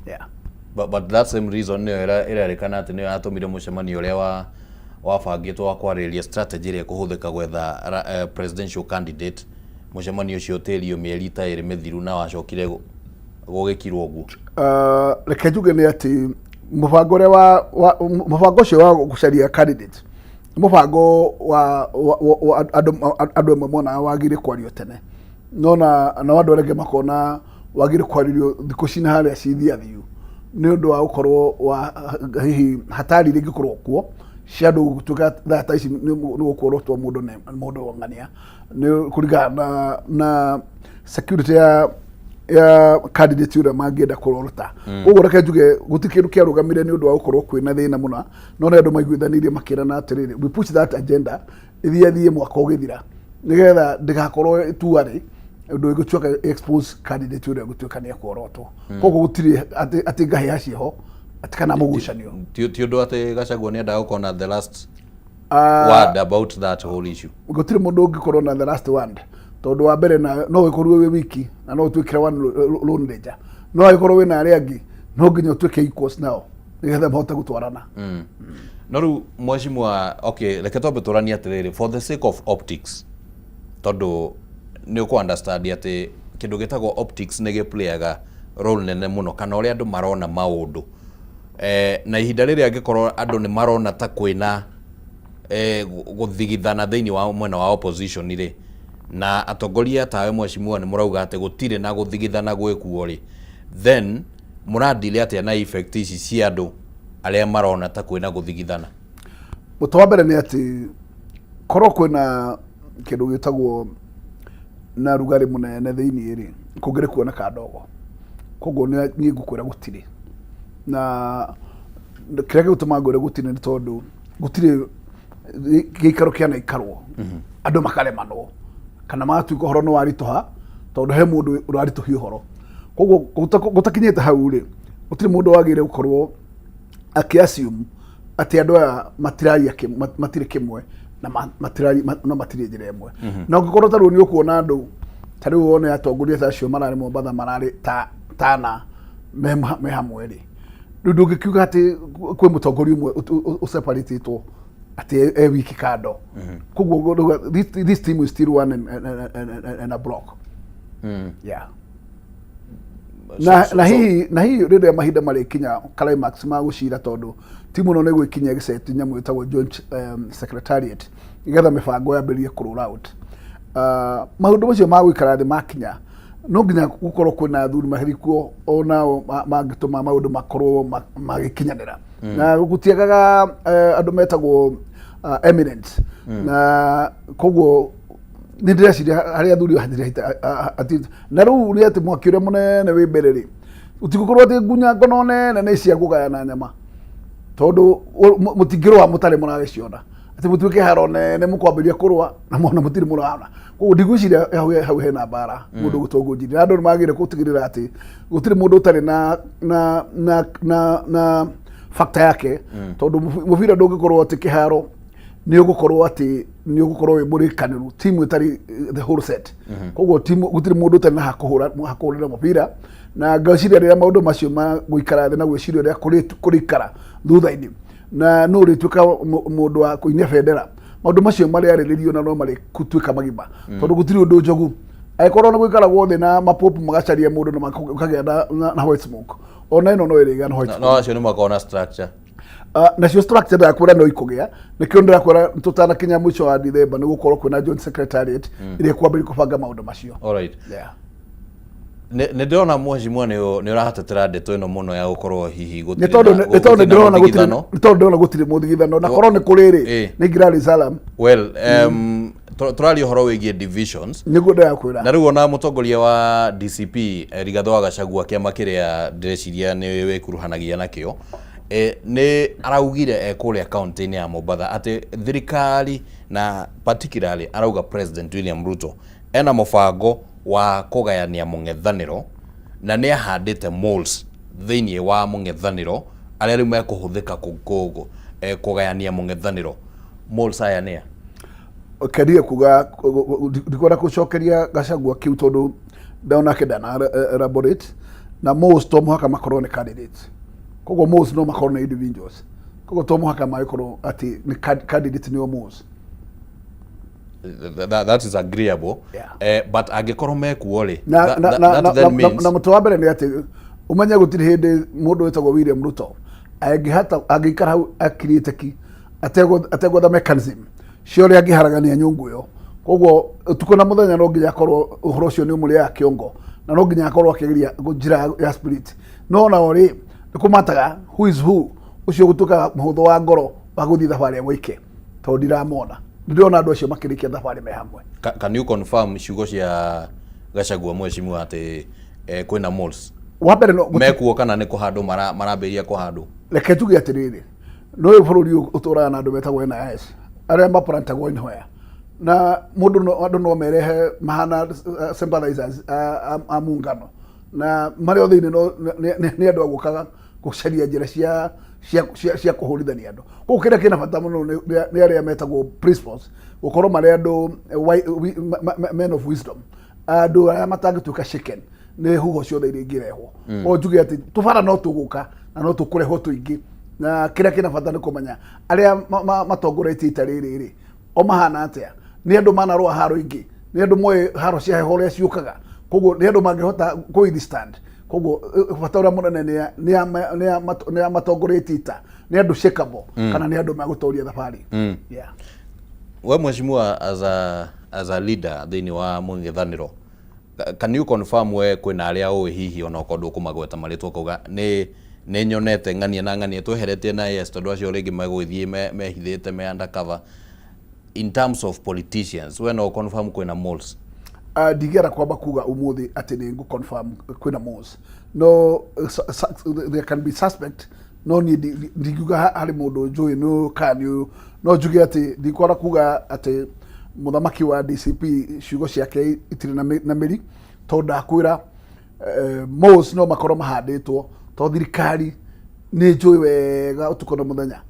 Yeah. But that same reason nĩyo ĩrerĩkana atĩ nĩyo yatũmire mũcemanio ũrĩa wabangĩtwo wa kwarĩrĩria strategy ĩrĩa ĩkũhũthĩka gwetha presidential candidate, mũcemanio ũcio ũtĩrio mĩeri ta 2 mĩthiru na wacokire gũgĩkirwo ũguo. Reke njuge nĩ atĩ mũbango ũrĩa wa mũbango ũcio wa gũcaria candidate nĩ mũbango wa andũ amwe monaga wagĩrĩire kwario tene, no na nao andũ arĩa angĩ makona wagĩrĩire kwarĩrio thikũ cina harĩa cithiathiu, nĩ ũndũ wa gũkorwo wa hihi hatari iria ingĩkorwo kuo cia andũ gũtuĩka thaa ta ici nĩ gũkuorotwo mũndũ nĩ mũndũ ng'ania, nĩ kũringana na security ya candidate ũrĩa mangĩenda kũrorota. Koguo reke njuge gũtirĩ kĩndũ kĩarũgamire nĩ ũndũ wa gũkorwo kwĩna thĩna mũna, no nĩ andũ maiguithanĩirie makĩrana atĩrĩrĩ, we push that agenda ĩthiĩ mwaka ũgĩthira, nĩgetha ndĩgakorwo tuarĩ ũndũ ĩgũtuĩka expose candidate ũrĩa ũgũtuĩka nĩ ekuorotwo. Koguo gũtirĩ atĩ ngahĩha ciĩho atĩ kana mũgucanio. Ti ũndũ atĩ Gachagua nĩ endaga gũkorwo na the last word about that whole issue? Gũtirĩ mũndũ ũngĩkorwo na the last word, tondũ wa mbere na no ũkorwo wĩ wiki na no ũtuĩkire one lone ranger, no angĩkorwo wĩna arĩa angĩ no nginya ũtuĩke equals nao nĩgetha mahote gũtwarana. No rĩu mheshimiwa, okay, reke twambe tũranie atĩrĩrĩ, for the sake of optics, tondũ nĩ ũkũ understand atĩ kĩndũ gĩtagwo optics nĩ gĩplayaga role nene mũno, kana ũrĩa andũ marona maũndũ, na ihinda rĩrĩa angĩkorwo andũ nĩ marona ta kwĩna gũthigithana thĩinĩ wa mwena wa opposition rĩ, na atongoria tawe mheshimiwa nĩ mũrauga atĩ gũtirĩ na gũthigithana gwĩkuo rĩ, then mũradile atĩa na effect ici cia andũ arĩa marona ta kwĩna gũthigithana? Mũtĩ wa mbere nĩ atĩ korwo kwĩna kĩndũ gĩtagwo na rugarĩ mũnene thĩinĩ rĩ, kũngĩrĩ kuoneka ndogo. Koguo niĩ ngũkwĩra gũtirĩ, na kĩrĩa gĩgũtũma ngwĩre gũtirĩ nĩ tondũ gũtirĩ gĩikaro kĩanaikarwo andũ makaremanwo kana magatuĩka ũhoro nĩ waritũha tondũ he mũndũ ũraritũhia ũhoro. Koguo gũtakinyĩte hau rĩ, gũtirĩ mũndũ wagĩrĩire gũkorwo akĩ-assume atĩ andũ aya matiraria matirĩ kĩmwe na matiraria no matirĩ njĩra ĩmwe. Na ũngĩkorwo ta rĩu nĩ ũkuona andũ ta rĩu wone atongoria ta acio mararĩ Mombatha mararĩ ta tana me hamwe rĩ, rĩu ndũngĩkiuga atĩ kwĩ mũtongoria ũmwe ũseparatĩtwo atĩ e wiki kando. Koguo this team is still one and a block. Yeah. Na hihi rĩrĩa mahinda marĩkinya climax ma gũcira, tondũ timu ĩno nĩ gwĩkinya ĩgĩceti nyamũ ĩtagwo joint secretariat nĩgetha mĩbango yambĩrĩrie kũ roll out, maũndũ macio ma gũikara thĩ makinya, no nginya gũkorwo kwĩna athuri marĩ kuo onao mangĩtũma maũndũ makorwo magĩkinyanĩra. Na gũtiagaga andũ metagwo eminence, na koguo nĩ ndĩreciria harĩ athuri hatirĩ na rĩu nĩ atĩ mwaki ũrĩa mũnene wĩ mbere rĩ, gũtigũkorwo atĩ ngunya ngono nene nĩ cia kũgayana nyama, tondũ mũtingĩrũa mũtarĩ mũragĩciona atĩ mũtuĩke haro nene mũkwambĩrĩria kũrũa na mona mũtirĩ mũrana. Koguo ndigwĩciria hau hena mbara mũndũ gũtũngũnjiria, na andũ nĩ magĩrĩire gũtigĩrĩra atĩ gũtirĩ mũndũ ũtarĩ na factor yake, tondũ mũbira ndũngĩkorwo atĩ kĩharo Nĩ ũgũkorwo atĩ nĩ ũgũkorwo wĩ mũrĩkanĩru, timu ĩtarĩ the whole set. Koguo timu gũtirĩ mũndũ ũtarĩ na hakũhũra hakũhũrĩra mũbira, na ngwĩciria rĩrĩa maũndũ macio ma gũikara thĩ na gwĩciria ũrĩa kũrĩikara thutha-inĩ na nũ ũrĩtuĩka mũndũ wa kũinia bendera, maũndũ macio marĩarĩrĩrio na no marĩtuĩka magima. Tondũ gũtirĩ ũndũ njogu angĩkorwo nĩ gũikaragwo thĩ na mapopu magacaria mũndũ na makagĩa na white smoke, ona ĩno no ĩrĩgĩa na white No acio nĩ makoragwo na structure. Nacio structure ndĩrakwĩra no ikũgĩa, nĩkĩo ndĩrakwĩra tũtanakinya mũico wa Dithemba nĩ gũkorwo kwĩna joint secretariat ĩrĩa ĩkwambĩrĩria kũbanga maũndũ macio. All right. Yeah. Nĩ ndĩrona mheshimiwa nĩ ũratetera ndeto ĩno mũno ya gũkorwo hihi Nĩ gũtirĩ tondũ na nĩ tondũ gũtirĩ na ndĩrona gũtirĩ mũthigithano. Nĩ tondũ ndĩrona gũtirĩ mũthigithano, na korwo nĩ kũrĩ rĩ, nĩ Ngirari Salam. Well, tũraria ũhoro wĩgiĩ divisions. Nĩguo ndĩrakwĩra. Na rĩu ona mũtongoria wa DCP, Rigathĩ wa Gachagua, kĩama kĩrĩa ndĩreciria nĩ wĩkuruhanagia nakĩo, nĩ araugire e kũrĩa kaũntĩ-inĩ ya Mombatha atĩ thirikari na particularly arauga President William Ruto ena mũbango wa kũgayania mũng'ethanĩro na nĩ ahandĩte moles thĩinĩ wa mũng'ethanĩro arĩa rĩu mekũhũthĩka kũgayania mũng'ethanĩro. Moles aya nĩa? Kenire kuga ndikwenda gũcokeria Gachagua kiu tondũ ndonake ndana elaborate na most to mũhaka makorwo nĩ candidates, koguo most no makorwo nĩ individuals, koguo to mũhaka magĩkorwo atĩ nĩ candidate nĩo most. That is agreeable. But angĩkorwo mekuo rĩ, na na na that then means na mũtwe wa mbere nĩ atĩ ũmenye gũtirĩ hĩndĩ mũndũ wĩtagwo William Ruto angĩhata angĩikara hau akirĩte ki ategwetha mechanism cia ũrĩa angĩharagania nyũngũ ĩyo. Koguo ũtukũ na mũthenya no nginya akorwo ũhoro ũcio nĩ ũmũrĩaga kĩongo na no nginya akorwo akĩgeria njĩra ya spirit, no nao rĩ nĩ kũmataga who is who ũcio gũtuĩkaga mũhũthũ wa ngoro wa gũthiĩ thabarĩ ya gwike, tondũ ndiramona, ndĩrona andũ acio makĩrĩkia thabarĩ me hamwe. Can you confirm ciugo cia Gachagua, mheshimiwa, atĩ kwĩna moles? Wa mbere no mekuo kana nĩ kũhandwo marambĩrĩria kũhandwo? Reke njuge atĩrĩrĩ, nĩ ũyũ bũrũri ũyũ ũtũraga na andũ metagwo NIS arĩa maplantagwo inhoya na mũndũ no, andũ no merehe mahana sympathizers a muungano na marĩa thĩinĩ no nĩ andũ a gũkaga gũcaria njĩra cia kũhũrithania andũ. Koguo kĩrĩa kĩna bata mũno nĩ arĩa metagwo principals gũkorwo marĩ andũ men of wisdom, andũ arĩa matangĩtuĩka shaken nĩ huho ciothe iria ingĩrehwo. O njuge atĩ tũbara no tũgũka na no tũkũrehwo tũingĩ, na kĩrĩa kĩna bata nĩ kũmenya arĩa matongoretie ita rĩrĩ rĩ o mahana atĩa, nĩ andũ manarũa haro ingĩ, nĩ andũ moĩ haro cia heho ũrĩa ciũkaga, koguo nĩ andũ mangĩhota kũ withstand. Koguo bata ũrĩa mũnene nĩ a matongoretie ita nĩ andũ shakeable kana nĩ andũ megũtoria thabarĩ. Yeah. We mheshimiwa, as a leader thĩinĩ wa mũng'ethanĩro, can you confirm we kwĩna arĩa ũĩ hihi ona okorwo ndũkũmagweta marĩtwa ũkauga nĩ nyonete ng'ania na ng'ania tweheretie na yes, tondũ acio rĩngĩ megũgĩthiĩ mehithĩte me undercover, in terms of politicians, we no confirm kwĩna moles? Ndingĩenda kwamba kuga ũmũthĩ atĩ nĩ ngũ confirm kwĩna moles, no there can be suspect, no niĩ ndingiuga harĩ mũndũ njũĩ nĩ ũyũ kana nĩ ũyũ. No njuge atĩ ndikwenda kuga atĩ mũthamaki wa DCP ciugo ciake itirĩ na mĩri, tondũ ndakwĩra moles no makorwo mahandĩtwo, tondũ thirikari nĩ njũĩ wega ũtukũ na mũthenya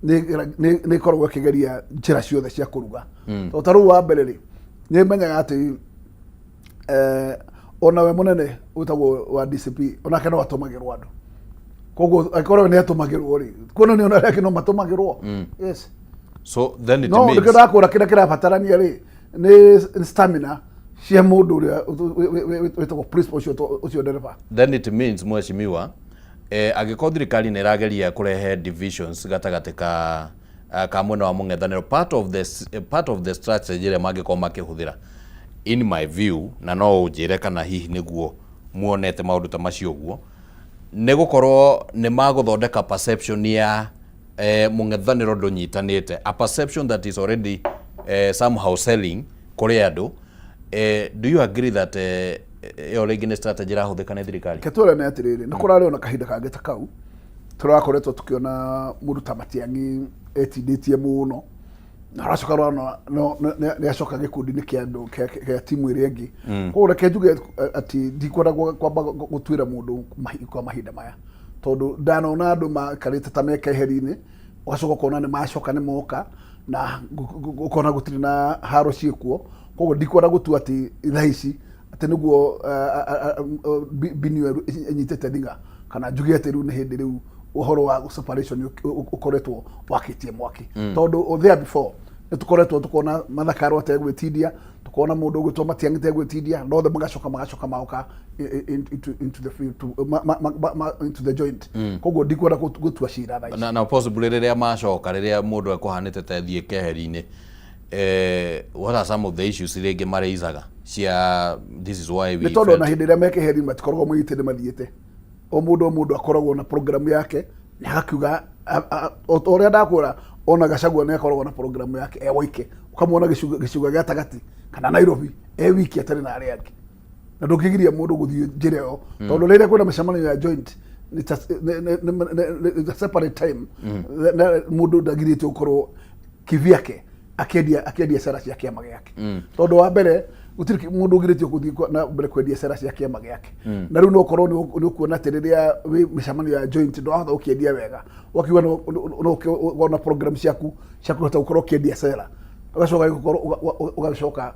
nĩ ĩkoragwo ĩkĩgeria njĩra ciothe cia kũruga. Tondũ ta rĩu wa mbere rĩ, nĩ menyaga atĩ ona we mũnene wĩtagwo wa DCP onake no atũmagĩrwo andũ, koguo angĩkorwo we nĩ atũmagĩrwo rĩ, kuona nĩ ona arĩa angĩ no matũmagĩrwo. Yes. So then it No means nĩkĩo ndakũra kĩrĩa kĩrabatarania rĩ nĩ stamina cia mũndũ ũrĩa wĩtagwo principal ũcio ndereba. Then it means, mheshimiwa, angĩkorwo thirikari nĩ ĩrageria kũrehe divisions gatagatĩ ka mwena wa mũng'ethanĩro, part of the strategy ĩrĩa mangĩkorwo makĩhũthĩra, in my view, na no ũnjĩre kana hihi nĩguo muonete maũndũ ta macio ũguo, nĩ gũkorwo nĩ magũthondeka perception ya mũng'ethanĩro ndũnyitanĩte, a perception that is already somehow selling kũrĩ andũ. Do you agree that ĩyo rĩngĩ nĩ strategy ĩrahũthĩka nĩ thirikari? Reke twĩrane atĩrĩrĩ, nĩ kũrarĩ ona kahinda kangĩ ta kau tũrakoretwo tũkĩona mũndũ ta Matiang'i etindĩtie mũno na aracoka rona no nĩ acoka gĩkundi-inĩ kĩa andũ kĩa timu ĩrĩa ĩngĩ. Koguo reke njuge atĩ ndikwenda kwamba gũtuĩra mũndũ kwa mahinda maya, tondũ ndanona andũ maikarĩte ta me keheri-inĩ, ũgacoka ũkona nĩ macoka nĩ moka. Na ũkona gũtirĩ na haro ciĩkuo. Koguo ndikwenda gũtua atĩ thaa ici atĩ nĩguo mbinu ĩyo ĩnyitĩte thing'a, kana njuge atĩ rĩu nĩ hĩndĩ rĩu ũhoro wa separation ũkoretwo wakĩtie mwaki. Tondũ o there before nĩ tũkoretwo tukona Mathakaro ategwĩtindia, tukona mũndũ ũgwĩtwo Matiang'i tegwĩtindia, no othe magacoka magoka into the field to, ma, ma, ma, ma, into the joint. Koguo ndikwenda gũtua cira thaa ici. Na possibly rĩrĩa macoka, rĩrĩa mũndũ ekũhanĩte ta thiĩ keheri-inĩ, what are some of the issues rĩngĩ maraisaga cia this is why we Nĩ tondũ ona hĩndĩ ĩrĩa mekeheri matikoragwo moigĩte nĩ mathiĩte. O mũndũ akoragwo na program yake na agakiuga o ta ũrĩa ndakwĩra, ona Gachagua nĩ akoragwo na program yake e woike, ũkamuona gĩcigo gĩa gatagatĩ kana Nairobi e wiki atarĩ na arĩa angĩ, na ndũngĩgiria mũndũ gũthiĩ njĩra ĩyo, tondũ rĩrĩa kwĩna mĩcemanio ya joint nĩ a separate time. Na mũndũ ndagirĩtio gũkorwo kivyake akĩendia cera cia kĩama gĩake, tondũ wa mbere gũtirĩ mũndũ ũgirĩtio gũthiĩ na mbere kwendia cera cia kĩama gĩake. Na rĩu no ũkorwo nĩ ũkuona atĩ rĩrĩa wĩ mĩcemanio ya joint ndwahota gũkĩendia wega, ũgakiuga no wona program ciaku cia kũhota gũkorwo ũkĩendia cera, ũgacoka gũkorwo ũgacoka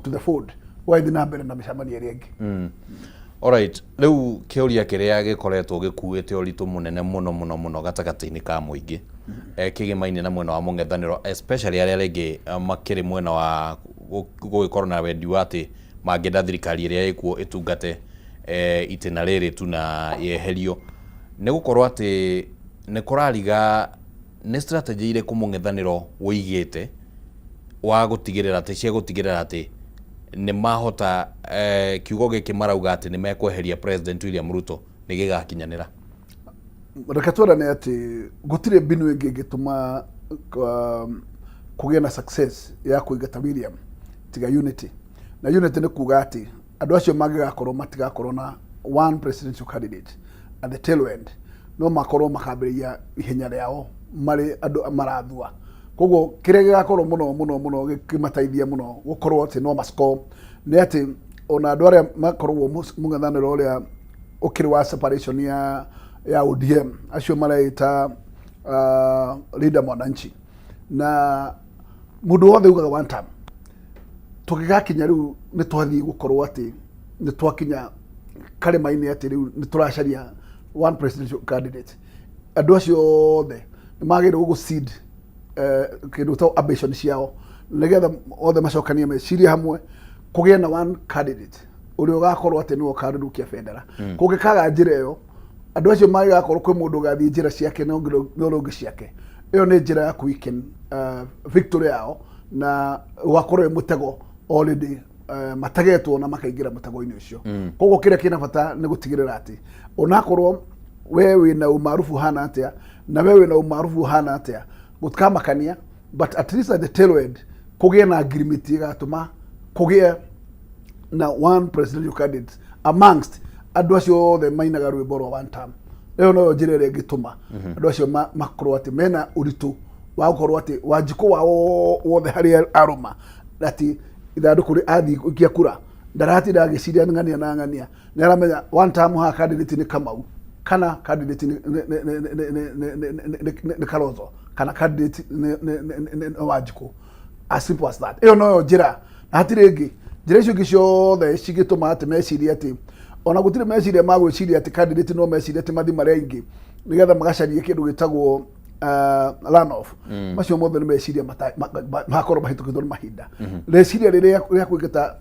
to the fold, ũgathiĩ na mbere na mĩcemanio ĩrĩa ĩngĩ. Alright, rĩu kĩũria kĩrĩa gĩkoretwo gĩkuĩte ũritũ mũnene mũno mũno mũno gatagatĩ-inĩ ka mũingĩ, kĩgĩmaine na mwena wa mũng'ethanĩro, especially arĩa rĩngĩ makĩrĩ mwena wa gũgĩkorwo na wendi wa atĩ mangĩenda thirikari ĩrĩa ĩkuo ĩtungate itĩna rĩrĩ tu na yeherio, nĩ gũkorwo atĩ nĩ kũrariga nĩ strategy irĩkũ mũng'ethanĩro ũigĩte wa gũtigĩrĩra atĩ cia gũtigĩrĩra atĩ nĩ mahota kiugo gĩkĩ marauga atĩ nĩ mekweheria President William Ruto nĩ gĩgakinyanĩra. Reke twerane atĩ gũtirĩ mbinu ĩngĩ ĩngĩtũma kũgĩe na success ya kũingata William tiga unity. Na unity nĩ kuga atĩ andũ acio mangĩgakorwo matigakorwo na one presidential candidate at the tail end, no makorwo makambĩrĩria ihenya rĩao marĩ andũ marathua. Koguo kĩrĩa gĩgakorwo mũno mũno mũno gĩkĩmateithia mũno gũkorwo atĩ no mascore nĩ atĩ ona andũ arĩa makoragwo mũng'ethanĩro ũrĩa ũkĩrĩ wa separation ya ODM, acio mareita Linda Mwananchi na mũndũ wothe ugaga one term, tũgĩgakinya rĩu nĩ twathiĩ gũkorwo atĩ nĩ twakinya karĩma-inĩ atĩ rĩu nĩ tũracaria one presidential candidate, andũ acio othe nĩ magĩrĩirwo gũ seed kĩndũ ta ambition ciao nĩgetha othe macokanie meciria hamwe kũgĩe na one candidate ũrĩa ũgakorwo atĩ nĩwe ũkarũrũkia bendera. Kũngĩkaga njĩra ĩyo, andũ acio mangĩgakorwo kwĩ mũndũ ũgathiĩ njĩra ciake na ũngĩ na ũrĩa ũngĩ ciake, ĩyo nĩ njĩra ya kũ-weaken victory yao na ũgakorwo wĩ mũtego already mategetwo na makaingĩra mũtego-inĩ ũcio. Koguo kĩrĩa kĩna bata nĩ gũtigĩrĩra atĩ onakorwo we wĩna umaarufu hana atĩa na we wĩna umaarufu hana atĩa, gũtikamakania, but at least at the tail end kũgĩe na ngirimiti ĩgatũma kũgĩe na one presidential candidate amongst andũ acio othe mainaga rwĩmbo rwa one term. Ĩyo noyo njĩra ĩrĩa ĩngĩtũma andũ acio makorwo atĩ mena ũritũ wa gũkorwo atĩ Wanjikũ wao wothe harĩa arũma, atĩ ithandũkũ athiĩ gũikia kura ndaratinda agĩciria ng'ania na ng'ania, nĩ aramenya one term haha candidate nĩ Kamau kana candidate nĩ Kalonzo kana candidate nĩ Wanjikũ, as simple as that. Ĩyo noyo njĩra na hatirĩ ĩngĩ. Njĩra icio ingĩ ciothe cingĩtũma atĩ mecirie atĩ ona gũtirĩ meciria ma gwĩciria atĩ candidate no mecirie atĩ mathi marĩa aingĩ nĩgetha magacarie kĩndũ gĩtagwo runoff. Macio mothe nĩ meciria makorwo mahĩtũkĩtwo nĩ mahinda. Rĩciria rĩrĩa rĩa kũingata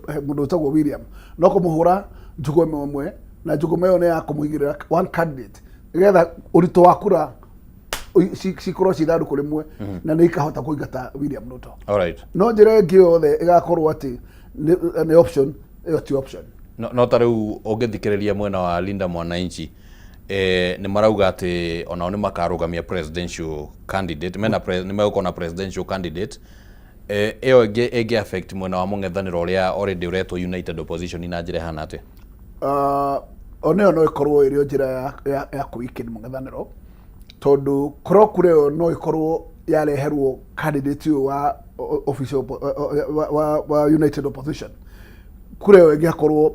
mũndũ wĩtagwo William no kũmũhũra njũgũma ĩmwe, na njũgũma ĩyo nĩ ya kũmũigĩrĩra one candidate nĩgetha ũritũ wa kura cikorwo ci ithandũkũ rĩmwe na nĩ ikahota kũingata William Ruto. No njĩra ĩngĩ yothe ĩgakorwo atĩ nĩ option, ĩyo ti option. No ta rĩu ũngĩthikĩrĩria mwena wa Linda Mwananchi, nĩ marauga atĩ onao nĩ makarũgamia presidential candidate mena nĩ megũkorwo na presidential candidate. Ĩyo ĩngĩ affect mwena wa mũng'ethanĩro ũrĩa already ũretwo United Opposition na njĩra ĩhana atĩa? Ona ĩyo no ĩkorwo ĩrĩ o njĩra ya kũ-weaken mũng'ethanĩro, tondũ korwo kura ĩyo no ĩkorwo yareherwo candidate ũyũ wa official wa United Opposition, kura ĩyo ĩngĩakorwo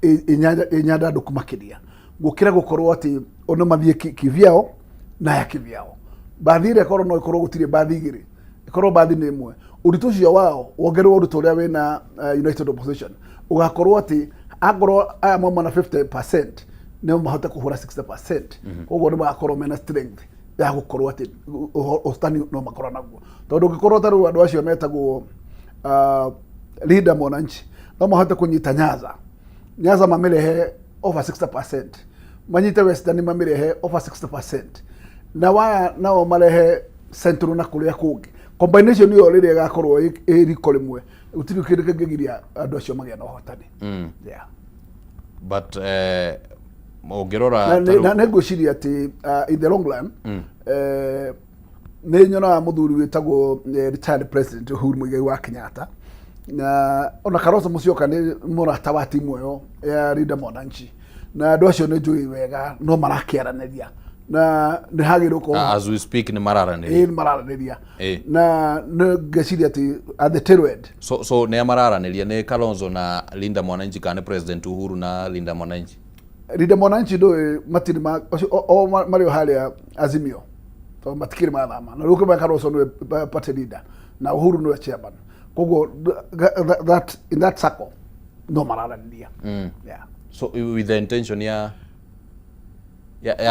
ĩ nyandandũku makĩria gũkĩra gũkorwo atĩ ono mathiĩ kivyao na ya kivyao. Mbathi ĩrĩa ĩkorwo no ĩkorwo gũtirĩ mbathi igĩrĩ. Ĩkorwo mbathi nĩ ĩmwe, ũritũ ũcio wao wongererwo ũritũ ũrĩa wĩna United Opposition, ũgakorwo atĩ akorwo aya mauma na 50% no mahote kũhũra 60%. Koguo nĩ magakorwo mena strength ya gũkorwo atĩ ũhotani no makorwo naguo, tondũ ũngĩkorwo ta rĩu andũ acio metagwo Linda Mwananchi no mahote kũnyita Nyanza, Nyanza mamĩrehe over 60%, manyite Western mamĩrehe over 60%, na waya nao marehe Central na kũrĩa kũngĩ. Combination ĩyo rĩrĩa ĩgakorwo ĩ riko rĩmwe, gũtirĩ kĩndũ kĩngĩgiria andũ acio magĩe na ũhotani. Yeah. But ũngĩrora Na na nĩ ngwĩciria atĩ in the long run, nĩ nyonaga mũthuri wĩtagwo retired President Uhuru Muigai wa Kenyatta na ona Kalonzo Musyoka nĩ mũrata wa timu ĩyo ya Linda Mwananchi, na andũ acio nĩ njũĩ wega no marakĩaranĩria na nĩ hagĩrĩirwo gũkorwo. As we speak nĩ mararanĩria? Ĩĩ, nĩ mararanĩria na nĩ ngeciria atĩ at the tail end. So nĩ a mararanĩria, nĩ Kalonzo na Linda Mwananchi kana nĩ President Uhuru na Linda Mwananchi? Linda Mwananchi ndũĩ matirĩ ma acio o marĩ o harĩa Azimio, tondũ matikĩrĩ mathama, na rĩu ũkĩmenya Kalonzo nĩwe party leader na Uhuru nĩwe chairman, koguo that in that circle no mararanĩria. Yeah. So with the intention ya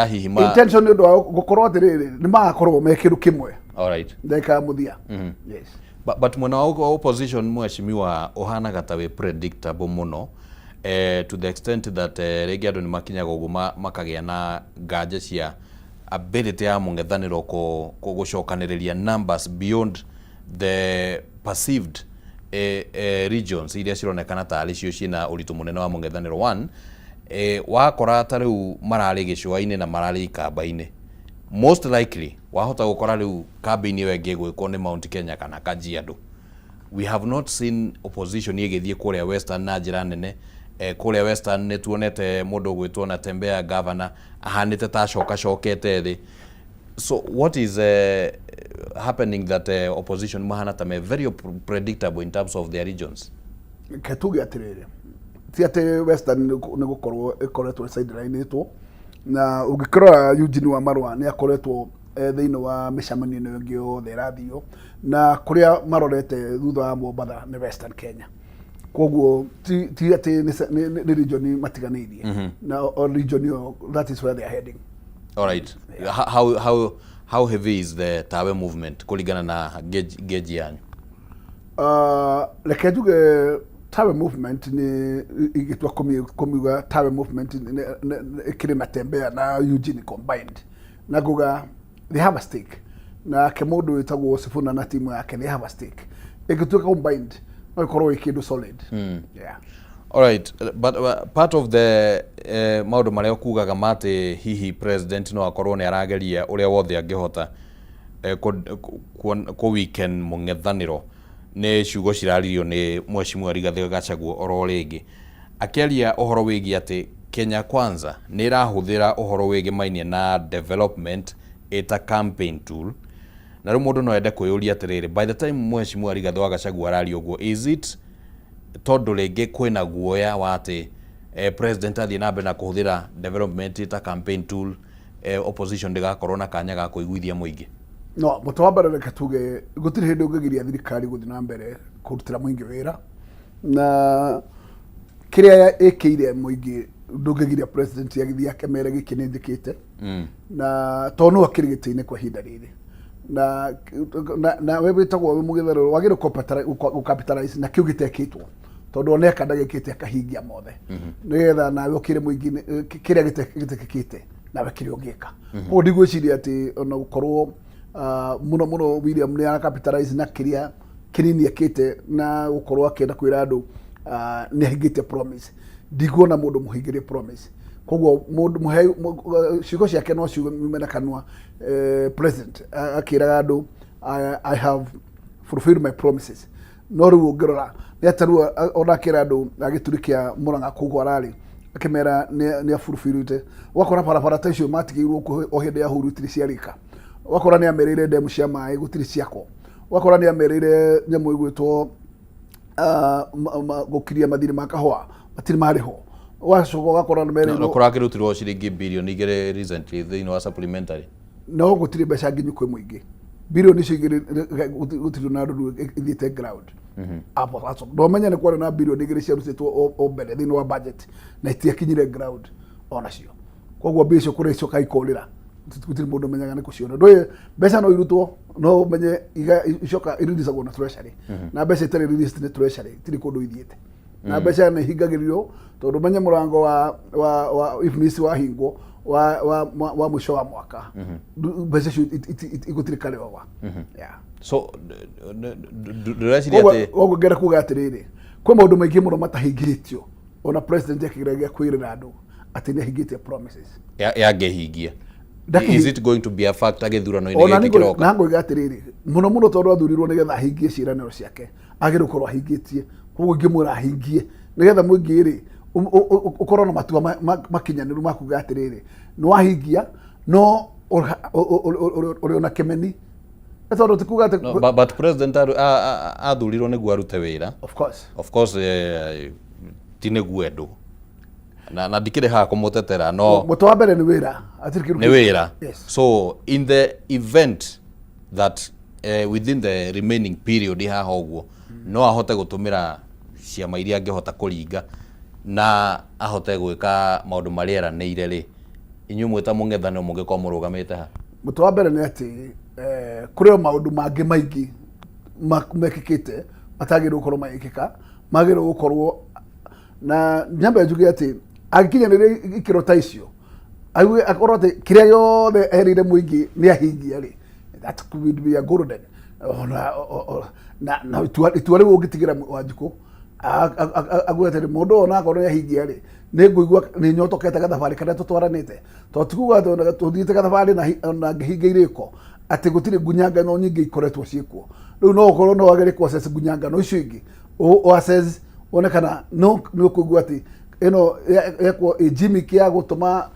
hihi ma Intention nĩ ũndũ wa gũkorwo atĩrĩrĩ, nĩ magakorwo me kĩndũ kĩmwe All right. ndagĩka ya mũthia. Yes. But mwena wa opposition, mheshimiwa, ũhanaga ta wĩ predictable mũno, to the extent that rĩngĩ andũ nĩ makinyaga ũguo makagĩa na nganja cia ability ya mũng'ethanĩro gũcokanĩrĩria numbers beyond the perceived regions iria cironekana tarĩ cio ciĩna ũritũ mũnene wa mũng'ethanĩro. One, wakora ta rĩu mararĩ gĩcũa-inĩ na mararĩ ikamba-inĩ, most likely wahota gũkora rĩu kambĩini ĩyo ĩngĩ ĩgwĩkwo nĩ Mount Kenya kana Kajiado. We have not seen opposition ĩgĩthiĩ kũrĩa Western na njĩra nene. Kũrĩa Western nĩ tuonete mũndũ ũgwĩtwo Natembeya governor ahanĩte ta acokacokete thĩ. So what is happening that opposition mahana ta me very predictable in terms of their regions? Reke tuge atĩrĩrĩ, ti atĩ Western nĩ gũkorwo ĩkoretwo sidelinĩtwo, na ũngĩkĩrora Eugene Wamalwa nĩ akoretwo thĩinĩ wa mĩcemanio ĩno ĩngĩ yothe ĩrathio, na kũrĩa marorete thutha wa Mombatha nĩ Western Kenya. Koguo ti atĩ nĩ region matiganĩirie, na o region ĩyo, that is where they are heading. All right. How heavy is the Tawe movement kũringana na gauge yanyu? Reke njuge Tawe movement nĩ ingĩtua kũmiuga Tawe movement ĩkĩrĩ na Tembea na Eugene combined, na nguga they have a stake, nake mũndũ wĩtagwo Sifuna na timu yake, they have a stake. Ĩngĩtuĩka combined no ĩkorwo ĩ kĩndũ solid. Yeah. All right, but part of the maũndũ marĩa ũkugaga matĩ hihi president no akorwo nĩ arageria ũrĩa wothe angĩhota kũ weaken mũng'ethanĩro nĩ ciugo ciraririo nĩ Mheshimiwa Rigathĩ Gachagua oro rĩngĩ, akĩaria ũhoro wĩgiĩ atĩ Kenya Kwanza nĩ ĩrahũthĩra ũhoro wĩgĩmainie na development ĩta campaign tool. Na rĩu mũndũ no ende kwĩyũria atĩrĩrĩ, by the time Mheshimiwa Rigathĩ wa Gachagua araria ũguo, is it tondũ rĩngĩ kwĩna guoya wa atĩ president athiĩ na mbere na kũhũthĩra development ta campaign tool, opposition ndĩgakorwo na kanya ga kũiguithia mũingĩ? No mũtĩ wa mbere, reke tuge gũtirĩ hĩndĩ ũngĩgiria thirikari gũthiĩ na mbere kũrutĩra mũingĩ wĩra, na kĩrĩa ĩkĩire mũingĩ ndũngĩgiria president agĩthiĩ akemere gĩkĩ nĩ njĩkĩte, na tondũ no akĩrĩ gĩtĩ-inĩ kwa ihinda rĩrĩ, na we wĩtagwo wĩ mũgĩtherero wagĩrĩirwo gũ capitalize na kĩu gĩtekĩtwo, tondũ ona eka ndagĩkĩte akahingia mothe, nĩgetha nawe ũkĩre mũingĩ kĩrĩa gĩtekĩkĩte nawe kĩrĩa ũngĩka. Koguo ndigwĩciria atĩ ona gũkorwo mũno mũno William nĩ ara capitalize na kĩrĩa kĩnini ekĩte na gũkorwo akĩenda kwĩra andũ nĩ ahingĩtie promise. Ndikuona mũndũ mũhingĩrie promise, koguo mũndũ mũhe ciugo ciake no ciume na kanua president akĩraga andũ, I have fulfilled my promises." No rĩu ũngĩrora nĩ atĩ rĩu ona akĩra andũ a gĩturi kĩa Mũrang'a kũu ararĩ akĩmera nĩ afulfillĩte, ũgakora barabara ta icio matigĩirwo kuo o hĩndĩ ya Uhuru itirĩ ciarĩka, ũgakora nĩ amerĩire ndemu cia maĩ gũtirĩ ciakwo, ũgakora nĩ amerĩire nyamũ ĩgwĩtwo gũkiria mathirĩ ma kahũa matirĩ marĩhwo, ũgacoka ũgakora nĩ merĩirwo. No kũrakĩrutirwo ciringi birioni 2 recently thĩinĩ wa supplementary. No gũtirĩ mbeca nginyu kwĩ mũingĩ. Birioni icio igĩrĩ gũtirĩ na ndũndũ ithiĩte ground. Hapo sasa ndomenya nĩ kwarĩ na birioni igĩrĩ ciarutĩtwo o mbere thĩinĩ wa budget na itiakinyire ground onacio. Koguo mbia icio kũrĩa icoka ikorĩra, gũtirĩ mũndũ ũmenyaga nĩ kũciona. Ndũĩ mbeca no irutwo, no ũmenye icoka ireleasagwo na treasury, na mbeca itarĩ released nĩ treasury itirĩ kũndũ ithiĩte. Na mbeca nĩ ihingagĩrĩrio tondũ ũmenye mũrango wa IFMIS wahingwo wa mũico wa mwaka, mbeca icio gũtirĩ karĩoga. Yeah. So ndũreciria atĩ Koguo ngenda kuga atĩrĩrĩ, kwĩ maũndũ maingĩ mũno matahingĩtio, ona president akĩgeragia kwĩrĩra andũ atĩ nĩ ahingĩtie promises. Yangĩhingia, is it going to be a factor gĩthurano-inĩ Ona gĩkĩ kĩroka? Na ngoiga atĩrĩrĩ, mũno mũno tondũ athurirwo nĩgetha ahingie ciĩranĩro ciake, agĩrĩirwo gũkorwo ahingĩtie. Koguo ingĩmwĩra ahingie nĩgetha mũingĩ rĩ ũkorwo na matua makinyanĩru ma kuga atĩrĩrĩ, nĩ wahingia, no ũrĩ ona kĩmeni. Nĩ tondũ ti kuga atĩ No, but president athurirwo nĩguo arute wĩra. Of course. Of course, ti nĩguo endwo na ndikĩrĩ haha kũmũtetera, no Mũtĩ wa mbere nĩ wĩra. Hatirĩ kĩndũ nĩ wĩra. Yes. So in the event that within the remaining period haha ũguo no ahote gũtũmĩra ciama iria angĩhota kũringa na ahote gwĩka maũndũ marĩa eranĩire rĩ, inyuĩ mwĩ ta mũng'ethanĩro mũngĩkorwo mũrũgamĩte ha? Mũtĩ wa mbere nĩ atĩ kũrĩ o maũndũ mangĩ maingĩ mekĩkĩte matagĩrĩirwo gũkorwo magĩkĩka, magĩrĩirwo gũkorwo na nyambe njuge atĩ angĩkinyanĩria ikĩro ta icio, auge akorwo atĩ kĩrĩa gĩothe erĩire mũingĩ nĩ ahingia rĩ, that could be a golden ona na itua rĩu ũngĩtigĩra Wanjikũ aguge atĩrĩ, mũndũ ũyũ onakorwo nĩ ahingia rĩ, nĩ ngũigua nĩ nyotokete gathabarĩ karĩa tũtwaranĩte, tondũ ti kuga atĩ ona tũthiĩte gathabarĩ na ona ngĩhinga irĩko atĩ gũtirĩ ngunyangano nyingĩ ikoretwo ciĩkuo. Rĩu no ũkorwo no wagĩrĩire kũ assess ngunyangano icio ingĩ, ũ assess wone kana no nĩ ũkũigua atĩ ĩno yekwo ĩ gimmick ya gũtũma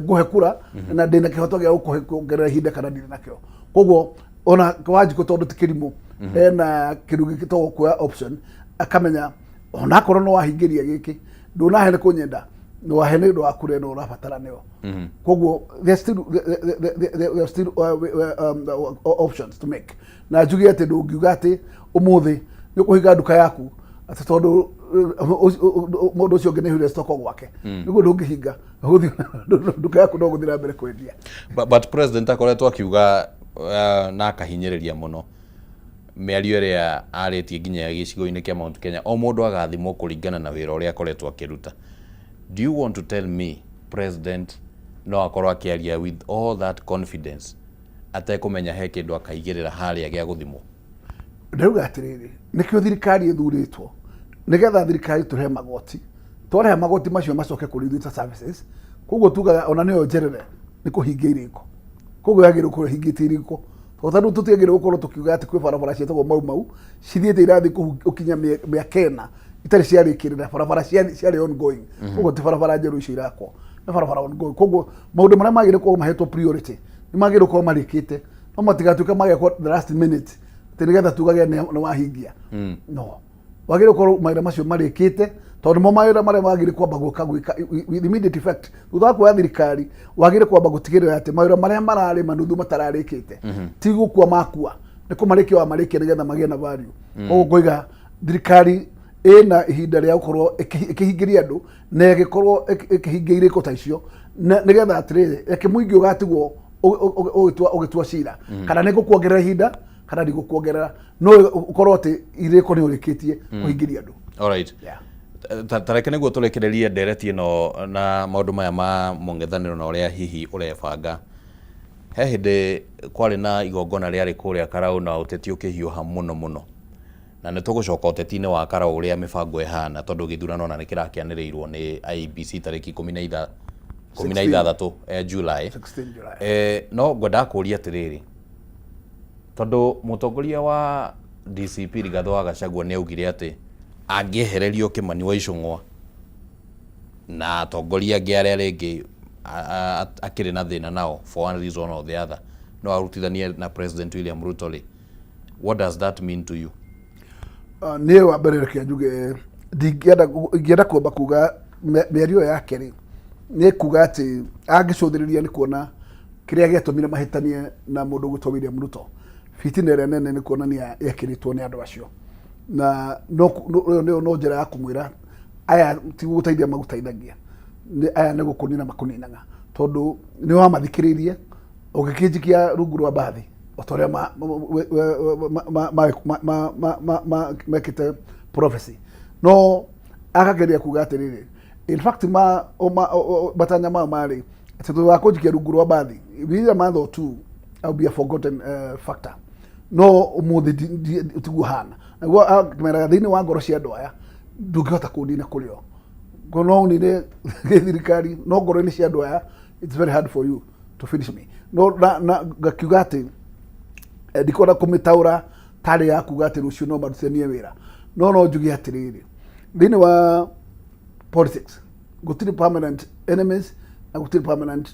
ngũhe kura na ndĩna kĩhoto gĩa gũkũhe kuongerera ihinda kana ndirĩ nakĩo. Koguo ona Wanjikũ tondũ ti kĩrimũ, ena kĩndũ gĩtagwo kuoya option, akamenya onakorwo no wahingĩria gĩkĩ, ndũnahe nĩ kũnyenda, nĩ wahe nĩ ũndũ wa kura ĩno ũrabatara nĩyo. Koguo there are still options to make. Na njuge atĩ ndũngiuga atĩ ũmũthĩ nĩ ũkũhinga nduka yaku atĩ tondũ mũndũ ũcio ũngĩ nĩ aihũire stock gwake. Nĩguo ndũngĩhinga, ũgũthiĩ nduka yaku no gũthiĩ na mbere kwendia. But president akoretwo akiuga na akahinyĩrĩria mũno mĩario ĩrĩa arĩtie nginya gĩcigo-inĩ kĩa Mount Kenya, o mũndũ agathimwo kũringana na wĩra ũrĩa akoretwo akĩruta. Do you want to tell me president no akorwo akĩaria with all that confidence atekũmenya he kĩndũ akaigĩrĩra harĩa gĩa gũthimwo? Ndauga atĩrĩrĩ, nĩkĩo thirikari ĩthurĩtwo, nĩgetha thirikari tũrĩhe magoti, twarĩha magoti macio macoke kũrĩ ithuĩ ta services. Koguo tugaga ona nĩyo njerere nĩ kũhingia irĩko, koguo yagĩrĩirwo gũkorwo ĩhingĩtie irĩko, tondũ tarĩu tũtiagĩrĩirwo gũkorwo tũkiuga atĩ kwĩ barabara ciĩtagwo Mau Mau cithiĩte irathiĩ gũkinya mĩaka 4 itarĩ ciarĩkĩrĩra, barabara ciarĩ ongoing. Koguo ti barabara njerũ icio irakwo, nĩ barabara ongoing. Koguo maũndũ marĩa magĩrĩirwo gũkorwo mahetwo priority nĩ magĩrĩirwo gũkorwo marĩkĩte, no matigatuĩke magekwo the last minute atĩ nĩgetha tugage nĩ wahingia. No wagĩrĩirwo gũkorwo mawĩra macio marĩkĩte, tondũ nĩmo mawĩra marĩa wagĩrĩirwo kwamba gwĩka with immediate effect thutha wa kuoya thirikari. Wagĩrĩirwo kwamba gũtigĩrĩra atĩ mawĩra marĩa mararĩ manuthu matararĩkĩte, ti gũkua makua, nĩ kũmarĩkia wamarĩkia nĩgetha magĩe na value. Koguo ngoiga thirikari ĩna ihinda rĩa gũkorwo ĩkĩhingĩria andũ na ĩgĩkorwo ĩkĩhingia irĩko ta icio, nĩgetha atĩrĩrĩ, reke mũingĩ ũgatigwo ũgĩtua cira kana nĩ ngũkuongerera ihinda kana ndigũkuongerera, no ũkorwo atĩ irĩko nĩ ũrĩkĩtie kũhingĩria andũ. Alright. Ta reke nĩguo tũrĩkĩrĩrie ndereti ĩno na maũndũ maya ma mũng'ethanĩro na ũrĩa hihi ũrebanga. He hĩndĩ kwarĩ na igongona rĩarĩ kũrĩa Karau na ũteti ũkĩhiũha mũno mũno, na nĩ tũgũcoka ũteti-inĩ wa Karau ũrĩa mĩbango ĩhana, tondũ gĩthurano ona nĩ kĩrakĩanĩrĩirwo nĩ IEBC tarĩki 16 July. 16 July. No ngwendaga kũria atĩrĩrĩ, tondũ mũtongoria wa DCP Rigathĩ wa Gachagua nĩ augire atĩ angĩehererio Kĩmani wa Ichung'wa na atongoria angĩ arĩa rĩngĩ akĩrĩ na thĩna nao for one reason or the other, no arutithanie na President William Ruto rĩ, what does that mean to you? Niĩ wa mbere reke njuge ndingĩenda ingĩenda kwamba kuga mĩario ĩyo yake rĩ, nĩ kuga atĩ angĩcũthĩrĩria nĩ kuona kĩrĩa gĩatũmire mahĩtanie na mũndũ ũgwĩtwo William Ruto. Fitina ĩrĩa nene nĩ kuonania yekĩrĩtwo nĩ andũ acio na no ĩyo nĩyo no njĩra ya kũmwĩra aya ti gũteithia magũteithagia, nĩ aya nĩ gũkũnina makũninaga, tondũ nĩ wamathikĩrĩirie ũgĩkĩnjikia rungu rwa mbathi o ta ũrĩa mekĩte prophecy. No akageria kuga atĩrĩrĩ, in fact matanya mao marĩ atĩ thutha wa kũnjikia rungu rwa mbathi, within a month or two I'll be a forgotten factor. No ũmũthĩ tiguo hana naguo, meraga thĩinĩ wa ngoro cia andũ aya ndũngĩhota kũnina kũrĩ o. No ũnine thirikari, no ngoro-inĩ cia andũ aya it's very hard for you to finish me. No na ngakiuga atĩ ndikwenda kũmĩtaũra tarĩ ya kuga atĩ rũciũ no marutithanie wĩra, no njuge atĩrĩrĩ, thĩinĩ wa politics gũtirĩ permanent enemies na gũtirĩ permanent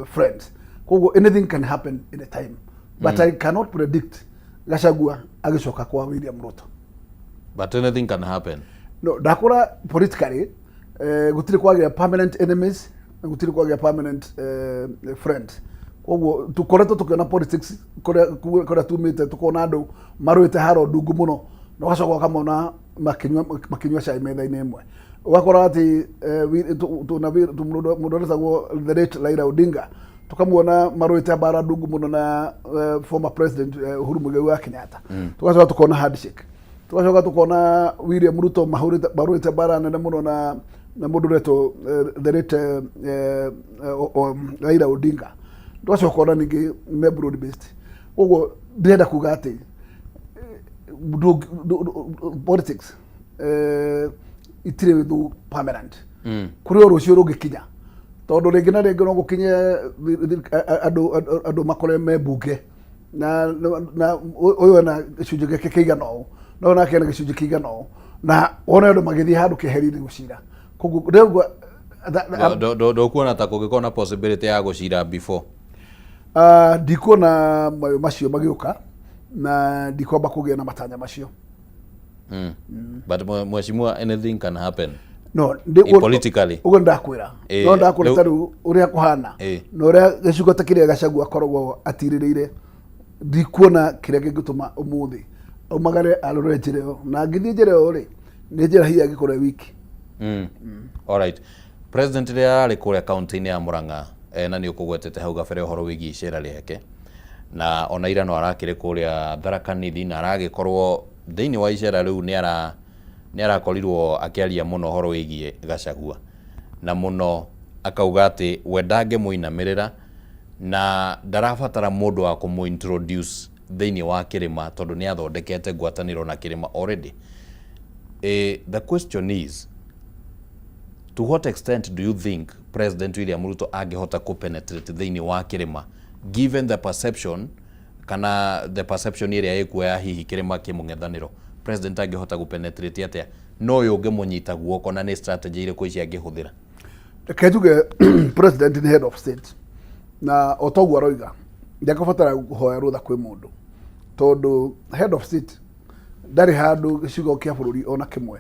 friends. Koguo anything can happen in a time, but I cannot predict Gachagua agĩcoka kwa William Ruto. But anything can happen. No ndakũra politically, gũtirĩ kwagĩa permanent enemies na gũtirĩ kwagĩa permanent friends. Koguo tũkoretwo tũkĩona politics kũrĩa tumĩte, tũkona andũ marũĩte haro ndungu mũno na ũgacoka ũkamona makĩnyua cai metha-inĩ ĩmwe. Ũgakora atĩ mũndũ ũretagwo the late Raila Odinga, tukamuona marũĩte mbara ndungu mũno na former president Uhuru Muigai wa Kenyatta. Tugacoka tukona handshake. Tugacoka tukona William Ruto marũĩte mbara nene mũno na mũndũ ũretwo the late Raila Odinga. Tugacoka kona ningĩ me broad based. Koguo ndĩrenda kuga atĩ politics itirĩ thũ permanent. Kũrĩ o rũciũ rũngĩkinya, tondũ rĩngĩ na rĩngĩ no gũkinye andũ makore me mbunge na ũyũ ena gĩcunjĩ gĩake kĩigana ũũ na ũyũ nake ena gĩcunjĩ kĩigana ũũ, na wone andũ magĩthiĩ handũ keheri-inĩ gũcira. Koguo ndĩrauga Ndũkuona ta kũngĩkorwo na possibility ya gũcira before? Ah, ndikuona mayũ macio magĩũka na ndikwamba kũgĩa na matanya macio. But mheshimiwa, anything can happen. No. Politically. Ũguo ndakwĩra. No ndakwĩra ta rĩu ũrĩa kũhana na ũrĩa gĩcigo ta kĩrĩa Gachagua akoragwo atirĩrĩire, ndikuona kĩrĩa kĩngĩtũma ũmũthĩ aumagare arore njĩra ĩyo, na angĩthiĩ njĩra ĩyo rĩ, nĩ njĩra hihi angĩkorwo e wiki. Alright. President rĩrĩa ararĩ kũrĩa kaunti-inĩ ya Murang'a, na nĩ ũkũgwetete hau gabere ũhoro wĩgiĩ icera rĩake, na ona ira no arakĩrĩ kũrĩa Tharaka Nithi na aragĩkorwo thĩinĩ wa icera rĩu nĩ arakorirwo akĩaria mũno ũhoro wĩgiĩ Gachagua, na mũno akauga atĩ we ndangĩmũinamĩrĩra na ndarabatara mũndũ wa kũmũ introduce thĩinĩ wa kĩrĩma tondũ nĩ athondekete ngwatanĩro na kĩrĩma already. The question is, to what extent do you think President William Ruto angĩhota kũ-penetrate thĩinĩ wa kĩrĩma, given the perception kana the perception ĩrĩa ĩkuo ya hihi kĩrĩma kĩmũng'ethanĩro? President angĩhota gũ-penetrate atĩa no ũyũ ũngĩmũnyita guoko, na nĩ strategy irĩkũ ici angĩhũthĩra? Reke njuge president nĩ head of state, na o toguo aroiga ndekũbatara kũhoya rũtha kwĩ mũndũ, tondũ head of state ndarĩ handũ gĩcigo kĩa bũrũri ona kĩmwe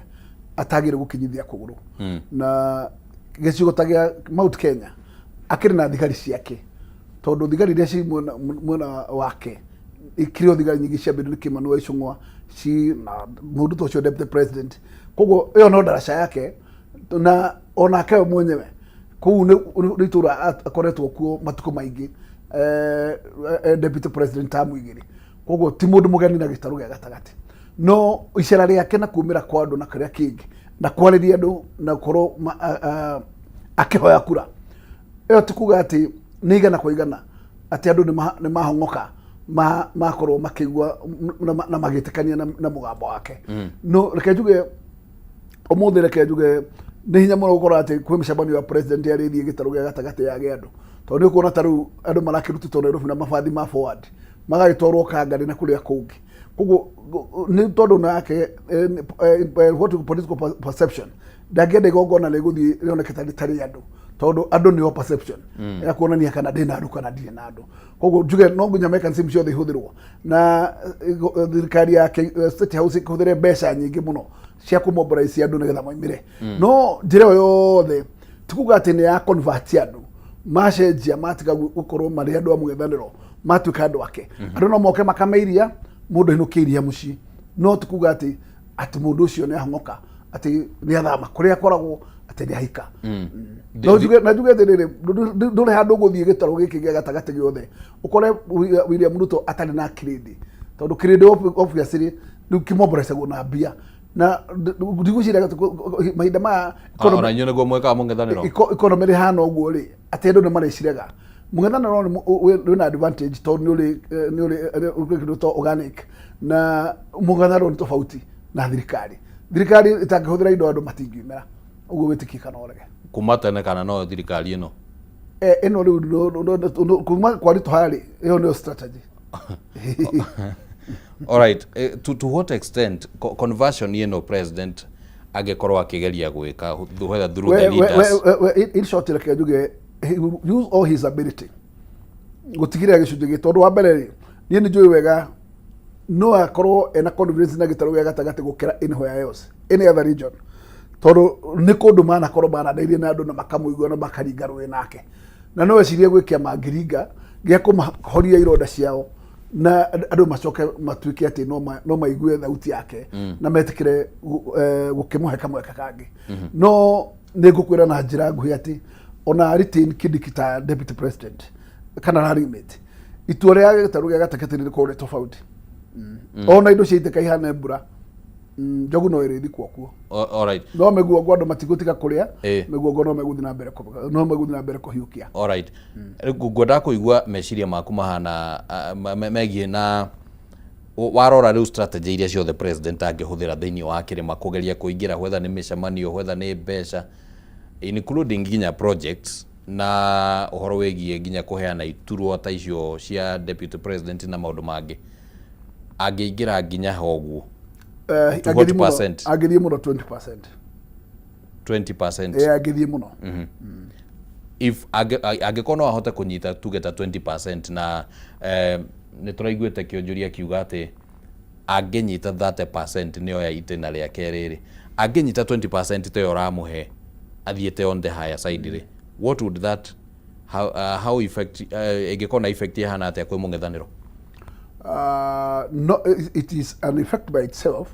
atagĩrĩ gũkinyithia kũgũrũ. Na gĩcigo ta gĩa Mount Kenya akĩrĩ na thigari ciake, tondũ thigari iria ci mwena wake ikĩrĩ o thigari nyingĩ ciambĩrĩirio nĩ Kimani wa Ichung'wa ci na mũndũ ta ũcio deputy president. Koguo ĩyo no ndaraca yake, na onake we mwenyewe kũu nĩ itũra akoretwo kuo matukũ maingĩ, deputy president tamu igĩrĩ. Koguo ti mũndũ mũgeni na gĩtarũ gĩa gatagatĩ. No icera rĩake na kumĩra kwa andũ na kĩrĩa kĩngĩ na kwarĩria andũ na gũkorwo akĩhoya kura, ĩyo ti kuga atĩ nĩ igana kwa igana atĩ andũ nĩ mahong'oka makorwo makĩigua na magĩtĩkania na mũgambo wake. No reke njuge ũmũthĩ, reke njuge nĩ hinya mũno gũkorwo atĩ kwĩ mĩcemanio ya president yarĩthiĩ gĩtarũ gĩa gatagatĩ yage andũ, tondũ nĩ ũkuona ta rĩu andũ marakĩrutĩtwo Nairobi na mabathi ma forward magagĩtwarwo Kangari na kũrĩa kũngĩ. Koguo nĩ tondũ nake what you political perception, ndangĩenda igongona rĩgũthiĩ rĩoneke ta rĩtarĩ andũ, tondũ andũ nĩo perception ya kuonania kana ndĩ na andũ kana ndirĩ na andũ. Koguo njuge no nginya mechanism ciothe ihũthĩrwo na thirikari ya State House ĩhũthĩre mbeca nyingĩ mũno cia kũmobilize andũ nĩgetha maumĩre. No njĩra ĩyo yothe ti kuga atĩ nĩ ya convert andũ. Macenjia, matiga gũkorwo marĩ andũ a mũng'ethanĩro, matuĩka andũ ake. Andũ no moke makame iria, mũndũ ainũke iria mũciĩ, no ti kuga atĩ mũndũ ũcio nĩ ahong'oka, atĩ nĩ athama kũrĩa akoragwo, atĩ nĩ ahika. No njuge, na njuge atĩrĩrĩ, ndũrĩ handũ ũgũthiĩ gĩtarũ gĩkĩ gĩa gatagatĩ gĩothe ũkore William Ruto atarĩ na kĩrĩndĩ, tondũ kĩrĩndĩ obviously rĩu kĩmomborecagwo na mbia, na ndigwĩciria atĩ mahinda maya Ona inyuĩ nĩguo mwĩkaga mũng'ethanĩro. Economy rĩhana ũguo rĩ, atĩ andũ nĩ marĩciraga mũng'ethanĩro nĩ wĩna advantage, tondũ nĩ ũrĩ kĩndũ ta organic, na mũng'ethanĩro nĩ tofauti na thirikari. Thirikari ĩtangĩhũthĩra indo, andũ matingiumĩra ũguo, wĩtĩkie kana ũrege. Kuma tene kana no thirikari ĩno? Ĩno rĩu kuma kwaritũha rĩ, ĩyo nĩyo strategy. Alright, to what extent conversion ĩno president angĩkorwo akĩgeria gwĩka, whether through the leaders? We, in short, reke njuge he will use all his ability gũtigĩrĩra gĩcunjĩ gĩ, tondũ wa mbere rĩ, niĩ nĩ njũĩ wega no akorwo ena confidence na gĩtarũ gĩa gatagatĩ gũkĩra anywhere else, any other region, tondũ nĩ kũndũ manakorwo maranĩirie na andũ na makamũigua na makaringa rũĩ nake, na no ecirie gwĩ kĩama angĩringa gĩa kũmahoria ironda ciao na andũ macoke matuĩke atĩ no maigue thauti yake na metĩkĩre gũkĩmũhe kamweke kangĩ. No nĩ ngũkwĩra na njĩra nguhĩ atĩ ona retain Kindiki ta deputy president kana running mate, itua rĩa gĩtarũ gĩa gatagatĩ nĩ rĩkorwo rĩ tofauti. Ona indo ciaitĩka ihane mbura, njogu no ĩrĩthi kuo. Alright. No mĩguongo andũ matigũtiga kũrĩa. Mĩguongo no megũthiĩ na mbere no megũthiĩ na mbere kũhiũkia. Alright. Rĩu ngwendaga kũigua meciria maku mahana megiĩ na warora rĩu strategy iria ciothe president angĩhũthĩra thĩinĩ wa kĩrĩma kũgeria kũingĩra, whether nĩ mĩcemanio, whether nĩ mbeca, including nginya projects na ũhoro wĩgiĩ nginya kũheana iturwa ta icio cia deputy president na maũndũ mangĩ, angĩingĩra nginya ho ũguo? To what Angĩthiĩ mũno percent? Angĩthiĩ mũno 20%. 20%? Eh, angĩthiĩ mũno. If angĩkorwo no ahote kũnyita tuge ta 20%, na nĩ tũraiguĩte kĩonjoria akiuga atĩ angĩnyita 30% nĩ oya itĩna rĩa kerĩ rĩ, angĩnyita 20% ta ĩyo ũramũhe athiĩte on the higher side rĩ, what would that how effect ĩngĩkorwo na effect ĩhana atĩa kwĩ mũng'ethanĩro? No, it is an effect by itself,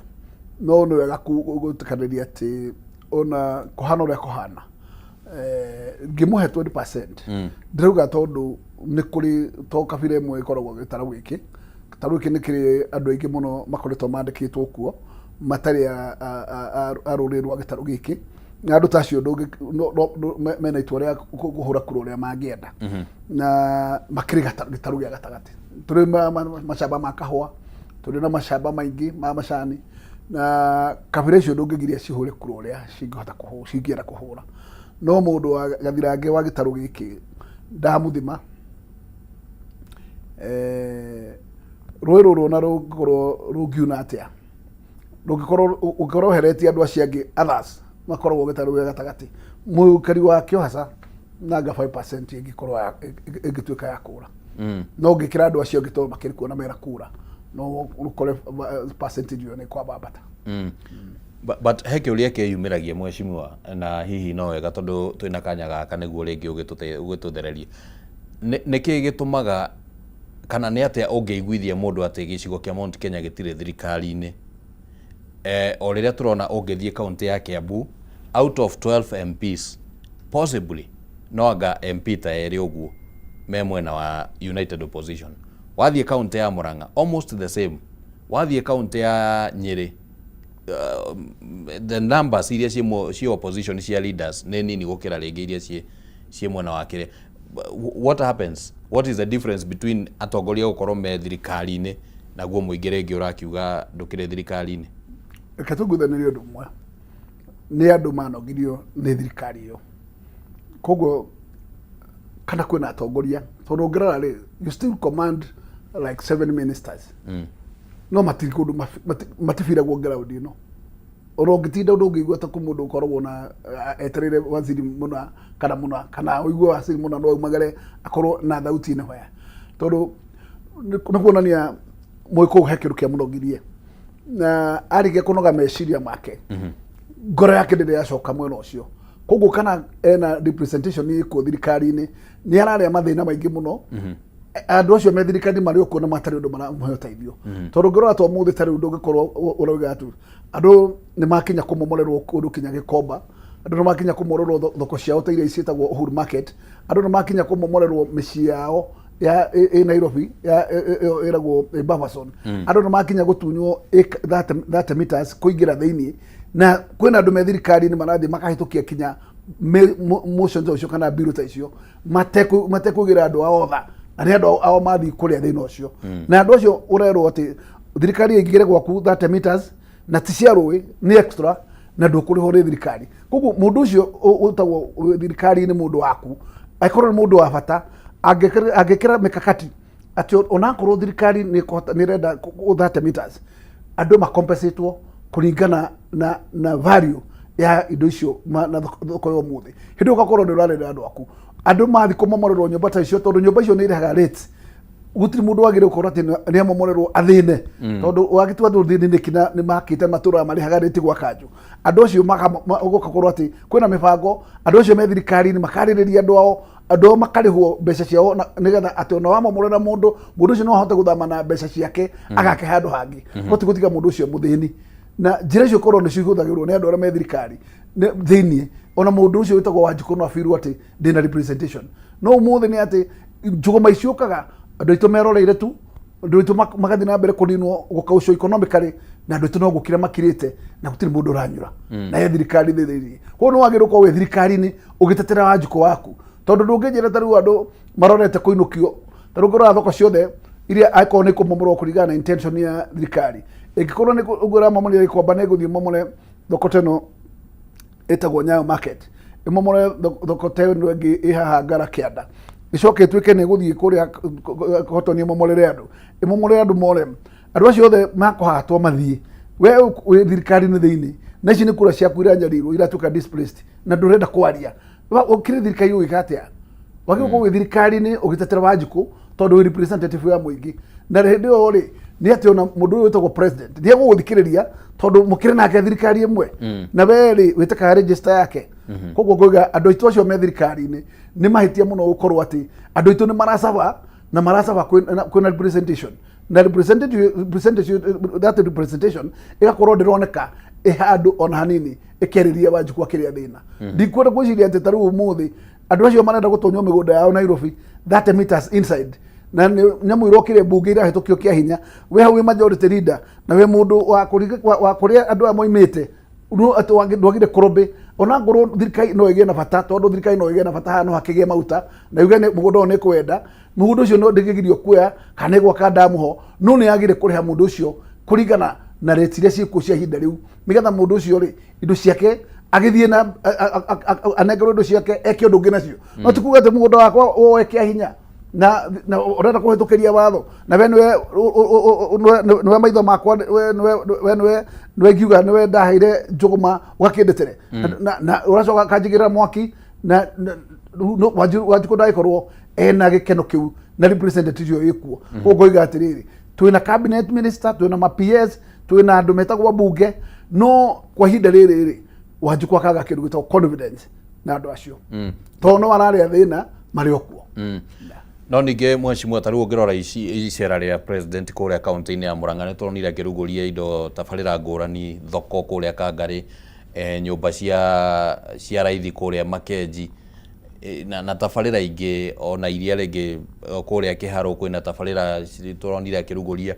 no nĩ wega gwĩtĩkanĩria atĩ ona kũhana ũrĩa kũhana, ngĩmũhe 20%, ndĩrauga tondũ nĩ kũrĩ to kabira ĩmwe ĩkoragwo gĩtarũ gĩkĩ. Gĩtarũ gĩkĩ nĩ kĩrĩ andũ aingĩ mũno makoretwo mandĩkĩtwo kuo matarĩ a rũrĩrĩ rwa gĩtarũ gĩkĩ, na andũ ta acio mena itua rĩa kũhũra kura ũrĩa mangĩenda, na makĩrĩ gĩtarũ gĩa gatagatĩ. Tũrĩ macamba ma kahũa, tũrĩ na macamba maingĩ ma macani, na kabira icio ndũngĩgiria cihũre kura ũrĩa cingĩhota kũhũra, cingĩenda kũhũra. No mũndũ wa gathirange wa gĩtarũ gĩkĩ ndamũthima, rũĩ rũrũ ona rũngĩkorwo rũngiuna atĩa, rũngĩkorwo ũngĩkorwo ũheretie andũ acio angĩ, others makoragwo gĩtarũ gĩa gatagatĩ, mũikari wa kĩohaca nanga 5% ĩngĩkorwo ĩngĩtuĩka ya kũra. No ũngĩkĩra andũ acio angĩ, tondũ makĩrĩ kuo na mena kura, no ũkore percentage ĩyo nĩ kwambambata. But he kĩũria kĩyumĩragia, mheshimiwa, na hihi no wega tondũ twĩna kanya gaka nĩguo rĩngĩ ũgĩtũthererie. Nĩ kĩĩ gĩtũmaga, kana nĩ atĩa ũngĩiguithia mũndũ atĩ gĩcigo kĩa Mount Kenya gĩtirĩ thirikari-inĩ, o rĩrĩa tũrona ũngĩthiĩ kaunti ya Kiambu, out of 12 MPs, possibly no anga MP ta erĩ ũguo me mwena wa United Opposition? Wathiĩ kaunti ya Murang'a, almost the same. Wathiĩ kaunti ya Nyĩrĩ, the numbers iria ciĩ opposition cia leaders nĩ nini gũkĩra rĩngĩ iria ciĩ mwena wa kĩrĩa. What happens? What is the difference between atongoria gũkorwo me thirikari-inĩ naguo mũingĩ rĩngĩ ũrakiuga ndũkĩrĩ thirikari-inĩ? Reke tũiguithanĩrie ũndũ ũmwe: nĩ andũ manogirio nĩ thirikari ĩyo, koguo kana kwĩna atongoria, tondũ ũngĩrora rĩ, you still command like seven ministers, no matirĩ kũndũ matibiragwo ground ĩno. Ona ũngĩtinda ũndũ ũngĩigua ta mũndũ ũkoragwo na etereire waziri mũna kana mũna, kana ũigue waziri mũna no aumagare akorwo na thauti nĩ hoya, tondũ nĩ kuonania mũgĩkũyũ he kĩndũ kĩamũnogirie, na arĩkia kũnoga meciria make, ngoro yake ndĩrĩ yacoka mwena ũcio. Koguo kana ena representation ĩkuo thirikari-inĩ, nĩ ararĩa mathĩna maingĩ mũno. Andũ acio me thirikari marĩ o kuo na matarĩ ũndũ maramũhe ũteithio. Tondũ ũngĩrora ta ũmũthĩ, ta rĩu ndũngĩkorwo ũrauga atĩ andũ nĩ makinya kũmomorerwo kũndũ kinya Gĩkomba, andũ nĩ makinya kũmomorerwo thoko ciao ta iria ciĩtagwo Uhuru Market, andũ nĩ makinya kũmomorerwo mĩciĩ yao ya ĩ Nairobi ya ĩyo ĩragwo ĩ Buffer. Andũ nĩ makinya gũtunywo 30 meters kũingĩra thĩinĩ, na kwĩna andũ me thirikari-inĩ marathiĩ makahĩtũkia kinya motion ta icio kana bill ta icio matekũigĩra andũ ao tha, na nĩ andũ ao mathiĩ kũrĩa thĩna ũcio. Na andũ acio ũrerwo atĩ thirikari ĩingĩre gwaku 30 meters na ti cia rũĩ, nĩ extra, na ndũkũrĩhwo nĩ thirikari. Koguo mũndũ ũcio ũtagwo wĩ thirikari-inĩ, mũndũ waku angĩkorwo nĩ mũndũ wa bata, angĩkĩra mikakati atĩ onakorwo thirikari nĩ nĩ ĩrenda 30 meters, andũ makompensatwo kũringana na value ya indo icio na thoko ya ũmũthĩ, hĩndĩ ĩyo ũgakorwo nĩ ũrarera andũ aku. Andũ mathiĩ kũmomorerwo nyũmba ta icio, tondũ nyũmba icio nĩ irehaga rates, gũtirĩ mũndũ wagĩrĩire gũkorwo atĩ nĩ amomorerwo athĩne. Tondũ wagĩtua andũ thĩni nĩkĩ na nĩ makĩte matũra marĩhaga rĩti gwa kanjũ, andũ acio gũgakorwo atĩ kwĩna mĩbango, andũ acio me thirikari-inĩ makarĩrĩria andũ ao, andũ ao makarĩhwo mbeca ciao, nĩgetha atĩ ona wamomorera mũndũ, mũndũ ũcio no ahote gũthama na mbeca ciake agake handũ hangĩ. No ti gũtiga mũndũ ũcio mũthĩni, na njĩra icio korwo nĩcio ihũthagĩrwo nĩ andũ arĩa me thirikari thĩiniĩ, ona mũndũ ũcio wĩtagwo Wanjikũ no abirwo atĩ ndĩna representation. No ũmũthĩ nĩ atĩ njũgũma iciũkaga, andũ aitũ meroreire tu, andũ aitũ magathiĩ na mbere kũninwo, gũkaucwo economically, na andũ aitũ no gũkira makirĩte na gũtirĩ mũndũ ũranyura. Na he thirikari thĩinĩ, koguo nĩ wagĩrĩirwo gũkorwo wĩ thirikari-inĩ ũgĩtetera Wanjikũ waku, tondũ ndũngĩnjĩra ta rĩu andũ marorete kũinũkio. Ta rĩu ngĩrora thoko ciothe iria angĩkorwo nĩ kũmomorwo kũringana na intention ya thirikari, ĩngĩkorwo nĩ ũguo ĩramomorire Gĩkomba, nĩ ĩgũthiĩ momore thoko ta ĩno ĩtagwo Nyayo Market, ĩmomore thoko ta ĩno ĩngĩ ĩ haha Ngara Kĩanda, ĩcoke ĩtuĩke nĩ ĩgũthiĩ kũrĩa Hotoni ĩmomorere andũ, ĩmomorere andũ more, andũ acio othe makũhatwo mathiĩ. We wĩ thirikari-inĩ thĩinĩ, na ici nĩ kura ciaku iranyarirwo, iratuĩka displaced, na ndũrenda kwaria. Ũkĩrĩ thirikari ũgĩka atĩa? Wagĩrĩirwo gũkorwo wĩ thirikari-inĩ ũgĩtetera Wanjikũ, tondũ wĩ representative ya mũingĩ. Na hĩndĩ ĩyo rĩ, nĩ atĩ ona mũndũ ũyũ wĩtagwo president nĩ egũgũthikĩrĩria, tondũ mũkĩrĩ nake thirikari ĩmwe, na we rĩ, wĩtĩkaga register yake. Koguo ngoiga andũ aitũ acio me thirikari-inĩ nĩ mahĩtia mũno gũkorwo atĩ andũ aitũ nĩ maracaba na maracaba kwĩna representation, na representation, that representation ĩgakorwo ndĩroneka ĩ handũ ona hanini ĩkĩarĩria Wanjikũ akĩrĩa thĩna. Ndikwenda gwĩciria atĩ ta rĩu ũmũthĩ andũ acio marenda gũtonywo mĩgũnda yao Nairobi 30 meters inside, na nĩ nyamũ irokire mbunge irahĩtũkio kĩa hinya, we hau wĩ majority leader na wĩ mũndũ wa wa kũrĩa andũ aya moimĩte, no atĩ ndwagire kũrobĩ ona ngorwo thirikari no ĩgĩe na bata, tondũ thirikari no ĩgĩe na bata haha no hakĩgĩe maguta, na yuge nĩ mũgũnda ũyũ nĩ kwenda mũgũnda ũcio, no ndĩngĩgirio kuoya kana ĩgwaka ndamu ho, no nĩ yagĩrĩire kũrĩha mũndũ ũcio kũringana na rate iria ciĩkuo cia ihinda rĩu, nĩgetha mũndũ ũcio rĩ, indo ciake agĩthiĩ na anengerwo indo ciake eke ũndũ ũngĩ nacio. No ti kuga atĩ mũgũnda wakwa woe kĩa hinya na ũrenda kũhĩtũkĩria watho, na we nĩwe nĩwe maitho makwa, we nĩwe nĩwe ngiuga nĩwe ndaheire njũgũma ũgakĩndetere na ũracoka kanjigĩrĩra mwaki na Wanjikũ ndagĩkorwo ena gĩkeno kĩu na representative ĩyo ĩkuo. Koguo ngoiga atĩrĩrĩ, twĩna cabinet minister, twĩna ma PS, twĩna andũ metagwo mbunge, no kwa ihinda rĩrĩ rĩ, Wanjikũ akaga kĩndũ gĩtagwo confidence na andũ acio, tondũ no ararĩa thĩna marĩ o kuo. No ningĩ mheshimiwa, ta rĩu ũngĩrora icera rĩa president kũrĩa kaunti-inĩ ya Murang'a, nĩ tũronire akĩrugũria indo tabarĩra ngũrani, thoko kũrĩa Kangarĩ, nyũmba cia raithi kũrĩa Makenji, na tabarĩra ingĩ ona iria rĩngĩ kũrĩa Kĩharũ kwĩna tabarĩra tũronire akĩrugũria.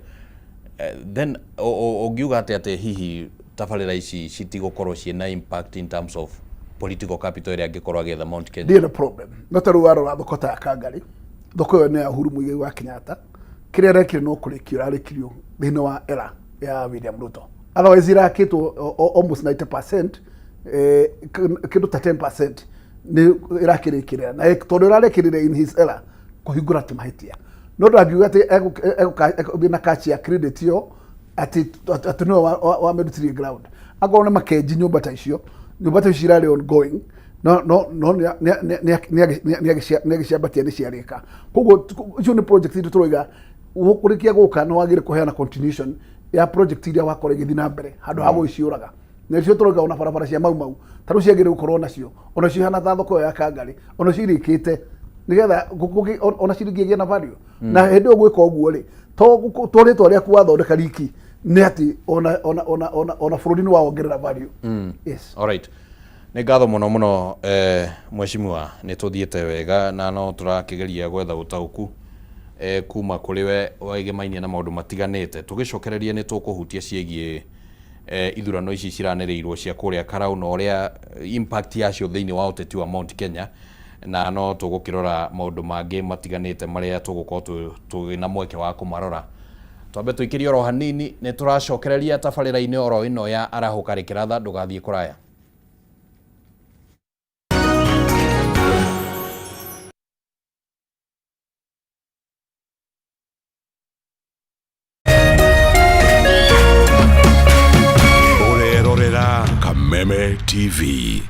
Then ũngiuga atĩ hihi tabarĩra ici citigũkorwo ciĩna impact in terms of political capital ĩrĩa angĩkorwo agĩetha Mount Kenya? Ndirĩ na problem. No ta rĩu warora thoko ta ya Kangarĩ, thoko ĩyo nĩ ya Uhuru Muigai wa Kenyatta. Kĩrĩa arekire no kũrĩkio ĩrarĩkirio thĩinĩ wa era ya William Ruto. Otherwise irakĩtwo almost 90%, kĩndũ ta 10% nĩ ĩrakĩrĩkĩrĩra, na tondũ ĩrarĩkĩrĩra in his era, kũhingũra ti mahĩtia. No ndangiuga atĩ egũthiĩ na kachi ya credit ĩyo atĩ nĩwe wamĩrutirie ground. Akorwo nĩ Makenji, nyũmba ta icio, nyũmba ta icio irarĩ ongoing, no nĩ agĩciambatia, nĩ ciarĩka. Koguo icio nĩ project iria tũroiga kũrĩkia gũka nĩ wagĩrĩire kũheana continuation ya project iria wakora igĩthiĩ na mbere handũ ha gũgĩciũraga. Na cio tũrauga ona barabara cia mau mau ta rĩu ciagĩrĩire gũkorwo nacio ona cio ihana ta thoko ĩyo ya Kangarĩ ona cio irĩkĩte nĩgetha ona ciringi ĩgĩe na value. Na hĩndĩ ĩyo gwĩka ũguo rĩ, to rĩtwa rĩaku wathondeka riki nĩ atĩ ona bũrũri nĩ wawongerera value. Yes. Alright. Nĩ ngatho mũno mũno mheshimiwa, nĩ tũthiĩte wega na no tũrakĩgeria gwetha ũtaũku kuma kũrĩ we wĩgĩmainie na maũndũ matiganĩte. Tũgĩcokereria nĩ tũkũhutia ciĩgiĩ ithurano ici ciranĩrĩirwo cia kũrĩa Karau na ũrĩa impact yacio thĩinĩ wa ũteti wa Mount Kenya, na no tũgũkĩrora maũndũ mangĩ matiganĩte marĩa tũgũkorwo tũrĩ na mweke wa kũmarora. Twambe tũikĩrie oro hanini, nĩ tũracokereria tabarĩra-inĩ oro ĩno ya Arahũka Rĩkĩratha, ndũgathiĩ kũraya. Ũrerorera Kameme TV.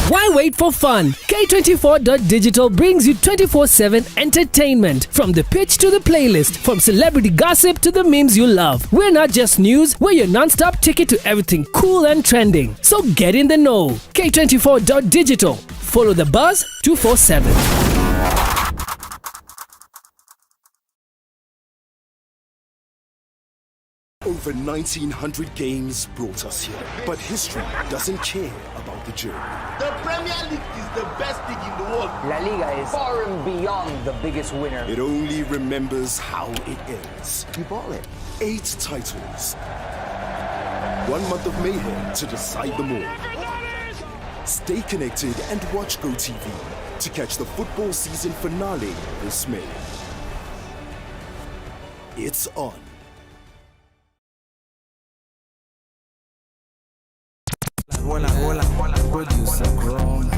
Why wait for fun? K24.digital brings you 24/7 entertainment. From the pitch to the playlist, from celebrity gossip to the memes you love. We're not just news, we're your non-stop ticket to everything cool and trending. So get in the know. K24.digital. Follow the buzz 247. Over 1,900 games brought us here, but history doesn't care about the journey. The Premier League is the best league in the world. La Liga is far and beyond the biggest winner. It only remembers how it ends. You bought it. 8 titles. 1 month of mayhem to decide them all. Stay connected and watch GoTV to catch the football season finale this May. It's on. Hola, hola, hola, producer Crown.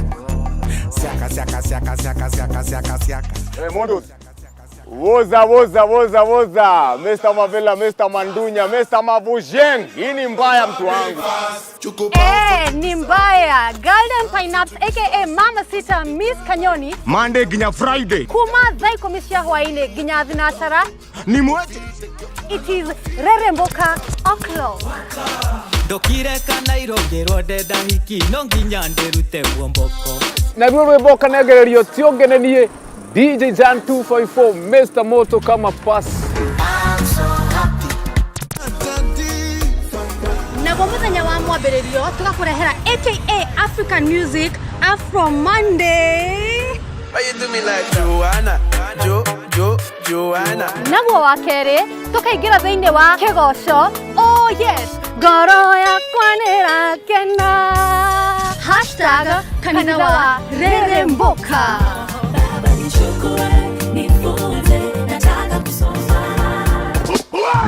Siaka, siaka, siaka, siaka, siaka, siaka, siaka. Hey, Modus. Woza, woza, woza, woza. Mr. Mavela, Mr. Mandunya, Mr. Mavujeng. Hii ni mbaya mtu wangu. Ni mbaya. Golden Pineapps aka Mama Sita Miss Kanyoni. Monday ginya Friday. Kuma thai komisia hwaine ginya thinashara. Ni mwete. It is Reremboka o'clock. Ndokire kana irongĩrwo ndenda hiki no nginya ndĩrute muomboko. Naruo rwĩmbo kanengererio ti ũngenenie DJ Jan 254 Mr. Moto kama pass. Naguo muthenya wa mwambĩrĩrio tũgakũrehera aka African Music Afro Monday. Why you do me like Joanna, Jo, Jo, Joanna. Naguo wa kerĩ tũkaingĩra thĩinĩ wa kĩgoco. Oh yes, ngoro yakwa nĩrakena. Hashtag kanitha wa Reremboka.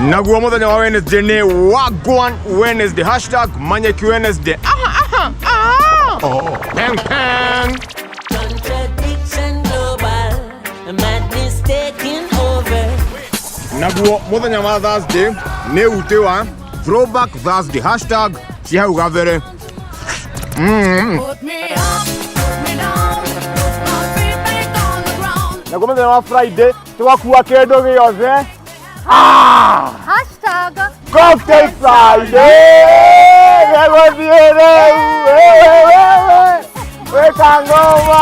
Naguo muthenya wa Wednesday ni Wagwan Wednesday. Hashtag Manyeki Wednesday. Aha, aha, aha. Oh. Peng, peng. Contradiction global, madness taking over. Naguo muthenya wa Thursday ni ute wa Throwback Thursday. Hashtag cia hau gabere. Put me up, put me down, put my feet back on the ground. Naguo muthenya wa Friday tugakua kindu giothe. Hashtag Cocktail Friday. Gegũthiĩ rĩu. Wĩka ngoma.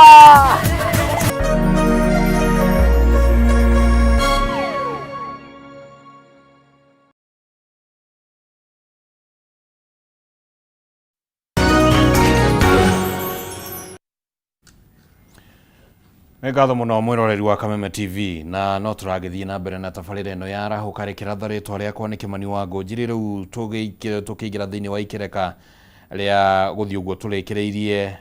Nĩ ngatho mũno mwĩroreri wa Kameme TV, na no tũragĩthiĩ na mbere na tabarĩra ĩno ya Arahũka Rĩkĩratha. Rĩtwa rĩakwa nĩ Kĩmani wa Ngũnjiri. Rĩu tũkĩingĩra thĩinĩ wa ikereka rĩa gũthiĩ ũguo tũrĩkĩrĩirie,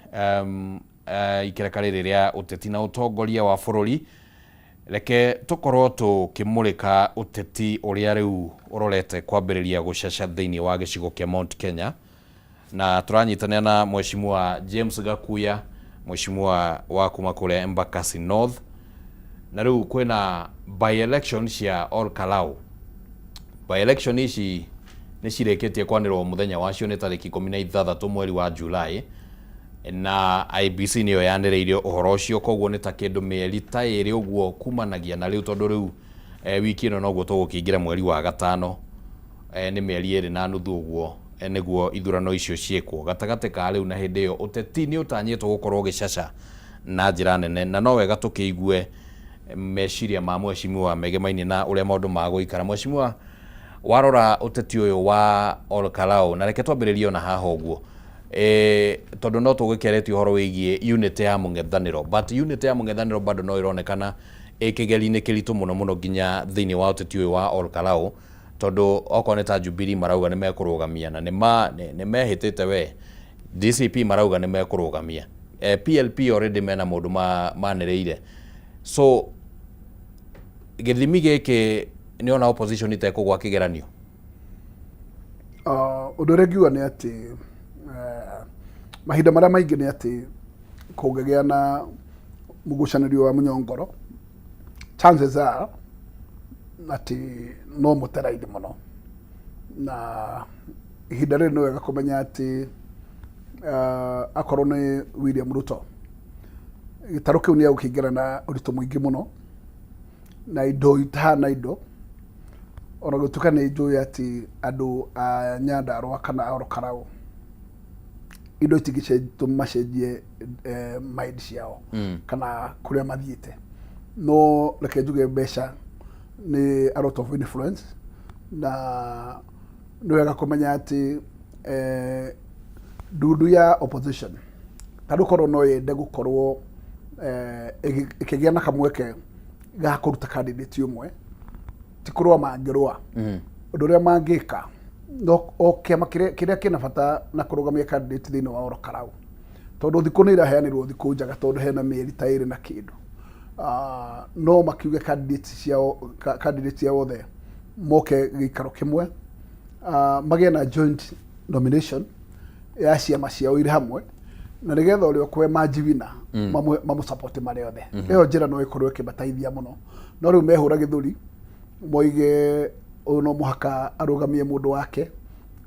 ikereka rĩrĩ rĩa ũteti na ũtongoria wa bũrũri. Reke tũkorwo tũkĩmũrĩka ũteti ũrĩa rĩu ũrorete kwambĩrĩria gũcaca thĩinĩ wa gĩcigo kĩa Mount Kenya, na tũranyitanĩra na Mheshimiwa James Gakuya, Mheshimiwa wa kuma kũrĩa Embakasi North. Na rĩu kwĩna by-election cia Ol Kalou. By-election ici nĩ cirĩkĩtie kwanĩrwo mũthenya wacio nĩ tarĩki 16 mweri wa July, na IEBC nĩyo yanĩrĩire ũhoro ũcio, koguo nĩ ta kĩndũ mĩeri ta ĩrĩ ũguo kumanagia na rĩu, tondũ rĩu wiki ĩno noguo tũgũkĩingĩra mweri wa gatano, nĩ mĩeri ĩrĩ na nuthu ũguo. Nĩguo ithurano icio ciĩkwo. Gatagatĩ ka rĩu na hĩndĩ ĩyo, ũteti nĩ ũtanyĩtwo gũkorwo ũgĩcaca na njĩra nene, na no wega tũkĩigue meciria ma Mheshimiwa megemainie na ũrĩa maũndũ magũikara. Mheshimiwa, warora ũteti ũyũ wa Ol Kalou, na reke twambĩrĩrie ona haha ũguo, e, tondũ no tũgĩkĩarĩtie ũhoro wĩgiĩ unity ya mũng'ethanĩro, but unity ya mũng'ethanĩro bado no ĩronekana ĩ kĩgeri-inĩ kĩritũ mũno mũno nginya thĩinĩ wa ũteti ũyũ wa Ol Kalou. Tondũ okorwo nĩ ta Jubilee marauga nĩ mekũrũgamia na nĩ mehĩtĩte we, DCP marauga nĩ mekũrũgamia, PLP already mena mũndũ manĩrĩire. So gĩthimi gĩkĩ nĩ ona opposition itekũgwa kĩgeranio? Ũndũ ũrĩa ngiuga nĩ atĩ mahinda marĩa maingĩ nĩ atĩ kũngĩgĩa na mũgucanĩrio wa mũnyongoro, chances are atĩ no mũte raithi mũno. Na ihinda rĩrĩ nĩ wega kũmenya atĩ akorwo nĩ William Ruto, gĩtarũ kĩu nĩ egũkĩingĩra na ũritũ mũingĩ mũno na indo itahana indo, ona gũtuĩka nĩ njũĩ atĩ andũ a Nyandarũa kana a Ol Kalou indo itingĩtũma macenjie mind ciao kana kũrĩa mathiĩte. No reke njuge mbeca nĩ a lot of influence, na nĩ wega kũmenya atĩ ndundu ya opposition tarĩu korwo no yende gũkorwo ĩkĩgĩa na kamweke ga kũruta candidate ũmwe, ti kũrũa mangĩrũa. Ũndũ ũrĩa mangĩka no o kĩama kĩrĩa kĩna bata na kũrũgamia candidate thĩinĩ wa Ol Kalou, tondũ thikũ nĩ iraheanĩrwo thikũ njega, tondũ hena mĩeri ta 2 na kĩndũ, no makiuge candidate ciao, candidate ciao othe moke gĩikaro kĩmwe, magĩe na joint nomination ya ciama ciao irĩ hamwe, na nĩgetha ũrĩa ũkwe manjiwina mamũ support marĩ othe. Ĩyo njĩra no ĩkorwo ĩkĩmateithia mũno. No rĩu mehũra gĩthũri moige ũyũ no mũhaka arũgamie mũndũ wake,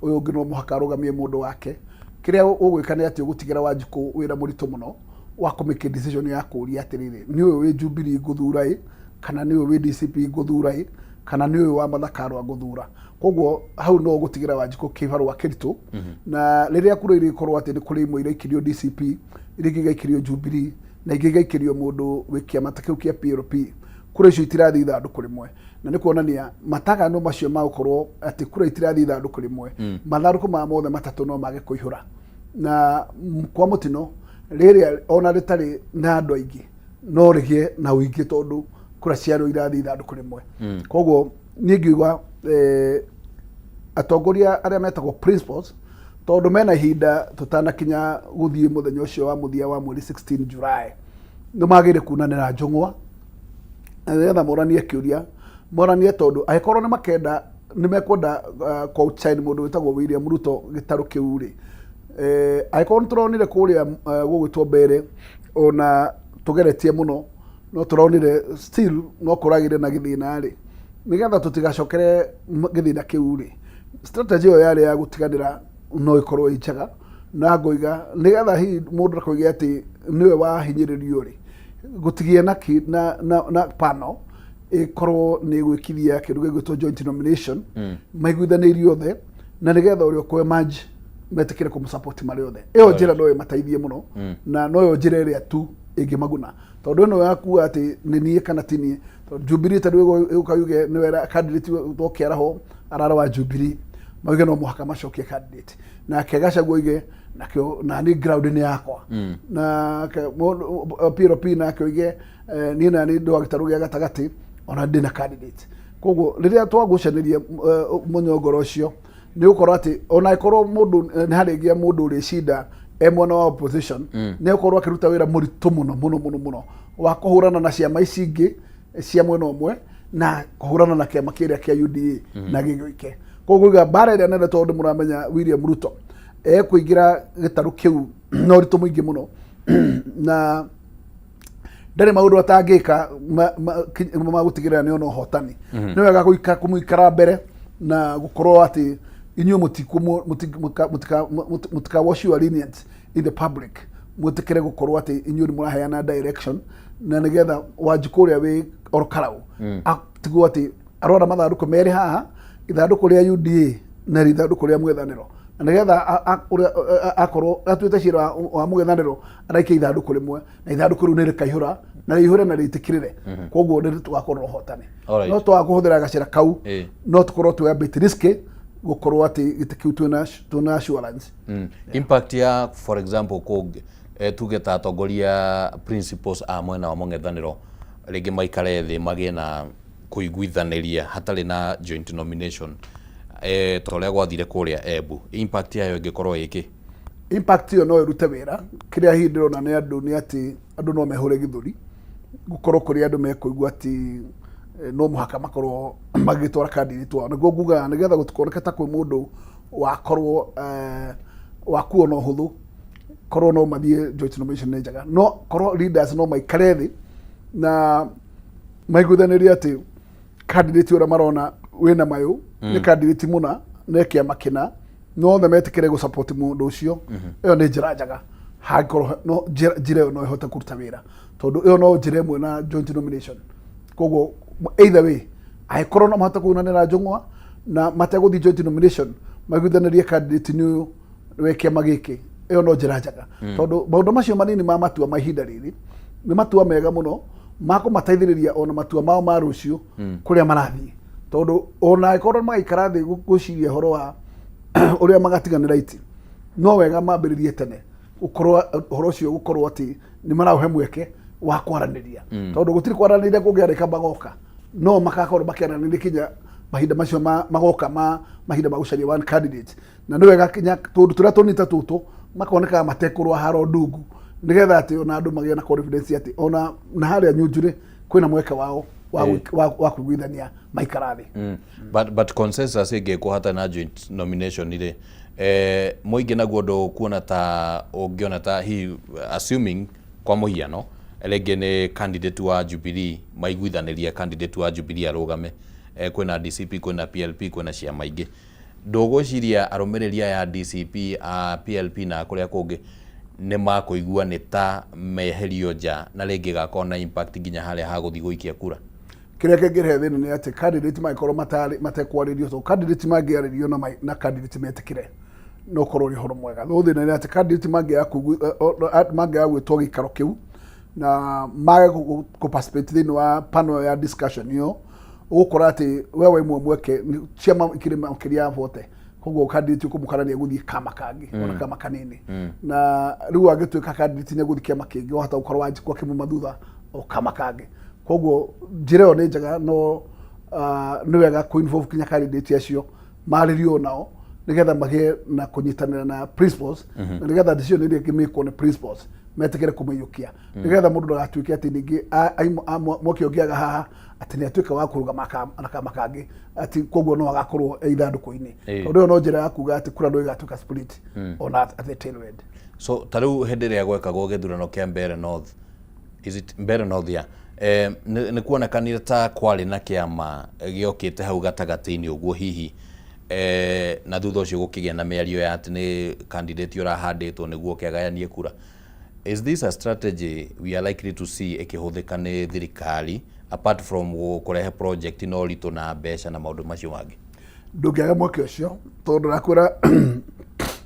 ũyũ ũngĩ no mũhaka arũgamie mũndũ wake, kĩrĩa ũgwĩka nĩ atĩ ũgũtigĩra Wanjikũ wĩra mũritũ mũno wa kũ make decision ya kũria atĩrĩrĩ, nĩ ũyũ wĩ Jubilee ngũthura ĩ, kana nĩ ũyũ wĩ DCP ngũthura ĩ, kana nĩ ũyũ wa Martha Karua ngũthura. Koguo hau no ũgũtigĩra Wanjikũ kĩbarũa kĩritũ. Na rĩrĩa kura irĩkorwo atĩ nĩ kũrĩ imwe iraikĩrio DCP, iria ingĩ igaikĩrio Jubilee, na ingĩ igaikĩrio mũndũ wĩ kĩama ta kĩu kĩa PLP, kura icio itirathiĩ ithandũkũ rĩmwe, na nĩ kuonania matagano macio ma gũkorwo atĩ kura itirathiĩ ithandũkũ rĩmwe, mathandũkũ maya mothe matatũ no mage kũihũra. Na kwa mũtino rĩrĩa ona rĩtarĩ na andũ aingĩ no rĩgĩe na ũingĩ, tondũ kura ciarĩo irathiĩ ithandũkũ rĩmwe. Koguo niĩ ngiuga atongoria arĩa metagwo principals, tondũ mena ihinda tũtanakinya gũthiĩ mũthenya ũcio wa mũthia wa mweri 16 July, nĩ magĩrĩire kunanĩra njũng'wa na nĩgetha moranie kĩũria, moranie, tondũ angĩkorwo nĩ makenda, nĩ mekwenda kũ-outshine mũndũ wĩtagwo William Ruto gĩtarũ kĩu rĩ, angĩkorwo nĩ tũronire kũrĩa gũgwĩtwo mbere ona tũgeretie mũno, no tũronire still no kũragĩre na gĩthĩna rĩ, nĩgetha tũtigacokere gĩthĩna kĩu rĩ, strategy ĩyo yarĩ ya gũtiganĩra no ĩkorwo ĩ njega. Na ngoiga nĩgetha hihi mũndũ ndakoige atĩ nĩwe wahinyĩrĩrio rĩ, gũtigĩe na panel ĩkorwo nĩ gwĩkithia kĩndũ gĩgwĩtwo joint nomination, maiguithanĩirie othe, na nĩgetha ũrĩa ũkũ emerge metĩkĩre kũmũsupport marĩ othe. Ĩyo njĩra no ĩmateithie mũno, na noyo njĩra ĩrĩa tu ĩngĩmaguna, tondũ ĩno ya kuga atĩ nĩ niĩ kana ti niĩ, tondũ Jubilee tarĩu ĩgũka yuge nĩwe candidate tokĩaraho arara wa Jubilee, mauge no mũhaka macokie candidate, nake Gachagua oige nakĩo nani ground nĩ yakwa, na PLP nake oige niĩ nani ndĩ wa gĩtarũ gĩa gatagatĩ, ona ndĩ na candidate. Koguo rĩrĩa twagucanĩria mũnyongoro ũcio, nĩ gũkorwo atĩ ona ĩkorwo mũndũ nĩ harĩgĩa mũndũ ũrĩcinda e mwena wa opposition, nĩ egũkorwo akĩruta wĩra mũritũ mũno mũno mũno mũno wa kũhũrana na ciama ici ingĩ cia mwena ũmwe na kũhũrana na kĩama kĩrĩa kĩa UDA na gĩgĩke. Koguo iga mbara ĩrĩa nene, tondũ mũramenya William Ruto ekũingĩra gĩtarũ kĩu na ũritũ mũingĩ mũno, na ndarĩ maũndũ atangĩka ma gũtigĩrĩra nĩ ona ũhotani. Nĩ wega kũmũikara mbere na gũkorwo atĩ inyuĩ mũtika wash your lenience in the public, mwĩtĩkĩre gũkorwo atĩ inyuĩ nĩ mũraheana direction, na nĩgetha Wanjikũ ũrĩa wĩ Ol Kalou atigwo atĩ arona mathandũkũ merĩ haha, ithandũkũ rĩa UDA na ithandũkũ rĩa mwethanĩro, Na nĩgetha ũrĩa akorwo atuĩte cira wa mũng'ethanĩro, araikia ithandũkũ rĩmwe na ithandũkũ rĩu nĩ rĩkaihũra na rĩihũre na rĩitĩkĩrĩre. Koguo nĩ tũgakorwo na ũhotani. No twaga kũhũthĩra gacĩra kau, no tũkorwo twĩ a bit risky gũkorwo atĩ gĩtĩ kĩu twĩna assurance. Impact ya, for example, kũ tuge ta atongoria principals a mwena wa mũng'ethanĩro rĩngĩ maikare thĩ magĩe na kũiguithanĩria hatarĩ na joint nomination, ta ũrĩa gwathire kũrĩa Embu, impact yayo ĩngĩkorwo ĩkĩ? Impact ĩyo no ĩrute wĩra. Kĩrĩa hihi ndĩrona nĩ andũ nĩ atĩ andũ no mehũre gĩthũri, gũkorwo kũrĩ andũ mekũigua atĩ no mũhaka makorwo magĩtwara candidate wao. Nĩguo ngugaga nĩgetha gũtikoneke ta kwĩ mũndũ wakorwo wakuo na ũhũthũ. Korwo no mathiĩ joint nomination nĩ njega, no korwo leaders no maikare thĩ na maiguithanĩrie atĩ candidate ũrĩa marona wĩna mayũ nĩ candidate mũna na kĩama kĩna, no othe metĩkĩre gũ support mũndũ ũcio. Ĩyo nĩ njĩra njega hangĩkorwo no njĩra ĩyo no ĩhote kũruta wĩra, tondũ ĩyo no njĩra ĩmwe na joint nomination. Koguo either way, angĩkorwo no mahote kũunanĩra njũng'wa na mategũthiĩ joint nomination, maiguithanĩrie candidate nĩ ũyũ wĩ kĩama gĩkĩ, ĩyo no njĩra njega. Tondũ maũndũ macio manini ma matua ma ihinda rĩrĩ nĩ matua mega mũno ma kũmateithĩrĩria ona matua mao ma rũciũ kũrĩa marathiĩ, tondũ ona angĩkorwo magaikara thĩ gwĩciria ũhoro wa ũrĩa magatiganĩra iti, no wega mambĩrĩrie tene gũkorwo ũhoro ũcio, gũkorwo atĩ nĩ maraũhe mweke wa kwaranĩria. Tondũ gũtirĩ kwaranĩria kũngĩarĩka magoka, no makakorwo makĩaranĩria kinya mahinda macio magoka ma mahinda ma gũcaria one candidate. Na nĩ wega kinya tũndũ tũrĩa tũnini ta tũtũ makonekaga matekũrũa haro ndungu, nĩgetha atĩ ona andũ magĩe na confidence atĩ ona na harĩa Nyunjurĩ kwĩna mweke wao wa wa kũiguithania maikara thĩ. But consensus ĩngĩkwo hatarĩ na joint nomination rĩ, mũingĩ naguo ndũkuona ta ũngĩona ta hihi, assuming kwa mũhiano rĩngĩ nĩ candidate wa Jubilee, maiguithanĩrie candidate wa Jubilee arũgame, kwĩna DCP, kwĩna PLP, kwĩna ciama ingĩ, ndũgwĩciria arũmĩrĩri aya a DCP, a PLP na kũrĩa kũngĩ nĩ makũigua nĩ ta meherio nja, na rĩngĩ ĩgakorwo na impact nginya harĩa hagũthiĩ gũikia kura? Kĩrĩa kĩngĩrehe thĩna nĩ atĩ candidate mangĩkorwo matekwarĩrio, tondũ candidate mangĩarĩrio na candidate metĩkĩre, no ũkorwo ũrĩ ũhoro mwega. No thĩna nĩ atĩ candidate mangĩaga gwĩtwo gĩikaro kĩu na mage kũ participate thĩinĩ wa panel ya discussion ĩyo, ũgũkora atĩ we waimwe mweke ciama ikĩrĩ makĩria ya 40, koguo candidate ũkũmũkora nĩ egũthiĩ kama kangĩ, ona kama kanini. Na rĩu angĩtuĩka candidate nĩ egũthiĩ kĩama kĩngĩ, wahota gũkorwo Wanjikũ akĩmuma thutha o kama kangĩ. Koguo njĩra ĩyo nĩ njega, no nĩ wega kũ involve kinya candidate acio marĩrio nao, nĩgetha magĩe na kũnyitanĩra na principles, na nĩgetha decision ĩrĩa ĩngĩmĩkwo nĩ principles metĩkĩre kũmĩiyũkia, nĩgetha mũndũ ndagatuĩke atĩ ningĩ mweke ũngĩaga haha atĩ nĩ atuĩka wa kũrũgama na kama kangĩ, atĩ koguo no agakorwo e ithandũkũ-inĩ. Tondũ ĩyo no njĩra ya kuga atĩ kura no ĩgatuĩka split ona at the tail end. So ta rĩu hĩndĩ ĩrĩa gwekagwo gĩthurano kĩa Mbeere North, is it Mbeere North? Ya, nĩ kuonekanire ta kwarĩ na kĩama gĩokĩte hau gatagatĩ-inĩ ũguo hihi, na thutha ũcio gũkĩgĩa na mĩario ya atĩ nĩ candidate ũrahandĩtwo nĩguo oke agayanie kura. Is this a strategy we are likely to see ĩkĩhũthĩka nĩ thirikari, apart from kũrehe project na ũritũ na mbeca na maũndũ macio mangĩ? Ndũngĩaga mweke ũcio, tondũ ndakwĩra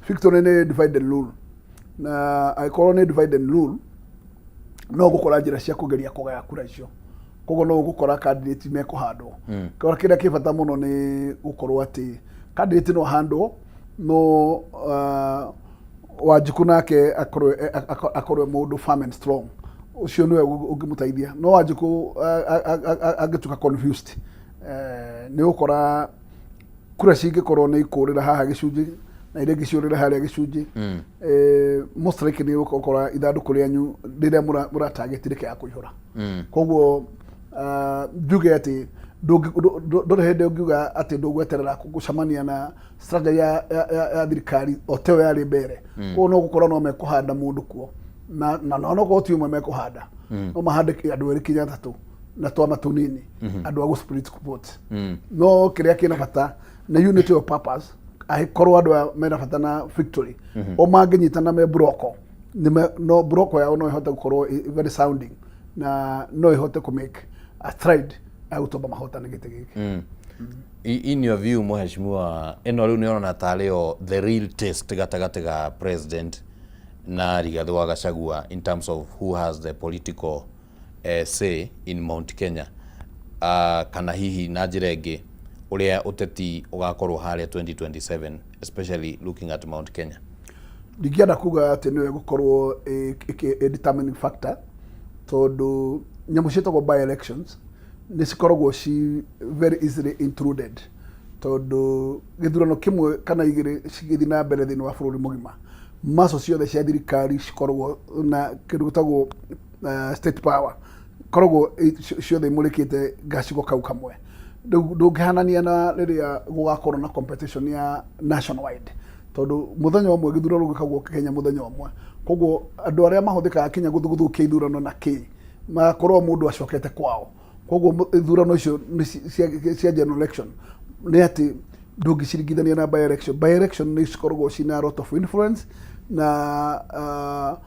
victory nĩ divide and rule, na angĩkorwo nĩ divide and rule, no ũgũkora njĩra cia kũgeria kũgaya kura icio. Koguo no ũgũkora candidate mekũhandwo. Kĩrĩa kĩ bata mũno nĩ gũkorwo atĩ candidate no ahandwo, no Wanjikũ nake akorwo mũndũ firm and strong, ũcio nĩwe ũngĩmũteithia. No Wanjikũ angĩtuĩka confused, nĩ ũgũkora kura cingĩkorwo nĩ ikũrĩra haha gĩcunjĩ na iria ingĩ ciũrĩre harĩa gĩcunjĩ, most likely nĩ ũgũkora ithandũkũ rĩanyu rĩrĩa mũratagĩti rĩkĩaga kũihũra. Koguo njuge atĩ ndũrĩ hĩndĩ ũngiuga atĩ ndũgweterera gũcemania na strategy ya thirikari o teo yarĩ mbere. Koguo no gũkorwo no mekũhanda mũndũ kuo, na no ti ũmwe mekũhanda, no mahande andũ erĩ kinya atatũ na twama tũnini, andũ a gũ split vote. No kĩrĩa kĩna bata nĩ unity of purpose. Angĩkorwo andũ aya mena bata na victory, o mangĩnyitana me broko, no broko yao no ĩhote gũkorwo very sounding na no ĩhote kũ make a stride ya gũtũma mahotane gĩtĩ gĩkĩ. In your view, mheshimiwa, ĩno rĩu nĩ ũrona tarĩ yo the real test gatagatĩ ga president na Rigathĩ wa Gachagua in terms of who has the political say in Mount Kenya, kana hihi na njĩra ĩngĩ ũrĩa ũteti ũgakorwo harĩa 2027, especially looking at Mount Kenya? Ndingĩenda kuga atĩ nĩyo ĩgũkorwo ĩ determining factor, tondũ nyamũ ciĩtagwo by elections nĩ cikoragwo ci very easily intruded, tondũ gĩthurano kĩmwe kana igĩrĩ cigĩthiĩ na mbere thĩinĩ wa bũrũri mũgima, maco ciothe cia thirikari cikoragwo na kĩndũ gĩtagwo state power, koragwo ciothe imũrĩkĩte gacigo kau kamwe. Rĩu ndũngĩhanania na rĩrĩa gũgakorwo na competition ya nationwide, tondũ mũthenya ũmwe gĩthurano gĩkagwo Kenya mũthenya ũmwe, koguo andũ arĩa mahũthĩkaga kinya gũthũkia ithurano na kĩ magakorwo mũndũ acokete kwao. Koguo ithurano icio nĩ cia general election nĩ atĩ ndũngĩciringithania na by election. By election nĩ cikoragwo cina a lot of influence na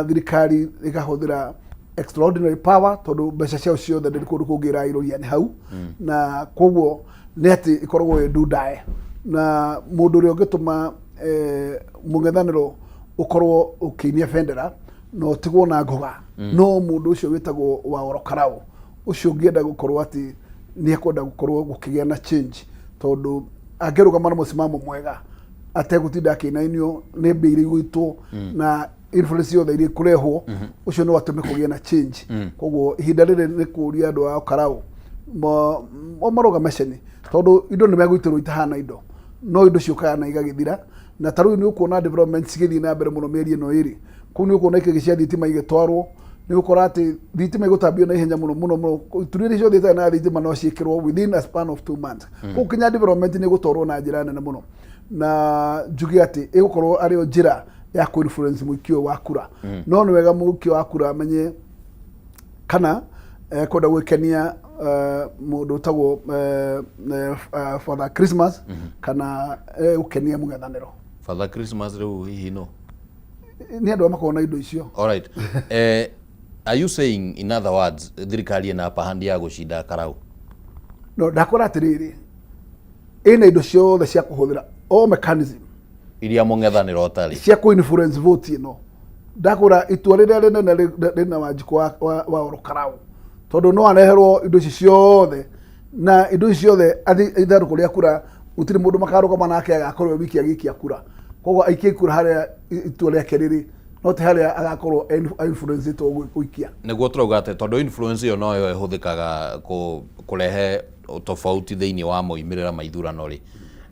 thirikari ĩkahũthĩra extraordinary power, tondũ mbeca ciao ciothe ndĩrĩ kũndũ kũngĩ ĩrairũria nĩ hau. Na koguo nĩ atĩ ĩkoragwo ĩ ndundae na mũndũ ũrĩa ũngĩtũma mũng'ethanĩro ũkorwo ũkĩinia bendera na ũtigwo na ngoga. No mũndũ ũcio wĩtagwo wa Orokarau ũcio ũngĩenda gũkorwo atĩ nĩ ekwenda gũkorwo gũkĩgĩa na change, tondũ angĩrũgama na mũsimamo mwega ategũtinda akĩinainio nĩ mbia iria igũitwo na influence yothe iria ikũrehwo, ũcio no atũme kũgĩe na change. Koguo ihinda rĩrĩ nĩ kũria andũ a Karau marũgame ceni, tondũ indo nĩ megũitĩrwo itahana indo, no indo ciũkaga na igagĩthira. Na ta rĩu nĩ ũkuona development cigĩthiĩ na mbere mũno mĩeri ĩno ĩrĩ kũu, nĩ ũkuona ikĩgĩ cia thitima igĩtwarwo, nĩ ũgũkora atĩ thitima ĩgũtambio na ihenya mũno mũno mũno. Ituri iria ciothe itarĩ na thitima no ciĩkĩrwo within a span of 2 months. Kũu kinya development nĩ ĩgũtwarwo na njĩra nene mũno, na njuge atĩ ĩgũkorwo arĩ o njĩra ya kũ influence mũikia ũyũ wa kura. No nĩ wega mũikia wa kura amenye kana kwenda gwĩkenia mũndũ ũtagwo Father Christmas kana gũkenia mũng'ethanĩro. Father Christmas rĩu hihi no Nĩ andũ arĩa makoragwo na indo icio. All right. Are you saying, in other words, thirikari ĩna upper hand ya gũcinda Karau? No ndakora atĩrĩrĩ, ĩna indo ciothe cia kũhũthĩra, all mechanism iria mũng'ethanĩro ũtarĩ cia kũ influence vote ĩno. Ndakũra itua rĩrĩa rĩnene rĩna Wanjikũ wa Orokarau, tondũ no areherwo indo ici ciothe na indo ici ciothe athi ithandũkũ rĩa kura, gũtirĩ mũndũ makarũgama nake agakorwo e wiki agĩikia kura. Koguo aikie kura harĩa itua rĩake rĩrĩ, no ti harĩa agakorwo influence-ĩtwo gũikia. Nĩguo tũrauga atĩ tondũ influence ĩyo noyo ĩhũthĩkaga kũrehe tofauti thĩinĩ wa moimĩrĩra ma ithurano rĩ,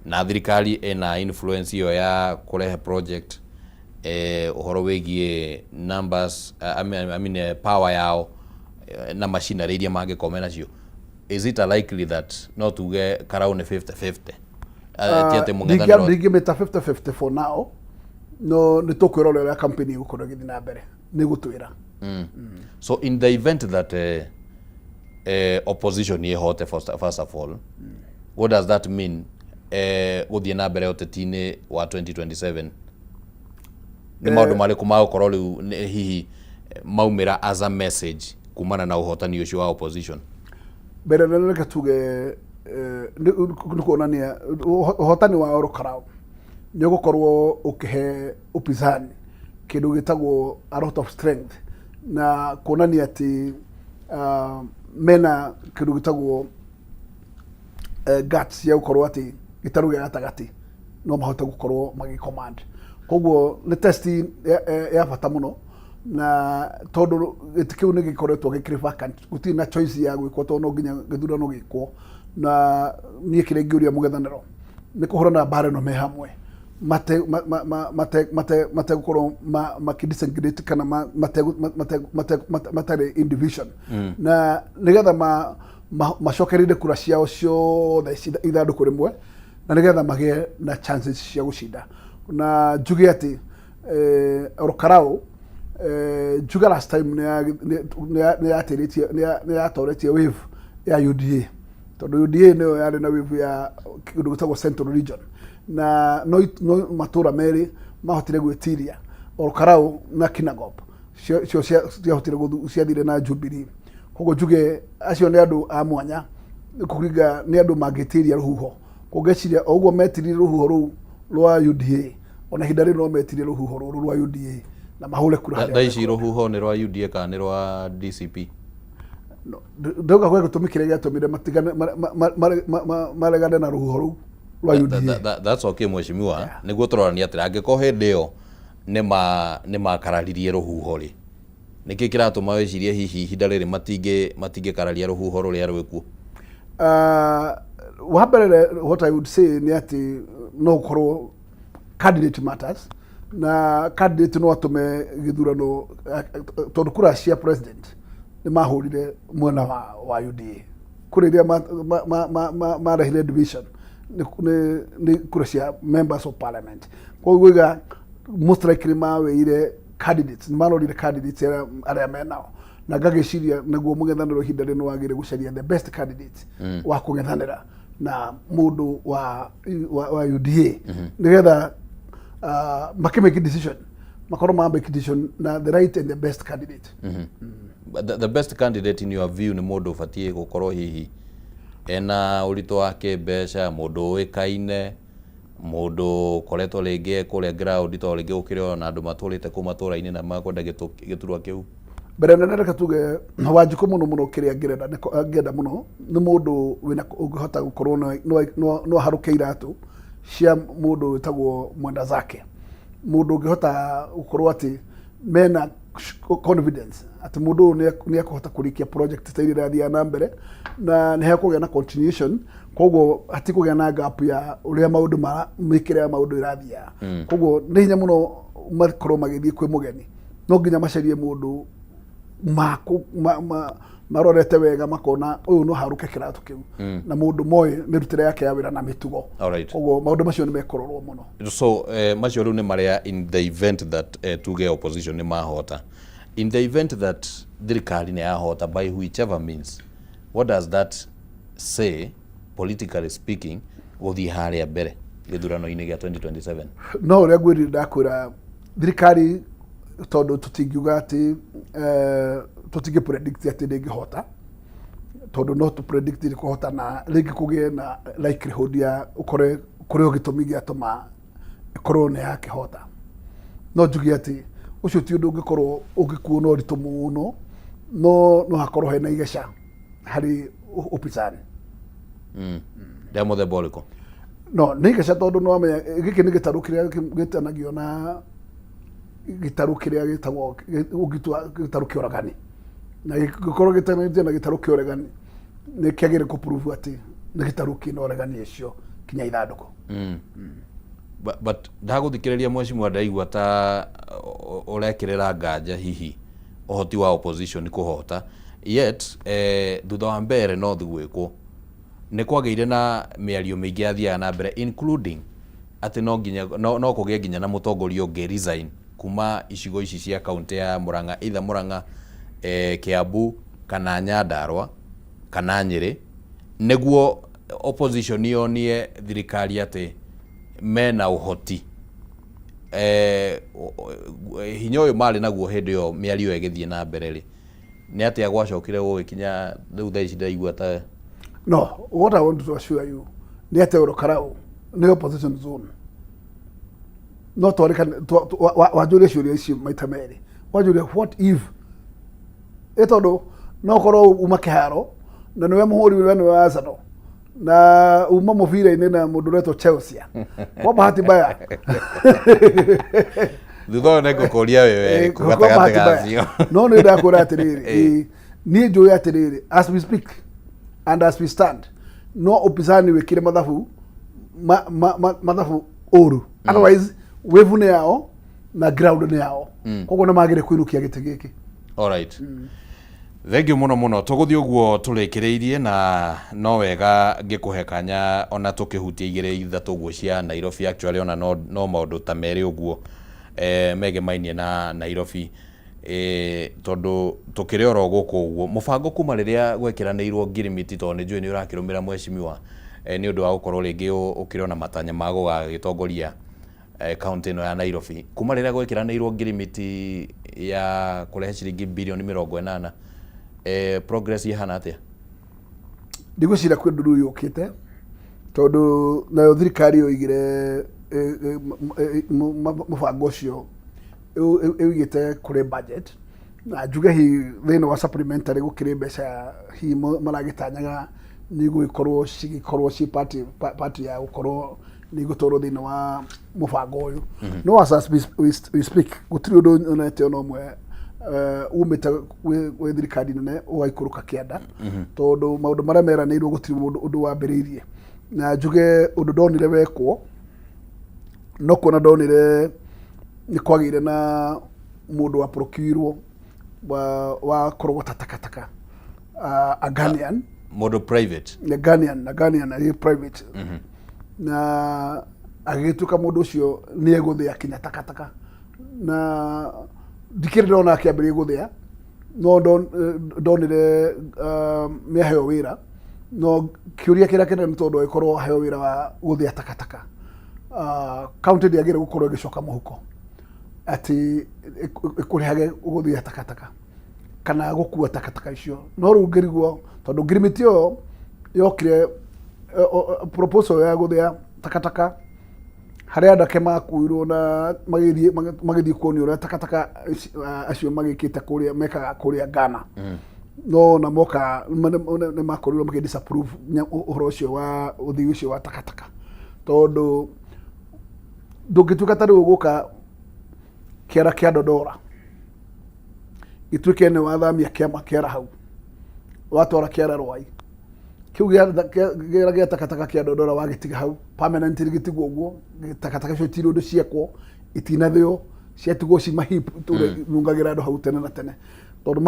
na thirikari ĩna influence ĩyo ya kũrehe project, ũhoro wĩgiĩ numbers, I mean, power yao na machinery iria mangĩkorwo menacio, is it a likely that no tuge Karau nĩ 50-50? Ti atĩ mũng'ethanĩro Ndingĩmĩta 50-50 for now, no nĩ tũkwĩrora ũrĩa campaign ĩgũkorwo ĩgĩthiĩ na mbere nĩ gũtwĩra. So in the event that opposition ĩhote, first of all, what does that mean gũthiĩ na mbere ũteti-inĩ wa 2027? Nĩ maũndũ marĩkũ magũkorwo rĩu hihi maumĩra as a message kumana na ũhotani ũcio wa opposition? Mbere nene reke tuge nĩ kuonania ũhotani wa Orokarau nĩ ũgũkorwo ũkĩhe upinzani kĩndũ gĩtagwo a lot of strength, na kuonania atĩ mena kĩndũ gĩtagwo guts cia gũkorwo atĩ gĩtarũ gĩa gatagatĩ no mahote gũkorwo magĩ command. Koguo nĩ test ya bata mũno, na tondũ gĩtĩ kĩu nĩ gĩkoretwo gĩkĩrĩ vacant, gũtirĩ na choice ya gwĩkwo, tondũ no nginya gĩthurano gĩkwo. Na niĩ kĩrĩa ingĩũria mũng'ethanĩro nĩ kũhũrana mbara ĩno me hamwe, mate ma- ma- mate mate mate gũkorwo makĩ disintegrate kana mate mate mate matarĩ in division, na nĩgetha macokereire kura ciao ciothe ithandũkũ rĩmwe, na nĩgetha magĩe na chances cia gũcinda. Na njuge atĩ Orokarau njuga last time nĩ yatĩrĩtie nĩ yatoretie wave ya UDA, tondũ UDA nĩyo yarĩ na wave ya kĩndũ gĩtagwo Central Region, na no matũra merĩ mahotire gwĩtiria, Orokarau na Kinangop, cio ciahotire ciathire na Jubilee. Koguo njuge acio nĩ andũ a mwanya Kũringa nĩ andũ mangĩtiria rũhuho. Kũngeciria o ũguo metirie rũhuho rũu rwa UDA, ona ihinda rĩrĩ no metirie rũhuho rũrũ rwa UDA na mahũre kura harĩa Thaa ici rũhuho nĩ rwa UDA kana nĩ rwa DCP? Ndauga gwĩ gĩtũmi kĩrĩa gĩatũmire matigane maregane na rũhuho rũu rwa UDA. That's okay mheshimiwa. Nĩguo tũrorania atĩrĩ, angĩkorwo hĩndĩ ĩyo nĩ makararirie rũhuho rĩ, nĩkĩ kĩratũma wĩcirie hihi ihinda rĩrĩ matingĩkararia rũhuho rũrĩa rwĩkuo? Wa mbere, what I would say nĩ atĩ no gũkorwo candidate matters, na candidate no atũme gĩthurano, tondũ kura cia president nĩ mahũrire mwena wa UDA. Kura iria marehire division nĩ kura cia members of parliament. Koguo iga most likely mawĩire candidates, nĩ marorire candidates arĩa menao, na ngagĩciria naguo mũng'ethanĩro ihinda rĩno wagĩrĩire gũcaria the best candidate wa kũng'ethanĩra na mũndũ wa UDA, nĩgetha makĩ make decision, makorwo ma make decision na the right and the best candidate. But the best candidate in your view nĩ mũndũ ũbatiĩ gũkorwo hihi ena ũritũ wa kĩmbeca, mũndũ ũĩkaine, mũndũ ũkoretwo rĩngĩ kũrĩa ground, tondũ rĩngĩ gũkĩrĩ ona andũ matũrĩte kũu matũra-inĩ na makwenda gĩturwa kĩu? Mbere nene, reke tuge Wanjikũ mũno mũno kĩrĩa angĩrenda angĩenda mũno nĩ mũndũ wĩna ũngĩhota gũkorwo no aharũke iratũ cia mũndũ wĩtagwo mwenda zake, mũndũ ũngĩhota gũkorwo atĩ mena confidence atĩ mũndũ ũyũ nĩ ekũhota kũrĩkia project ta iria irathiaga na mbere, na nĩ hekũgĩa na continuation, koguo hatikũgĩa na gap ya ũrĩa maũndũ ma mĩkĩre ya maũndũ ĩrathiaga. Koguo nĩ hinya mũno makorwo magĩthiĩ kwĩ mũgeni, no nginya macarie mũndũ marorete wega makona ũyũ no harũke kĩratũ kĩu, na mũndũ moĩ mĩrutĩre yake ya wĩra na mĩtugo. Koguo maũndũ macio nĩ mekũrorwo mũno. So macio rĩu nĩ marĩa in the event that tuge opposition nĩ mahota, in the event that thirikari nĩ yahota by whichever means, what does that say, politically speaking, gũthiĩ harĩa mbere gĩthurano-inĩ gĩa 2027? No ũrĩa ngwĩrire, ndakwĩra thirikari, tondũ tũtingiuga atĩ tũtingĩ predict atĩ ndĩngĩhota, tondũ no tũ predict nĩ kũhota na rĩngĩ kũgĩe na likelihood ya ũkore kũrĩ o gĩtũmi gĩatũma ĩkorwo nĩ yakĩhota. No njuge atĩ ũcio ti ũndũ ũngĩkorwo ũngĩkuo na ũritũ mũno, no hakorwo hena igeca harĩ upinzani. Rĩa mũthemba ũrĩkũ? No nĩ igeca, tondũ nĩ wamenya gĩkĩ nĩ gĩtarũ kĩrĩa gĩtanagio na gĩtarũ kĩrĩa gĩtagwo ũngĩtua gĩtarũ kĩa ũragani, na gĩkorwo gĩtanĩtio na gĩtarũ kĩa ũregani nĩ kĩagĩrĩire kũ prove atĩ nĩ gĩtarũ kĩna ũregani ũcio kinya ithandũkũ. But ndagũthikĩrĩria mheshimiwa, ndaigua ta ũrekĩrĩra nganja hihi ũhoti wa opposition kũhota, yet thutha wa mbere North gwĩkwo nĩ kwagĩire na mĩario mĩingĩ yathiaga na mbere, including atĩ no nginya no kũgĩe nginya na mũtongoria ũngĩ resign kuma icigo ici cia kaunti ya Murang'a, either Murang'a, Kiambu kana Nyandarua kana Nyĩrĩ, nĩguo opposition yonie thirikari atĩ mena ũhoti, hinya ũyũ marĩ naguo hĩndĩ ĩyo mĩario ĩyo ĩgĩthiĩ na mbere rĩ, nĩ atĩa gwacokire gũgĩkinya rĩu thaa ici ndĩraigua ta No what I want to assure you nĩ atĩ Ol Kalou nĩ opposition zone. No twarĩkane wanjũria ciũria ici maita merĩ, wanjũria what if, ĩ tondũ no korwo uma kĩharo na nĩwe mũhũri we nĩwe Arsenal na uma mũbira-inĩ na mũndũ ũretwo Chelsea kwa bahati mbaya. Thutha ũyũ nĩngũkũria wewe kwa gatagatĩ bahati mbaya. gacio. No nĩ ndakwĩra atĩrĩrĩ, niĩ njũĩ atĩrĩrĩ, as we speak and as we stand, no upinzani wĩkire mathabu mathabu ũru, otherwise wave nĩ yao na ground nĩ yao. Koguo nĩ magĩrĩ kũinũkia gĩtĩ gĩkĩ. Alright. Thank you mũno mũno. Tũgũthiĩ ũguo tũrĩkĩrĩirie, na no wega ngĩkũhe kanya ona tũkĩhutia igĩrĩ ithatũ ũguo cia Nairobi. Actually ona no maũndũ ta merĩ ũguo megemainie na Nairobi, tondũ tũkĩrĩ oro gũkũ ũguo mũbango kuma rĩrĩa gwekĩranĩirwo ngirimiti, tondũ nĩ njũĩ nĩ ũrakĩrũmĩra mheshimiwa, nĩ ũndũ wa gũkorwo rĩngĩ ũkĩrĩ ona matanya ma gũgagĩtongoria kaunti ĩno ya Nairobi, kuma rĩrĩa gwekĩranĩirwo ngirimiti ya kũrehe ciringi birioni 80, progress ihana atĩa? Ndigwĩciria kwĩ ndururu yũkĩte tondũ nayo thirikari yoigire mũbango ũcio ĩũigĩte kũrĩ budget na njuge hihi thĩinĩ wa supplementary gũkĩrĩ mbeca hihi maragĩtanyaga nĩ igũgĩkorwo cigĩkorwo ciĩ part, part ya gũkorwo nĩ igũtwarwo thĩinĩ wa mũbango ũyũ. No as we speak gũtirĩ ũndũ nyonete ona ũmwe umĩte gwĩ thirikari nene ũgaikũrũka kĩanda, tondũ maũndũ marĩa meranĩirwo gũtirĩ ũndũ ũndũ wambĩrĩirie. Na njuge ũndũ ndonire wekwo no kuona ndonire nĩ kwagĩire na mũndũ wa procurirwo wa kũrogota takataka, a Ghanaian. Mũndũ private? A Ghanaian, a Ghanaian arĩ private na agĩgĩtuĩka mũndũ ũcio nĩ egũthĩa kinya takataka, na ndikĩrĩ ndona akĩambĩrĩria gũthĩa, no ndonire nĩ aheo wĩra. No kĩũria kĩrĩa kĩnene nĩ tondũ agĩkorwo aheo wĩra wa gũthĩa takataka, kaunti ndĩagĩrĩire gũkorwo ĩgĩcoka mũhuko atĩ ĩkũrĩhage gũthĩa takataka kana gũkua takataka icio. No rĩu ngĩrigwo tondũ ngirimiti ĩyo yokire, proposal ya gũthĩa takataka harĩa andake makuirwo na magĩthiĩ kuonio ũrĩa takataka acio magĩkĩte kũrĩa mekaga kũrĩa Ghana, no na moka nĩ makorirwo makĩ disapprove ũhoro ũcio wa ũthii ũcio wa takataka, tondũ ndũngĩtuĩka ta rĩu ũgũka kĩara kĩa Dodora gĩtuĩke nĩ wathamia kĩama kĩara hau watwara kĩara Rwai, kĩu kĩara gĩa takataka kĩa Dodora wagĩtiga hau permanently, gĩtigwo ũguo, takataka icio itirĩ ũndũ ciekwo, itinathĩo, ciatigwo ci mahip nungagĩra andũ hau tene na tene, tondũ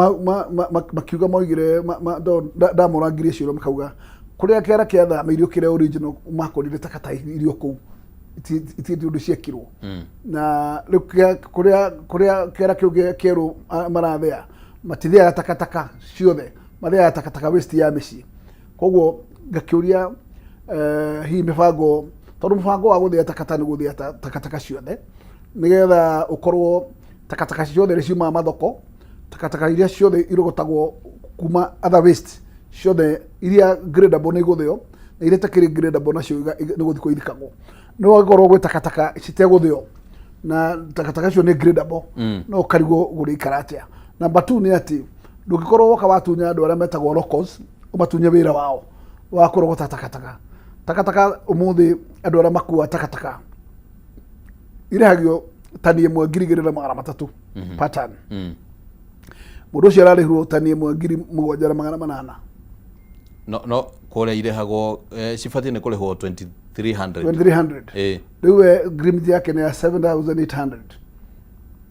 makiuga moigire ndamũrangirie ciũria makauga kũrĩa kĩara kĩathamĩirio kĩrĩa original makorire takataka irio kũu itirĩ ũndũ ciekirwo, na rĩu kũrĩa kĩara kĩu kĩerũ marathĩa matithĩaga takataka ciothe, mathĩaga takataka waste ya mĩciĩ. Koguo ngakĩũria hihi mĩbango, tondũ mũbango wa gũthĩa takataka nĩ gũthĩa takataka ciothe nĩgetha ũkorwo takataka ciothe iria ciumaga mathoko, takataka iria ciothe irogotagwo kuma other waste ciothe iria gradable nĩ igũthĩo, na iria itakĩrĩ gradable nacio nĩ gũthikwo ithikagwo. No angĩkorwo gwĩ takataka citegũthĩo na takataka icio nĩ gradable, no ũkarigwo gũrĩikara atĩa. Number two nĩ atĩ ndũngĩkorwo woka watunya andũ arĩa metagwo locals, ũmatunye wĩra wao wa kũrogota takataka. Takataka ũmũthĩ andũ arĩa makua takataka irĩhagio tani ĩmwe 2300 per ton. Mũndũ ũcio ararĩhwo tani ĩmwe 7800. No kũrĩa irĩhagwo cibatiĩ nĩ kũrĩhwo 2300. 2300. Rĩu we agreement yake nĩ ya 7800.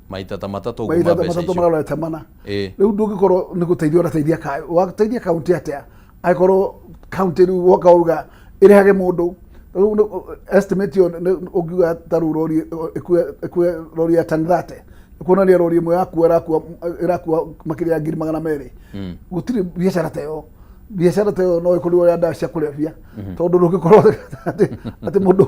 Maita ta matatũ ũguo maita ma ta mbeca matatũ icio. marorete mana. Rĩu ndũngĩkorwo nĩ gũteithia ũrateithia wateithia kaunti atĩa angĩkorwo kaunti rĩu woka uga ĩrĩhage mũndũ? Rĩu estimate ĩyo ũngiuga ta rĩu rori ĩkue rori ya tani 30, kuonania rori ĩmwe yakua ĩrakua makĩria ya 200,000. Gũtirĩ biacara ta ĩyo. Biacara ta ĩyo no ĩkorirwo ya ndawa cia kũrebia, tondũ ndũngĩkorwo atĩ mũndũ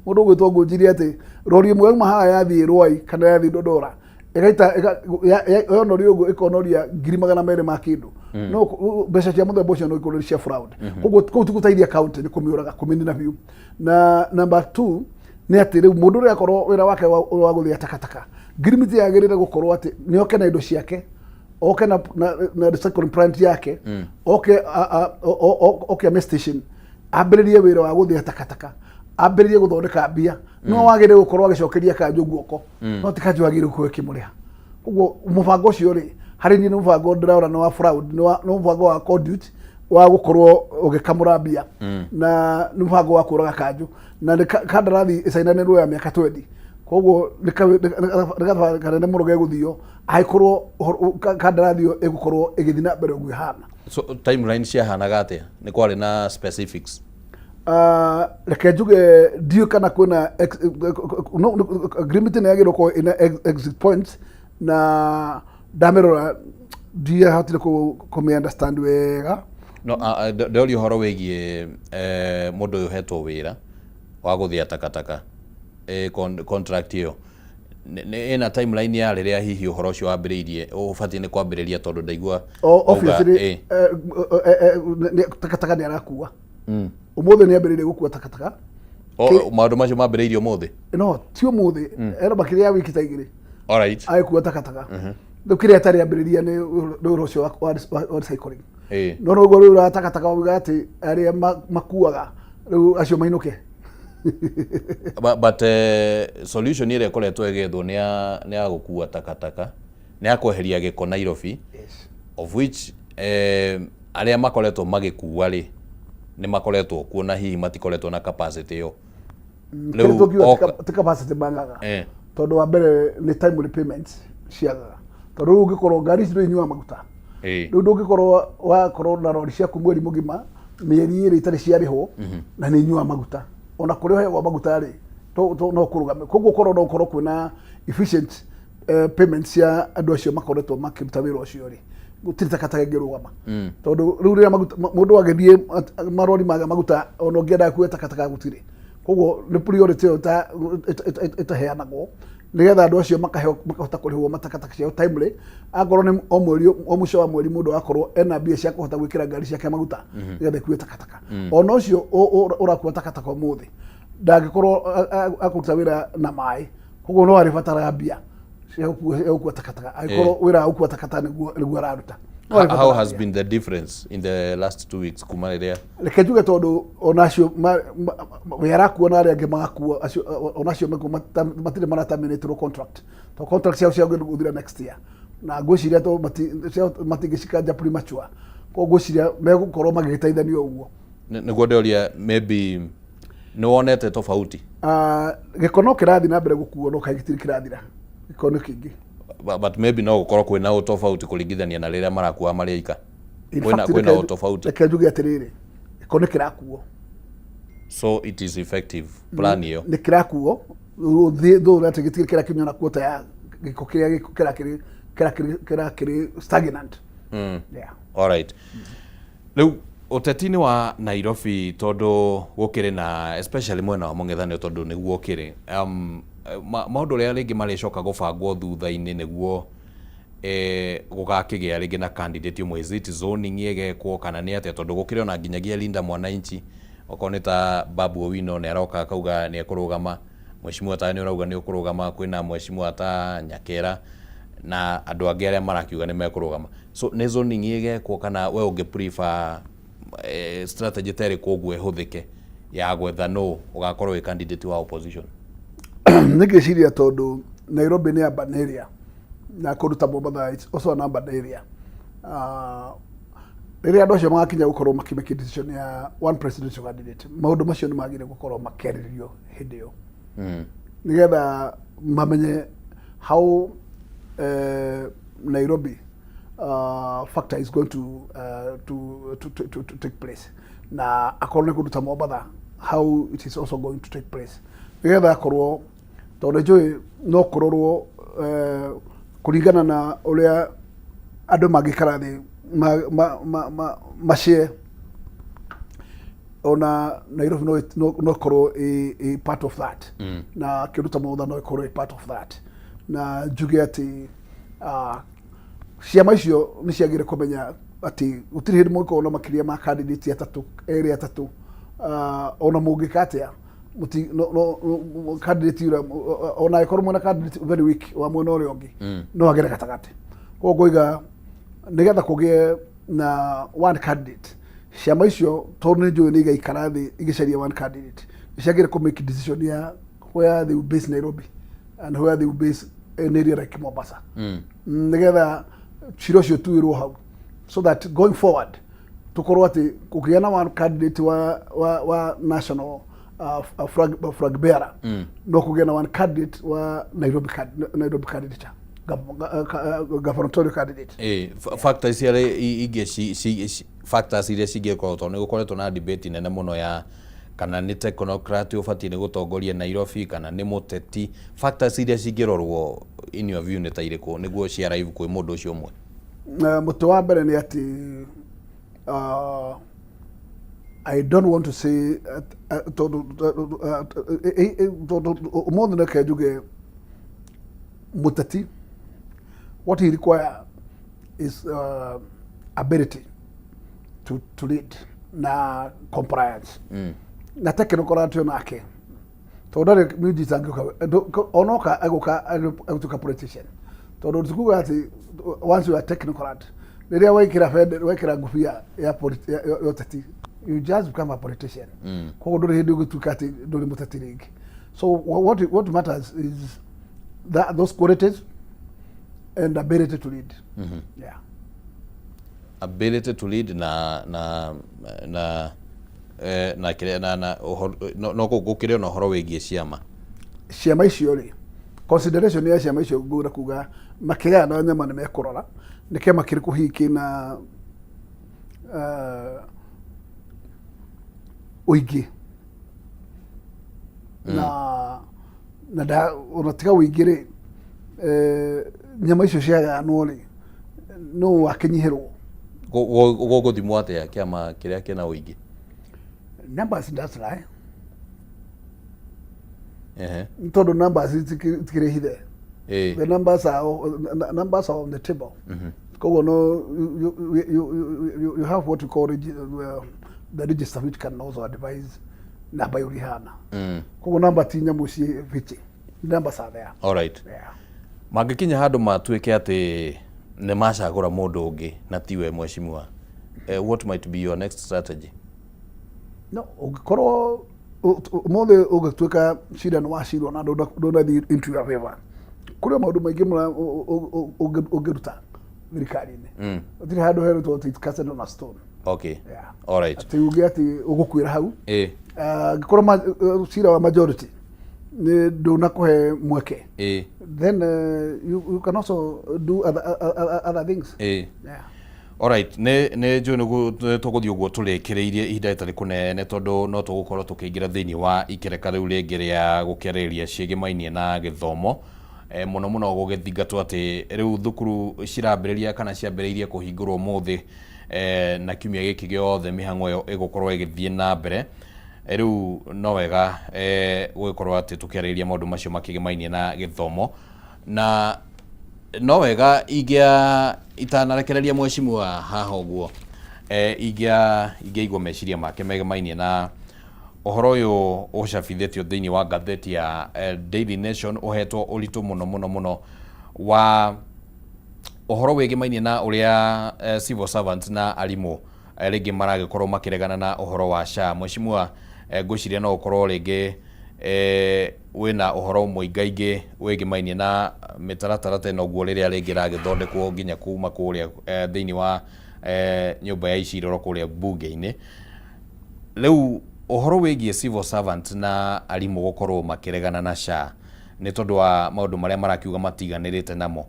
ũgwĩtwo Ngũnjiri atĩ rori ĩmwe yauma haha yathiĩ Rwai kana yathiĩ Dodora ĩgaita yonoria ũguo ĩkonoria 200,000 ma kĩndũ. No mbeca cia mũthemba ũcio no ikorwo cia fraud. Koguo kũu ti gũteithia county, nĩ kũmĩũraga, kũmĩnina biũ. Na number two nĩ atĩ rĩu mũndũ ũrĩa akorwo wĩra wake wa gũthĩa takataka, ngirimiti yagĩrĩire gũkorwo atĩ nĩ oke na indo ciake, oke na recycling plant yake, oke oke ame station ambĩrĩrie wĩra wa gũthĩa takataka, ambĩrĩrie gũthondeka mbia. No wagĩrĩire gũkorwo agĩcokeria kanjũ guoko, no ti kanjũ wagĩrĩire gũkorwo ĩkĩmũrĩha. Koguo mũbango ũcio rĩ, harĩ niĩ nĩ mũbango ndĩraona nĩ wa fraud, nĩ mũbango wa conduit wa gũkorwo ũgĩkamũra mbia, na nĩ mũbango wa kũraga kanjũ, na nĩ kandarathi ĩcainanĩrwo ya mĩaka 20. Koguo nĩ gathabarĩ kanene mũno gegũthio angĩkorwo kandarathi ĩyo ĩgũkorwo ĩgĩthiĩ na mbere ũguo ĩhana. So timeline ciahanaga atĩa? Nĩ kwarĩ na specifics? Reke njuge ndiũĩ kana kwĩna agreement nĩ yagĩrĩirwo gũkorwo ĩna exit points, na ndamĩrora ndiahotire kũmĩ understand wega. No ndoria ũhoro wĩgiĩ mũndũ ũyũ ũhetwo wĩra wa gũthĩa takataka, contract ĩyo. Ĩna timeline ya rĩrĩa hihi ũhoro ũcio wambĩrĩirie, ũbatiĩ nĩ kwambĩrĩria, tondũ ndaigua O wauga, obviously takataka nĩ arakua. Ũmũthĩ nĩ ambĩrĩirie gũkua takataka. Maũndũ macio mambĩrĩirie ũmũthĩ? No ti ũmũthĩ, ena makĩria ya wiki ta 2 Alright. agĩkua takataka. Rĩu kĩrĩa atarĩ ambĩrĩria nĩ ũhoro ũcio wa recycling. No noguo rĩu ra takataka wauga atĩ arĩa makuaga rĩu acio mainũke. But solution ĩrĩa ĩkoretwo ĩgĩethwo nĩ ya gũkua takataka, nĩ ya kweheria gĩko Nairobi, of which arĩa makoretwo magĩkua rĩ, nĩ makoretwo kuo na hihi matikoretwo na capacity ĩyo. Kĩrĩa tũngiuga ti capacity mangaga, tondũ wa mbere nĩ timely payments ciagaga, tondũ rĩu ũngĩkorwo ngari ici nĩ inyuaga maguta. Rĩu ndũngĩkorwo wakorwo na rori ciaku mweri mũgima, mĩeri 2 itarĩ ciarĩhwo, na nĩ inyuaga maguta. Ona kũrĩa ũheagwo maguta rĩ, no kũrũgame. Koguo korwo no ũkorwo kwĩna efficient payment cia andũ acio makoretwo makĩruta wĩra ũcio rĩ, gũtirĩ takataka ĩngĩrũgama. Tondũ rĩu rĩrĩa maguta mũndũ agĩthiĩ marori maga maguta, ona ũngĩenda kuoya takataka gũtirĩ. Koguo nĩ priority ĩyo ĩtaheanagwo nĩgetha andũ acio makaheo, makahota kũrĩhwo matakataka ciao timely. Akorwo nĩ o mweri, o mũico wa mweri, mũndũ akorwo ena mbia cia kũhota gwĩkĩra ngari ciake maguta nĩgetha ĩkue takataka. Ona ũcio ũrakua takataka ũmũthĩ ndangĩkorwo akũruta wĩra na maĩ, koguo no arĩbataraga mbia cia gũkua takataka angĩkorwo wĩra wa gũkua takataka nĩguo araruta. No arĩbataraga How has mbia. been the difference in the last 2 weeks kuma rĩrĩa Reke njuge, tondũ onacio we arakua na arĩa angĩ magakua acio, onacio mekuo matirĩ marataminĩtĩrwo contract, to contract ciao cia gũthira next year, na ngwĩciria to ciao matingĩcikanja premature. Koguo ngwĩciria megũkorwo magĩgĩteithanio ũguo. Nĩguo ndĩoria, maybe nĩ wonete tofauti? Ah, gĩko no kĩrathiĩ na mbere gũkuo, no kaĩ gĩtirĩ kĩrathira, gĩko nĩ kĩingĩ. But maybe no gũkorwo kwĩna ũtofauti kũringithania na rĩrĩa marakua marĩ aika. In Kwĩna fact, kwĩna ũtofauti. Reke njuge atĩrĩrĩ, gĩko nĩ kĩrakuo. So it is effective plan ĩyo? Nĩ kĩrakuo, ũthiĩ thũra atĩ gĩtirĩ kĩrakinywo na kuota ya gĩko kĩrĩa gĩko kĩrakĩrĩ stagnant. Yeah. Alright. Rĩu ũteti-inĩ wa Nairobi, tondũ gũkĩrĩ na especially mwena wa mũng'ethanĩro, tondũ nĩguo ũkĩrĩ maũndũ ũrĩa rĩngĩ marĩcoka gũbangwo thutha-inĩ nĩguo gũgakĩgĩa rĩngĩ na candidate ũmwe, is it zoning ĩgekwo kana nĩ atĩa? Tondũ gũkĩrĩ ona nginyagia Linda Mwananchi, okorwo nĩ ta Babu Owino nĩ aroka akauga nĩ ekũrũgama, mheshimiwa ta nĩ ũrauga nĩ ũkũrũgama, kwĩna mheshimiwa ta Nyakera na andũ angĩ arĩa marakiuga nĩ mekũrũgama. So nĩ zoning ĩgekwo kana we ũngĩ prefer strategy ta ĩrĩkũ ũguo ĩhũthĩke ya gwetha nũ ũgakorwo wĩ candidate wa opposition? Nĩ ngĩciria tondũ Nairobi nĩ urban area na kũndũ ta Mombatha it's also an urban area. Rĩrĩa andũ acio magakinya gũkorwo makĩmake decision ya one presidential candidate, maũndũ macio nĩ magĩrĩire gũkorwo makĩarĩrĩrio hĩndĩ ĩyo nĩgetha mamenye how Nairobi factor is going to take place, na akorwo nĩ kũndũ ta Mombatha, how it is also going to take place, nĩgetha akorwo tondũ njũĩ no kũrorwo kũringana na ũrĩa andũ mangĩikara thĩ macare ona Nairobi no ĩkorwo ĩ part of that, na kĩndũ ta Mombatha no ĩkorwo ĩ part of that. Na njuge atĩ ciama icio nĩ ciagĩrĩire kũmenya atĩ gũtirĩ hĩndĩ mũngĩkorwo na makĩria ma candidate atatũ, erĩ, atatũ, ona mũngĩka atĩa, no candidate ũrĩa ona angĩkorwo mwena candidate very weak wa mwena ũrĩa ũngĩ no agere gatagatĩ. Koguo ngoiga nĩgetha kũgĩe na one candidate, ciama icio, tondũ nĩ njũĩ nĩ igaikara thĩ igĩcaria one candidate, nĩ ciagĩrĩire kũ make decision ya where they will base Nairobi and where they will base an area like Mombasa, nĩgetha cira ũcio tuĩrwo hau, so that going forward tukorwo atĩ kũgĩa na one candidate wa national flag bearer, no kũgĩa na one candidate wa Nairobi, Nairobi candidature, gubernatorial candidate. Factors iria ingĩ factors iria cingĩkorwo, tondũ nĩ gũkoretwo na debate nene mũno ya kana nĩ technocrat ũbatiĩ nĩ gũtongoria Nairobi kana nĩ mũteti, factors iria cingĩrorwo in your view nĩ ta irĩkũ nĩguo ci arrive kwĩ mũndũ ũcio ũmwe? Na mũtĩ wa mbere nĩ atĩ I don't want to say tondũ ũmũthĩ reke njuge Mũteti, what he require is ability to lead na compliance na technocrat nake, tondũ ndarĩ miujiza angĩũka onoka egũka egũtuĩka politician, tondũ tikuga atĩ once you are technocrat, rĩrĩa wekĩra bendera, wekĩra ngũbia ya ya ũteti, you just become a politician. Koguo ndũrĩ hĩndĩ ũgĩtuĩka atĩ ndũrĩ mũteti rĩngĩ. So what matters is that those qualities and ability to lead. Yeah. Ability to lead na kĩrĩa na ũhoro no gũkĩrĩ ona ũhoro wĩgiĩ ciama. Ciama icio rĩ, consideration ya ciama icio, ngũra kuga makĩgaya na nyama nĩ mekũrora nĩ kĩama kĩrĩkũ hihi kĩna ũingĩ na nda ona tiga ũingĩ rĩ, nyama icio ciagayanwo rĩ, no wakĩnyihĩrwo. Gũgũthimwo atĩa kĩama kĩrĩa kĩna ũingĩ? Numbers does lie. Nĩ tondũ numbers itikĩrĩ hithe. The numbers are on the table. Koguo no you have what you call the register, which can also advise namba ĩrĩa ihana. Koguo namba ti nyamũ ciĩ bici, numbers are there. Alright. Yeah. Mangĩkinya handũ matuĩke atĩ nĩ macagũra mũndũ ũngĩ na tiwe mheshimiwa, what might be your next strategy? No ũngĩkorwo ũmũthĩ ũgĩtuĩka cira nĩ wacirwo na ndũnathiĩ into your favor, kũrĩ o maũndũ maingĩ mũno ũngĩruta thirikari-inĩ. Gũtirĩ handũ herĩtwo atĩ it's casted on a stone. Yeah. Atĩ uge atĩ ũgũkuĩra hau. Angĩkorwo cira wa majority nĩ ndũnakũhe mweke, then you can also do other things. Yeah. Alright, nĩ njũĩ nĩguo tũgũthiĩ ũguo tũrĩkĩrĩirie ihinda rĩtarĩ kũnene, tondũ no tũgũkorwo tũkĩingĩra thĩinĩ wa ikereka rĩu rĩngĩ rĩa gũkĩarĩrĩria ciĩgĩmainie na gĩthomo, mũno mũno gũgĩthingatwo atĩ rĩu thukuru cirambĩrĩria kana ciambĩrĩirie kũhingũrwo ũmũthĩ, na kiumia gĩkĩ gĩothe mĩhang'o ĩyo ĩgũkorwo ĩgĩthiĩ na mbere. Rĩu no wega gũgĩkorwo atĩ tũkĩarĩrĩria maũndũ macio makĩgĩmainie na gĩthomo, na no wega ingĩa itanarekereria mheshimiwa haha ũguo, ingĩaigua meciria make megemainie na ũhoro ũyũ ũcabithĩtio thĩinĩ wa ngathĩti ya Daily Nation, ũhetwo ũritũ mũno mũno mũno, wa ũhoro wĩgĩmainie na ũrĩa civil servants na arimũ rĩngĩ maragĩkorwo makĩregana na ũhoro wa SHA. Mheshimiwa, ngwĩciria no ũkorwo rĩngĩ wĩna ũhoro mũingaingĩ wĩgĩmainie na mĩtaratara ta ĩno ũguo rĩrĩa rĩngĩ ĩragĩthondekwo nginya kuma kũrĩa thĩinĩ wa nyũmba ya icirĩro kũrĩa mbunge-inĩ. Rĩu ũhoro wĩgiĩ civil servant na arimũ gũkorwo makĩregana na SHA nĩ tondũ wa maũndũ marĩa marakiuga matiganĩrĩte namo,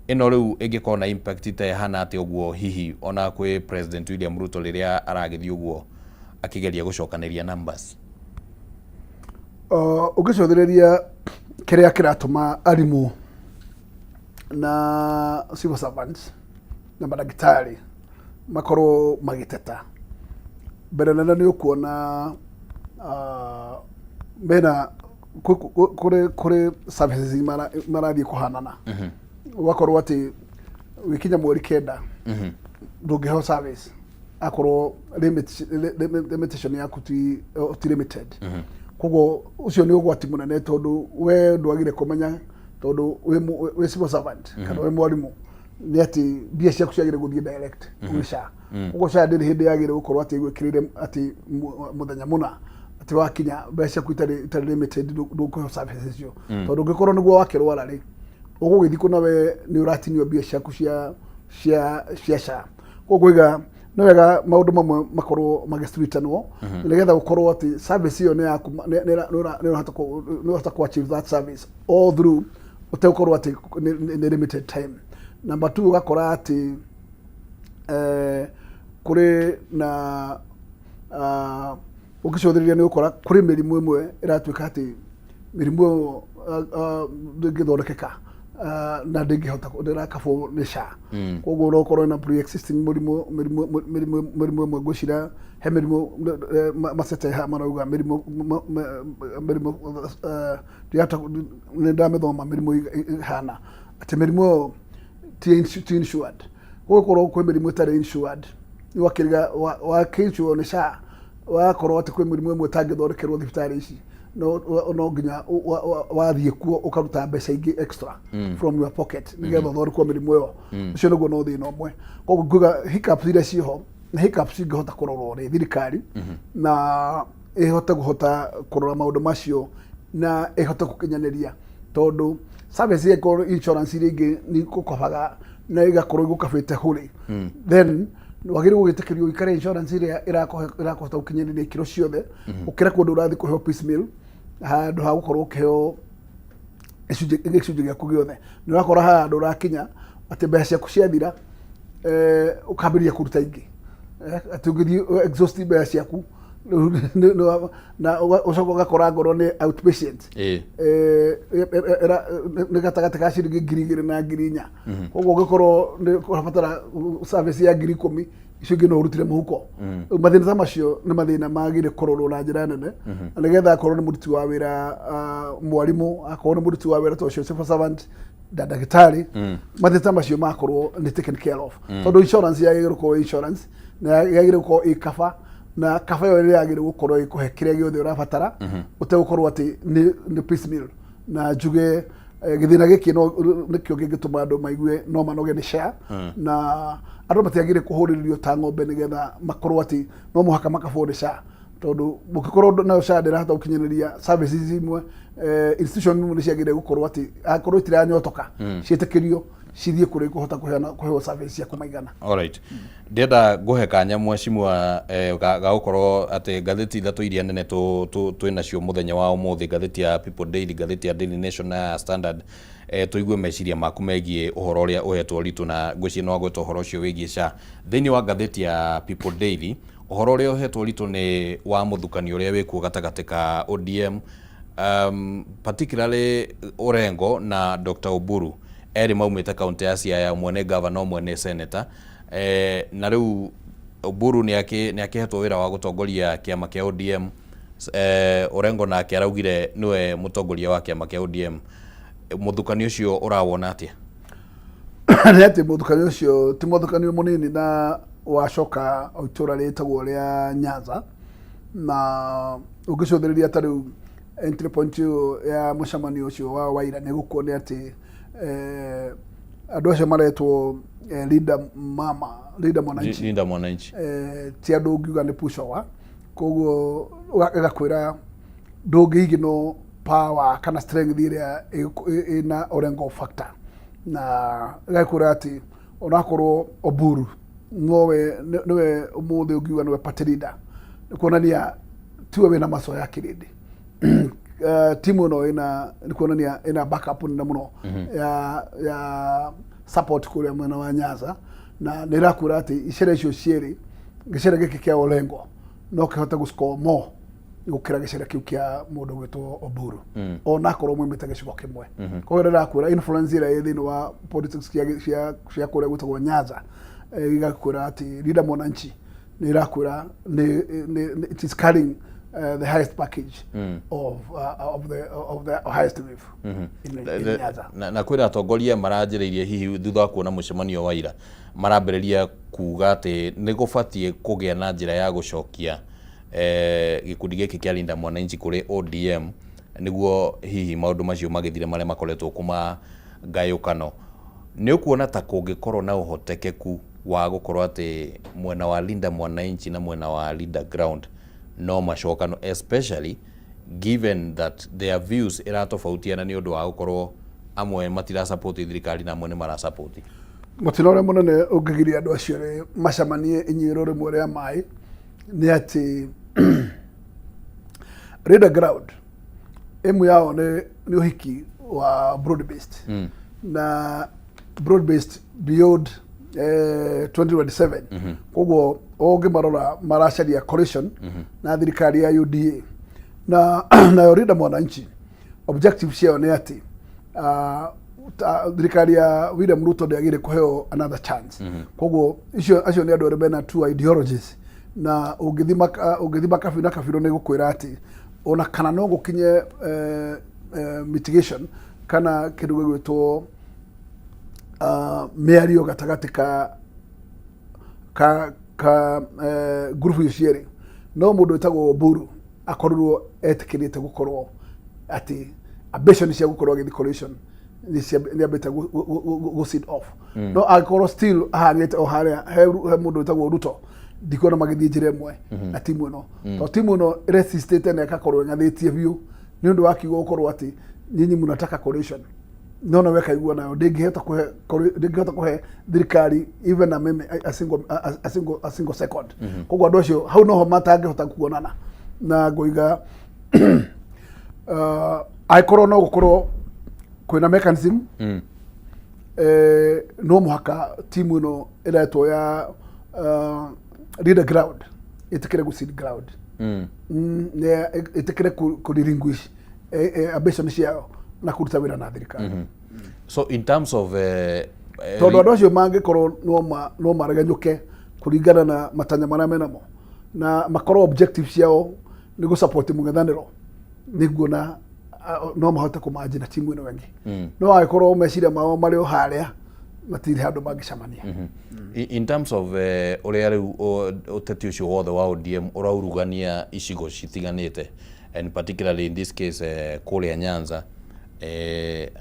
ĩno rĩu ĩngĩkorwo na impact ta ĩhana atĩa ũguo hihi ona kwĩ President William Ruto rĩrĩa aragĩthiĩ ũguo akĩgeria gũcokanĩria numbers? Ũngĩcũthĩrĩria kĩrĩa kĩratũma arimũ na civil servants na mandagĩtarĩ makorwo magĩteta, mbere nene nĩ ũkuona mena kũrĩ services marathiĩ kũhanana, ũgakorwo atĩ wĩkinya mweri 9 ndũngĩheo service akorwo limitation yaku ti limited. Koguo ũcio nĩ ũgwati mũnene, tondũ we ndwagire kũmenya, tondũ wĩ civil servant kana wĩ mwarimũ, nĩ atĩ mbia ciaku ciagĩrĩire gũthiĩ direct gwĩ SHA. Koguo SHA ndĩrĩ hĩndĩ yagĩrĩire gũkorwo atĩ ĩgwĩkĩrĩire atĩ mũthenya mũna atĩ wakinya mbeca ciaku itarĩ limited ndũkũheo services icio, tondũ ũngĩkorwo nĩguo wakĩrwara rĩ, ũgũgĩthiĩ kũna we nĩ ũratinio mbia ciaku cia SHA. Koguo iga nĩ wega maũndũ mamwe makorwo magĩciritanwo nĩgetha gũkorwo atĩ service ĩyo nĩ yaku, nĩ ũrahota ku achieve that service all through ũtegũkorwo atĩ nĩ limited time. Number two, ũgakora atĩ kũrĩ na ũngĩcũthĩrĩria nĩ ũgũkora kũrĩ mĩrimũ ĩmwe ĩratuĩka atĩ mĩrimũ ĩyo ndĩngĩthondekeka. Na ndĩngĩhota ndĩrakabwo nĩ SHA. Koguo no ũkorwo na pre-existing mũrimũ, mĩrimũ mĩrimũ mĩrimũ ĩmwe ngwĩciria he mĩrimũ macete haha marauga mĩrimũ mĩrimũ ndĩrahota nĩ ndamĩthoma mĩrimũ ĩhana atĩ mĩrimũ ĩyo ti insured. Gũgĩkorwo kwĩ mĩrimũ ĩtarĩ insured, wakĩriga wakĩ-insure nĩ SHA, wakorwo atĩ kwĩ mĩrimũ ĩmwe ĩtangĩthondekerwo thibitarĩ ici, no nginya wathiĩ kuo ũkaruta mbeca ingĩ extra from your pocket nĩgetha ũthondekwo mĩrimũ ĩyo. Ũcio nĩguo no thĩna ũmwe. Koguo nguga hiccups iria ciĩho nĩ hiccups ingĩhota kũrorwo nĩ thirikari na ĩhote kũhota kũrora maũndũ macio na ĩhote gũkinyanĩria, tondũ service ĩngĩkorwo insurance iria ingĩ nĩ ikũkobaga na igakorwo igũkabĩte hũrĩ, then wagĩrĩirwo gwĩtĩkĩrio ũikare insurance ĩrĩa ĩrakũhota gũkinyanĩria ikĩro ciothe, ũkĩra kũndũ ũrathiĩ kũheo piecemeal handũ ha gũkorwo ũkĩheo gĩcunjĩ gĩaku gĩothe. Nĩ ũrakora haha handũ ũrakinya atĩ mbeca ciaku ciathira, ũkambĩrĩria kũruta ingĩ. Atĩ ũngĩthiĩ exhaust mbeca ciaku rĩu na ũcoka ũgakora ngorwo nĩ outpatient nĩ gatagatĩ ka ciringi 2000 na 4000. Koguo ũngĩkorwo nĩ ũrabatara service ya 10,000, icio ingĩ no ũrutire mũhuko. Rĩu mathĩna ta macio nĩ mathĩna magĩrĩire kũrorwo na njĩra nene, na nĩgetha akorwo nĩ mũruti wa wĩra, mwarimũ, akorwo nĩ mũruti wa wĩra ta ũcio civil servant na ndagĩtarĩ, mathĩna ta macio makorwo nĩ taken care of, tondũ insurance yagĩrĩire gũkorwo insurance na yagĩrĩire gũkorwo ĩ cover, na cover ĩyo nĩ yagĩrĩire gũkorwo ĩkũhe kĩrĩa gĩothe ũrabatara, ũtegũkorwo atĩ nĩ piecemeal. Na njuge gĩthĩna gĩkĩ no nĩkĩo kĩngĩtũma andũ maigue no manoge nĩ SHA, na andũ matiagĩrĩire kũhũrĩrĩrio ta ng'ombe nĩgetha makorwo atĩ no mũhaka makabwo nĩ SHA, tondũ mũngĩkorwo nayo SHA ndĩrahota gũkinyanĩria services imwe, institution imwe nĩ ciagĩrĩire gũkorwo atĩ akorwo itiranyotoka, ciĩtĩkĩrio cithiĩ kũrĩa ikũhota kũheana kũheo service cia kũmaigana. Alright. Ndĩrenda ngũhe kanya mheshimiwa, ga gũkorwo atĩ ngathĩti ithatũ iria nene twĩ nacio mũthenya wa ũmũthĩ, ngathĩti ya People Daily, ngathĩti ya Daily Nation na ya Standard, tũigue meciria maku megiĩ ũhoro ũrĩa ũhetwo ũritũ, na ngwĩciria nĩ wagweta ũhoro ũcio wĩgiĩ SHA. Thĩinĩ wa ngathĩti ya People Daily, ũhoro ũrĩa ũhetwo ũritũ nĩ wa mũthukanio ũrĩa wĩkuo gatagatĩ ka ODM, particularly Orengo na Dr. Oburu. Erĩ maumĩte kaunti ya Siaya, ũmwe nĩ governor, ũmwe nĩ senator. Na rĩu Oburu nĩ akĩhetwo wĩra wa gũtongoria kĩama kĩa ODM. Orengo nake araugire nĩwe mũtongoria wa kĩama kĩa ODM. Mũthukanio ũcio ũrawona atĩa? Nĩ atĩ mũthukanio ũcio ti mũthukanio mũnini, na wacoka o itũra rĩtagwo rĩa Nyanza, na ũngĩcũthĩrĩria ta rĩu entry point ĩyo ya mũcemanio ũcio wa Waira, nĩ gũkuonia atĩ andũ acio maretwo Linda Mama, Linda Mwananchi, Linda Mwananchi, ti andũ ũngiuga nĩ pushover. Koguo ĩgakwĩra ndũngĩignore power kana strength ĩrĩa ĩna Orengo factor, na ĩgakwĩra atĩ onakorwo Oburu nowe nĩwe ũmũthĩ ũngiuga nĩwe party leader, nĩ kuonania tiwe wĩna maco ya kĩrĩndĩ. Timu ĩno ĩna nĩ kuonania ĩna backup nene mũno ya support kũrĩa mwena wa Nyanza, na nĩ ĩrakwĩra atĩ icere icio cierĩ, gĩcere gĩkĩ kĩa Orengo no kĩhote gũ score more gũkĩra gĩcere kĩu kĩa mũndũ gwĩtwo Oburu, onakorwo maumĩte gĩcigo kĩmwe. Koguo ndĩrakwĩra influence ĩrĩa ĩ thĩinĩ wa politics cia kũrĩa gwĩtagwo Nyanza, igakwĩra atĩ Linda Mwananchi nĩ ĩrakwĩra nĩ it is carrying the highest package of the highest wave in Nyanza. Na kwĩna atongoria maranjĩrĩirie hihi thutha wa kuona mũcemanio wa ira, marambĩrĩria kuga atĩ nĩ gũbatiĩ kũgĩa na njĩra ya gũcokia gĩkundi gĩkĩ kĩa Linda Mwananchi kũrĩ ODM, nĩguo hihi maũndũ macio magĩthire marĩa makoretwo kuma ngayũkano. Nĩ ũkuona ta kũngĩkorwo na ũhotekeku wa gũkorwo atĩ mwena wa Linda Mwananchi na mwena wa Linda Ground no macokano, especially given that their views iratofautiana nĩ ũndũ wa gũkorwo amwe matirasupport thirikari na amwe nĩ marasupport? Mũtino ũrĩa mũnene ũngĩgiria andũ acio erĩ macemanie inyuĩro rĩmwe rĩa maĩ nĩ atĩ Linda Ground ĩmwe yao nĩ ũhiki wa broad based, na broad based beyond 2027. Koguo ũngĩmarora maracaria coalition na thirikari ya UDA, na nayo Linda Mwananchi objective ciao nĩ atĩ Thirikari ya William Ruto ndĩagĩrĩire kũheo another chance. Koguo icio acio nĩ andũ arĩa mena two ideologies, na ũngĩthima kabiũ na kabirũ nĩ gũkwĩra atĩ ona kana no gũkinye mitigation kana kĩndũ gĩgwĩtwo mĩario gatagatĩ ka ngurubu icio cierĩ, no mũndũ wĩtagwo Oburu akorirwo etĩkĩrĩte gũkorwo atĩ ambition cia gũkorwo agĩthiĩ coalition nĩ ambĩte gũ seed off. No angĩkorwo still ahang'ĩte o harĩa he mũndũ wĩtagwo Ruto, ndikuona magĩthiĩ njĩra ĩmwe na timu ĩno, tondũ timu ĩno ĩresistĩte na ĩgakorwo ĩng'athĩtie biũ nĩ ũndũ wa kiugo gũkorwo atĩ nyinyi mnataka coalition, no nawe kaigua nayo ndĩngĩhota kũhe thirikari even a, meme, a, single, a, a, single, a single second. Koguo andũ acio hau noho matangĩhota kuonana, na ngũiga angĩkorwo no gũkorwo kwĩna mechanism, no mũhaka timu ĩno ĩretwo ya leader ground ĩtĩkĩre gũ cede ground. Ĩtĩkĩre kũ relinquish ambition ciao na kũruta wĩra na thirikari. So in terms of Tondũ andũ acio mangĩkorwo no maregenyũke kũringana na matanya marĩa menamo na makorwo objective ciao nĩ gũ support mũng'ethanĩro, nĩguona no mahote kũmanji na timu ĩno ĩngĩ. No angĩkorwo meciria mao marĩ o harĩa, matirĩ handũ mangĩcemania. In terms of ũrĩa rĩu ũteti ũcio wothe wa ODM ũraurugania icigo citiganĩte, and particularly in this case kũrĩa Nyanza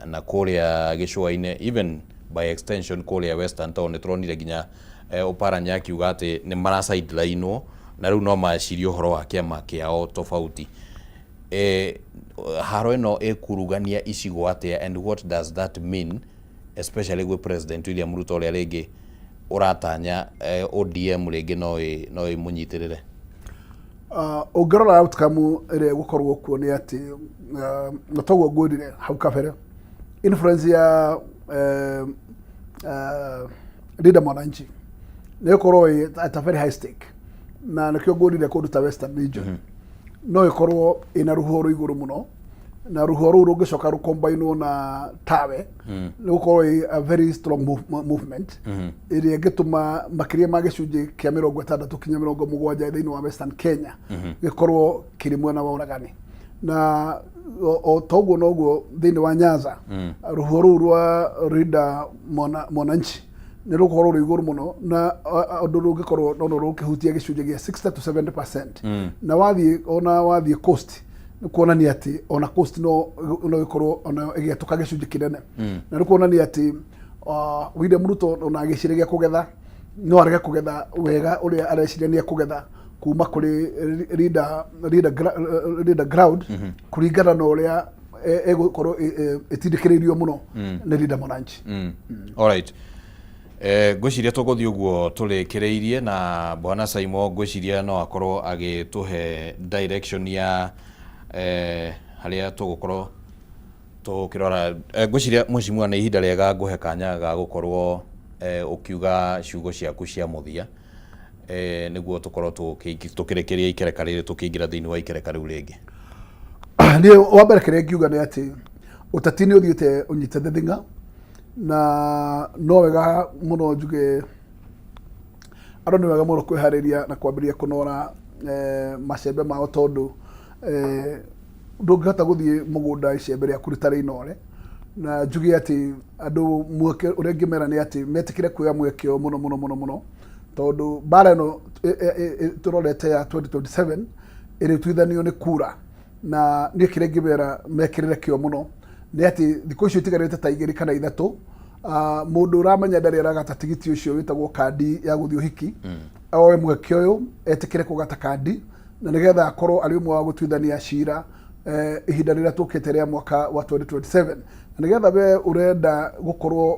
na kũrĩa gĩcũa-inĩ, even by extension kũrĩa Western, tondũ nĩ tũronire nginya Oparanya akiuga atĩ nĩ mara sideline na rĩu no macirie ũhoro wa kĩama kĩao tofauti. Haro ĩno ĩkurugania icigo atĩa, and what does that mean especially gwĩ President William Ruto ũrĩa rĩngĩ ũratanya ODM rĩngĩ no ĩmũnyitĩrĩre? Ũngĩrora outcome ĩrĩa ĩgũkorwo kuo nĩ atĩ na toguo ngwĩrire hau kabere, influence ya Linda Mwananchi nĩ ĩkorwo ĩ at a very high stake, na nĩkĩo ngwĩrire kũndũ ta Western Region no ĩkorwo ĩna rũhuho rwĩ igũrũ mũno, na rũhuho rũu rũngĩcoka rũkombainwo na tawe, nĩ gũkorwo ĩ a very strong movement ĩrĩa ĩngĩtũma makĩria ma gĩcunjĩ kĩa 60 kinya 70 thĩinĩ wa Western Kenya gĩkorwo kĩrĩ mwena wa ũragani. Na o toguo noguo thĩinĩ wa Nyanza, rũhuho rũu rwa Linda Mwananchi nĩ rũgũkorwo rwĩ igũrũ mũno, na ũndũ rũngĩkorwo no rũkĩhutia gĩcunjĩ gĩa 60 to 70%. Na wathiĩ ona wathiĩ coast, nĩ kuonania atĩ ona coast no ĩkorwo ona ĩgĩatũka gĩcunjĩ kĩnene. Na nĩ kuonania atĩ William Ruto ona agĩciria kũgetha, no arege kũgetha wega ũrĩa areciria nĩ ekũgetha kuma kũrĩ leader ground, kũringana na ũrĩa ĩgũkorwo ĩtindĩkĩrĩirio mũno nĩ Linda Mwananchi. Alright. Ngwĩciria tũgũthiĩ ũguo tũrĩkĩrĩirie na Bwana Saimo, ngwĩciria no akorwo agĩtũhe direction ya harĩa tũgũkorwo tũkĩrora. Ngwĩciria mheshimiwa, nĩ ihinda rĩega ngũhe kanya ga gũkorwo ũkiuga ciugo ciaku cia mũthia, nĩguo tũkorwo tũkĩrĩkĩria ikereka rĩrĩ, tũkĩingĩra thĩinĩ wa ikereka rĩu rĩngĩ. Niĩ wa mbere kĩrĩa ingiuga nĩ atĩ ũteti nĩ ũthiĩte ũnyitĩte thing'a, na no wega mũno njuge andũ nĩ wega mũno kwĩharĩria na kwambĩrĩria kũnora macembe mao, tondũ ndũngĩhota gũthiĩ mũgũnda icembe rĩaku rĩtarĩ inore. Na njuge atĩ andũ mweke ũrĩa ingĩmera nĩ atĩ metĩkĩre kuoya mweke ũyũ mũno mũno mũno mũno, tondũ mbara ĩno tũrorete ya 2027 ĩrĩtuithanio nĩ kura. Na niĩ kĩrĩa ingĩmera mekĩrĩre kĩo mũno nĩ atĩ thikũ icio itigarĩte ta 2 kana 3, mũndũ ũramenya ndarĩ aragata tigiti ũcio wĩtagwo kandi ya gũthiĩ ũhiki, oe mweke ũyũ etĩkĩre kũgata kandi, na nĩgetha akorwo arĩ ũmwe wa gũtuithania cira ihinda rĩrĩa tũkĩte rĩa mwaka wa 2027. Na nĩgetha we ũrenda gũkorwo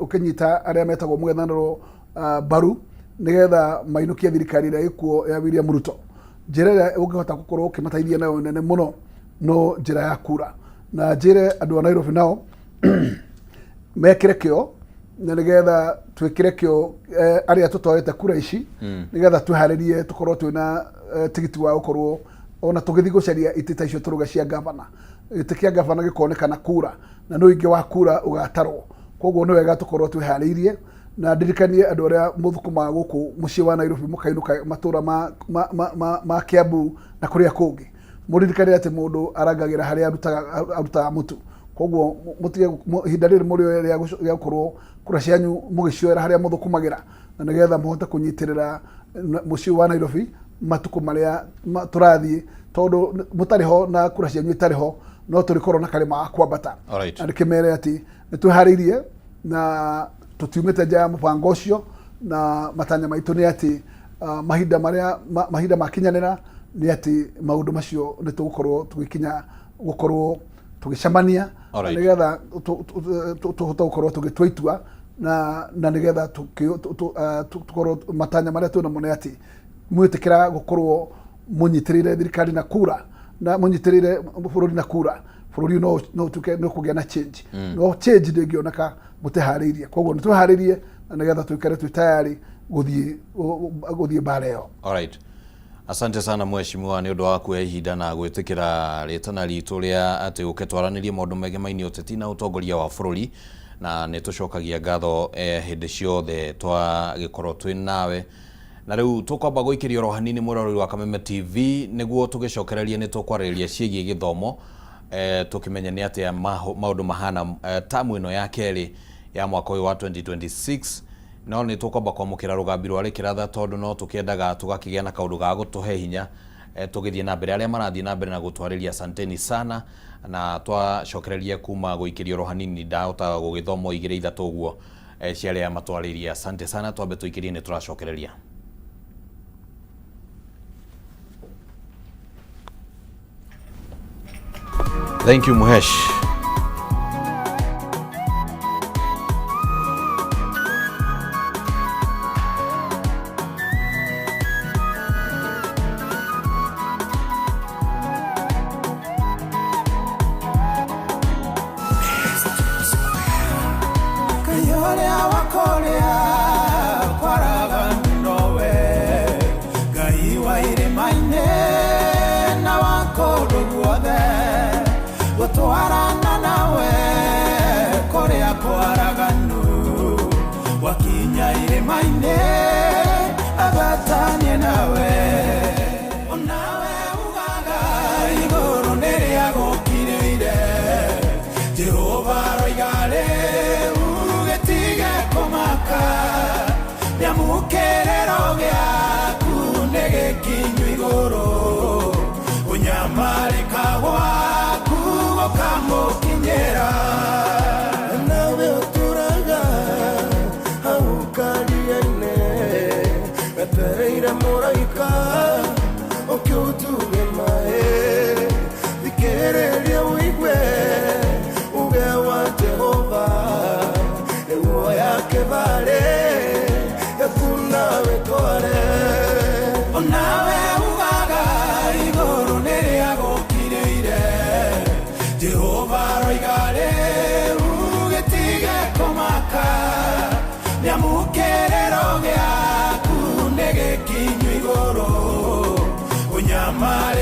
ũkĩnyita arĩa metagwo mũng'ethanĩro mbaru, nĩgetha mainũkie thirikari ĩrĩa ĩkuo ya William Ruto, njĩra ĩrĩa ũngĩhota gũkorwo ũkĩmateithia nayo nene mũno no njĩra ya kura. Na njĩre andũ a Nairobi nao mekĩre kĩo, na nĩgetha twĩkĩre kĩo arĩa tũtoete kura ici, nĩgetha twĩharĩrie tũkorwo twĩna tigiti wa gũkorwo ona tũgĩthiĩ gũcaria itĩ ta icio tũruga cia gavana. Gĩtĩ kĩa gavana gĩkonekana kura na nĩ ũingĩ wa kura ũgatarwo. Koguo nĩ wega tũkorwo twĩharĩirie, na ndirikanie andũ arĩa mũthũkũmaga gũkũ mũciĩ wa Nairobi mũkainũka matũra ma Kiambu na kũrĩa kũngĩ, mũririkane atĩ mũndũ arangagĩra harĩa arutaga mũtu. Koguo mũtige ihinda rĩrĩ mũrĩoe rĩa gũkorwo kura cianyu mũgĩcioera harĩa mũthũkũmagĩra, na nĩgetha mũhote kũnyitĩrĩra mũciĩ wa Nairobi matukũ marĩa tũrathiĩ, tondũ mũtarĩ ho na kura cianyu itarĩ ho no tũrĩkorwo na karĩma ga kwambata. Na ndĩkĩmere atĩ nĩ twĩharĩirie na tũtiumĩte nja ya mũbango ũcio, na matanya maitũ nĩ atĩ mahinda marĩa mahinda makinyanĩra nĩ atĩ maũndũ macio nĩ tũgũkorwo tũgĩkinya gũkorwo tũgĩcemania, nĩgetha tũhote gũkorwo tũgĩtua itua, na nĩgetha tũkorwo matanya marĩa twĩnamo nĩ atĩ mwĩtĩkĩra gũkorwo mũnyitĩrĩire thirikari na kura na mũnyitĩrĩire bũrũri na kura, bũrũri no ũtuĩke nĩ ũkũgĩa na change. No change ndĩngĩoneka mũteharĩirie. Koguo nĩ twĩharĩrie na nĩgetha tũikare twĩ tayari gũthiĩ mbara ĩyo. Alright. Asante sana mheshimiwa nĩ ũndũ wa kuoya ihinda na gwĩtĩkĩra rĩtana ritũ rĩa atĩ ũke twaranĩrie maũndũ megemainie ũteti na ũtongoria wa bũrũri, na nĩ tũcokagia ngatho hĩndĩ ciothe twagĩkorwo twĩ nawe. Na rĩu tũkwamba gũikĩria oro hanini mwĩroreri wa Kameme TV nĩguo tũgĩcokererie nĩ tũkwarĩrĩria ciĩgiĩ gĩthomo, tũkĩmenye nĩ atĩa maũndũ mahana tamu ĩno ya kerĩ ya mwaka ũyũ wa 2026. No nĩ tũkwamba kwamũkĩra rũgambi rwa rĩkĩratha tondũ no tũkĩendaga tũgakĩgĩa na kaũndũ ga gũtũhe hinya tũgĩthiĩ na mbere. Arĩa marathiĩ na mbere na gũtwarĩria, asanteni sana, na twacokereria kuma gũikĩria oro hanini ndahota gũgĩthoma igĩrĩ ithatũ ũguo cia arĩa matwarĩirie. Asante sana, twambe tũikĩrie nĩ tũracokereria. Thank you, Muhesh. Nyamukerero gyaku nĩgĩkinyu igũrũ, ũnyamarĩka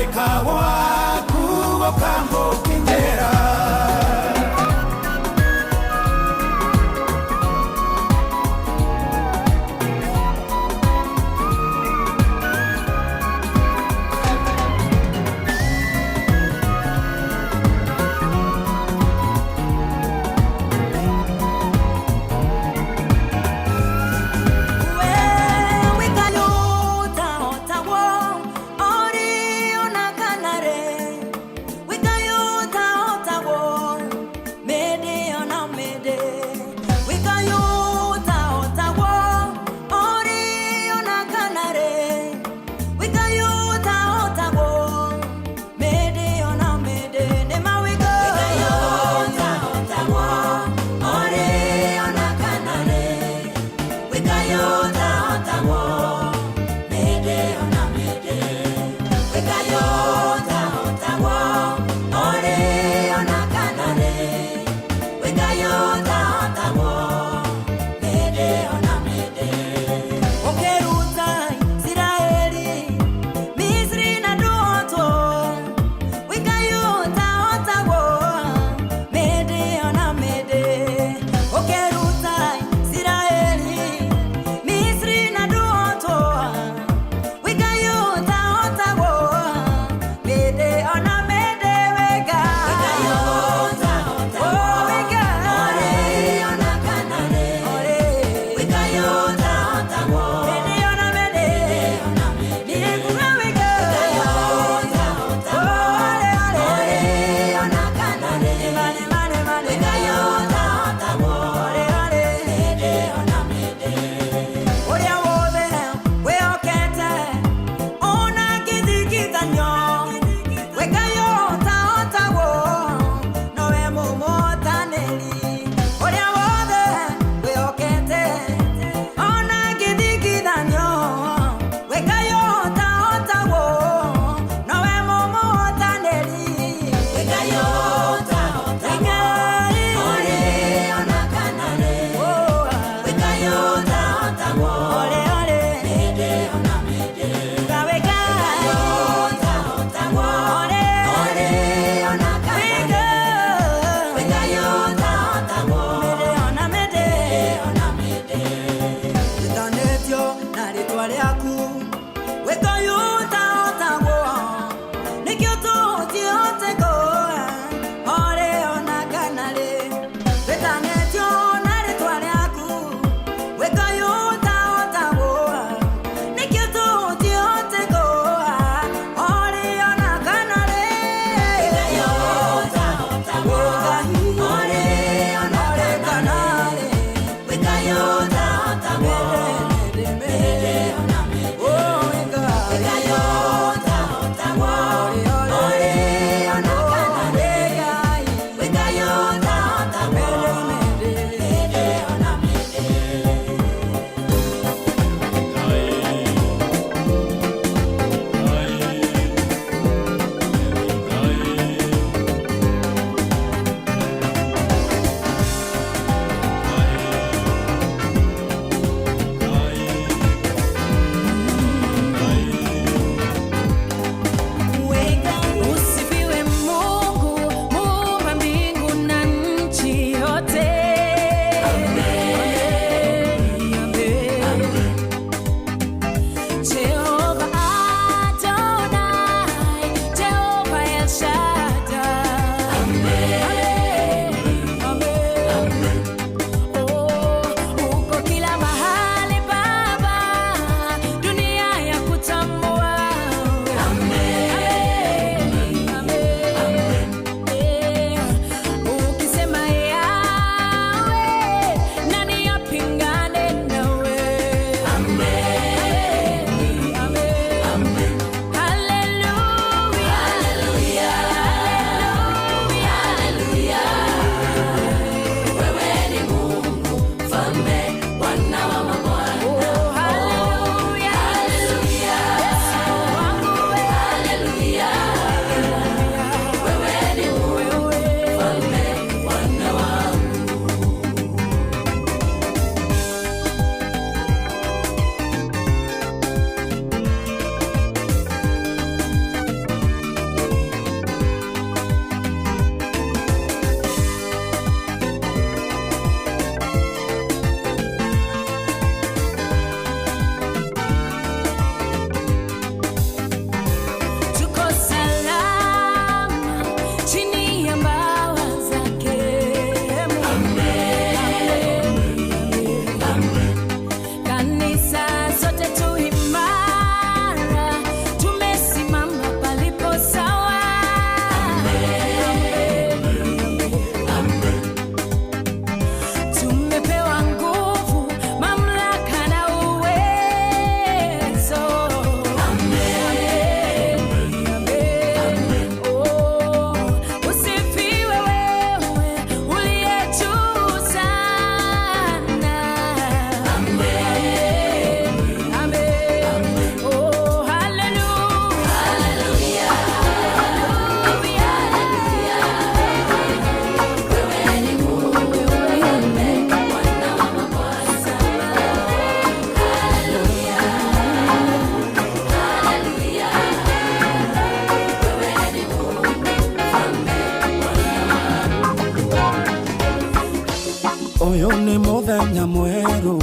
Muthenya mweru,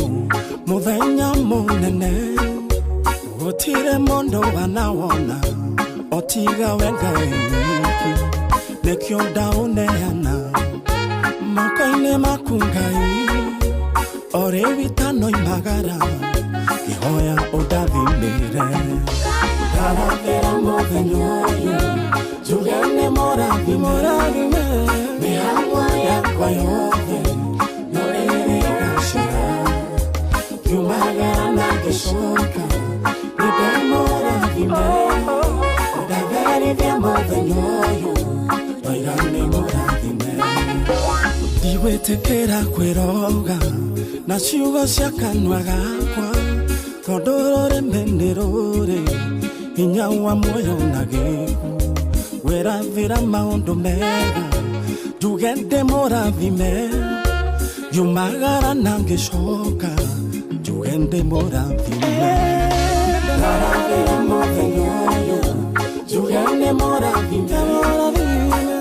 muthenya munene, gutire mundu wanawona otiga we Ngai wiki, nikio ndauneana moko-inĩ maku Ngai, o rĩu itanoimagara ngĩhoya ũndathimĩre. Ndarathĩra mũthenya ũyũ njuge nĩ mũrathime, mĩhang'o yakwa yothe no ĩrĩgacĩra, ngiumagara na ngĩcoka nĩndĩmũrathime, ndatherithia mũthenya ũyũ ndoiga nĩ mũrathime. Ndigwĩtĩkĩra kwĩroga na ciugo cia kanua gakwa, tondũ rũrĩmĩ nĩ rũrĩ hinya wa muoyo na gĩkuũ, wĩrathĩra maũndũ mega njuge ndĩmũrathime, ngiumagara na ngĩcoka njuge ndĩmũrathime. Ndarathĩra mũthenya ũyũ njuge nĩmũrathime,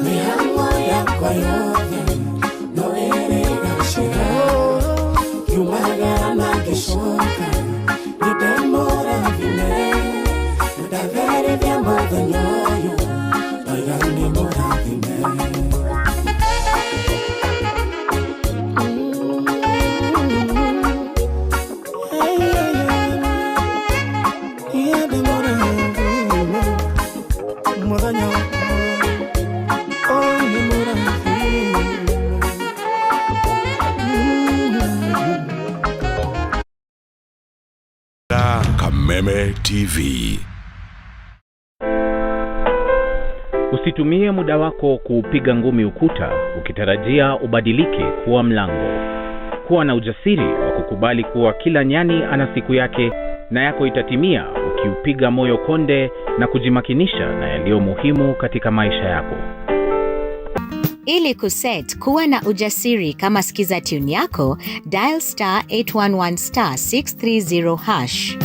mĩhang'o yakwa yothe no ĩrĩgacĩra, ngiumagara na ngĩcoka nĩndĩmũrathime, ndatherithia mũthenya ũyũ ndoiga nĩmũrathime. Kameme TV. Usitumie muda wako kuupiga ngumi ukuta ukitarajia ubadilike kuwa mlango. Kuwa na ujasiri wa kukubali kuwa kila nyani ana siku yake na yako itatimia ukiupiga moyo konde na kujimakinisha na yaliyo muhimu katika maisha yako. Ili kuset kuwa na ujasiri kama skiza tune yako, dial star 811 star 630 hash.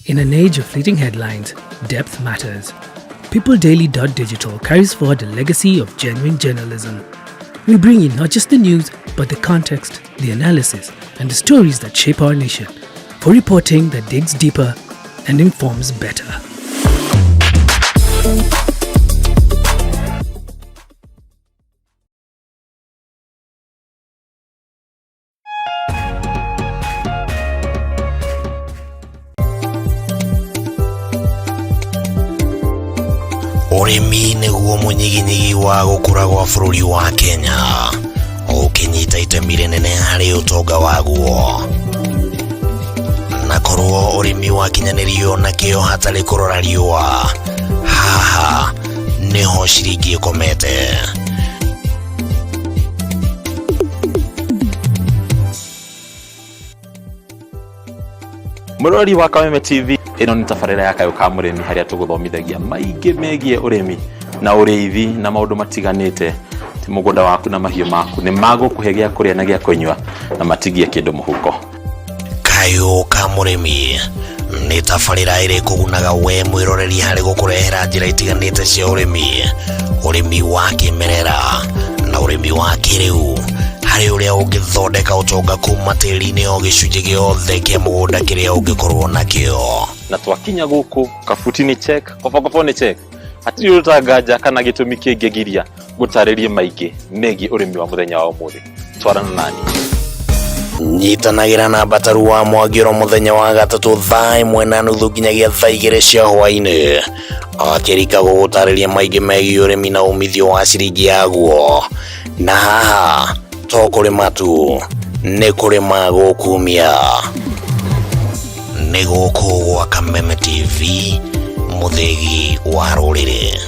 In an age of fleeting headlines, depth matters. PeopleDaily.digital carries forward a legacy of genuine journalism. We bring you not just the news, but the context, the analysis, and the stories that shape our nation, for reporting that digs deeper and informs better. Ũrĩmi nĩguo mũnyiginyigi wa gũkũra gwa bũrũri wa Kenya, ũkĩnyita itemi rĩnene harĩ ũtonga waguo. Na korwo ũrĩmi wakinyanĩrio na kĩo hatarĩ kũrora riũa, haha nĩho ciringi ĩkomete. Mũrori wa Kameme TV, ĩno nĩ tabarĩra ya Kayũ ka Mũrĩmi harĩa tũgũthomithagia maingĩ megiĩ ũrĩmi na ũrĩithi na maũndũ matiganĩte. Ti mũgũnda waku na mahiũ maku nĩ magũkũhe gĩa kũrĩa na gĩa kũnyua na matigie kĩndũ mũhuko. Kayũ ka Mũrĩmi nĩ tabarĩra ĩrĩ kũgunaga we mwĩroreri harĩ gũkũrehera njĩra itiganĩte cia ũrĩmi, ũrĩmi wa kĩmerera na ũrĩmi wa kĩrĩu, harĩ ũrĩa ũngĩthondeka ũtonga kuma tĩri-inĩ o gĩcunjĩ gĩothe kĩa mũgũnda kĩrĩa ũngĩkorwo nakĩo. Na twakinya gũkũ kabuti nĩ check, kobokobo nĩ check, hatirĩ ũtanganja kana gĩtũmi kĩngĩgiria gũtarĩrie maingĩ megiĩ ũrĩmi wa mũthenya wa ũmũthĩ. Twarana nani. Nyitanagĩra na Mbataru wa Mwangĩro mũthenya wa gatatũ thaa 1:30 nginyagia thaa 2 cia hwaĩ-inĩ, akĩrika gũgũtarĩria maingĩ megiĩ ũrĩmi na umithio wa ciringi yaguo. Na haha to kũrĩma tu, nĩ kũrĩma gũkumia. Nĩ gũkũ gwa Kameme TV, mũthĩgi wa rũrĩrĩ.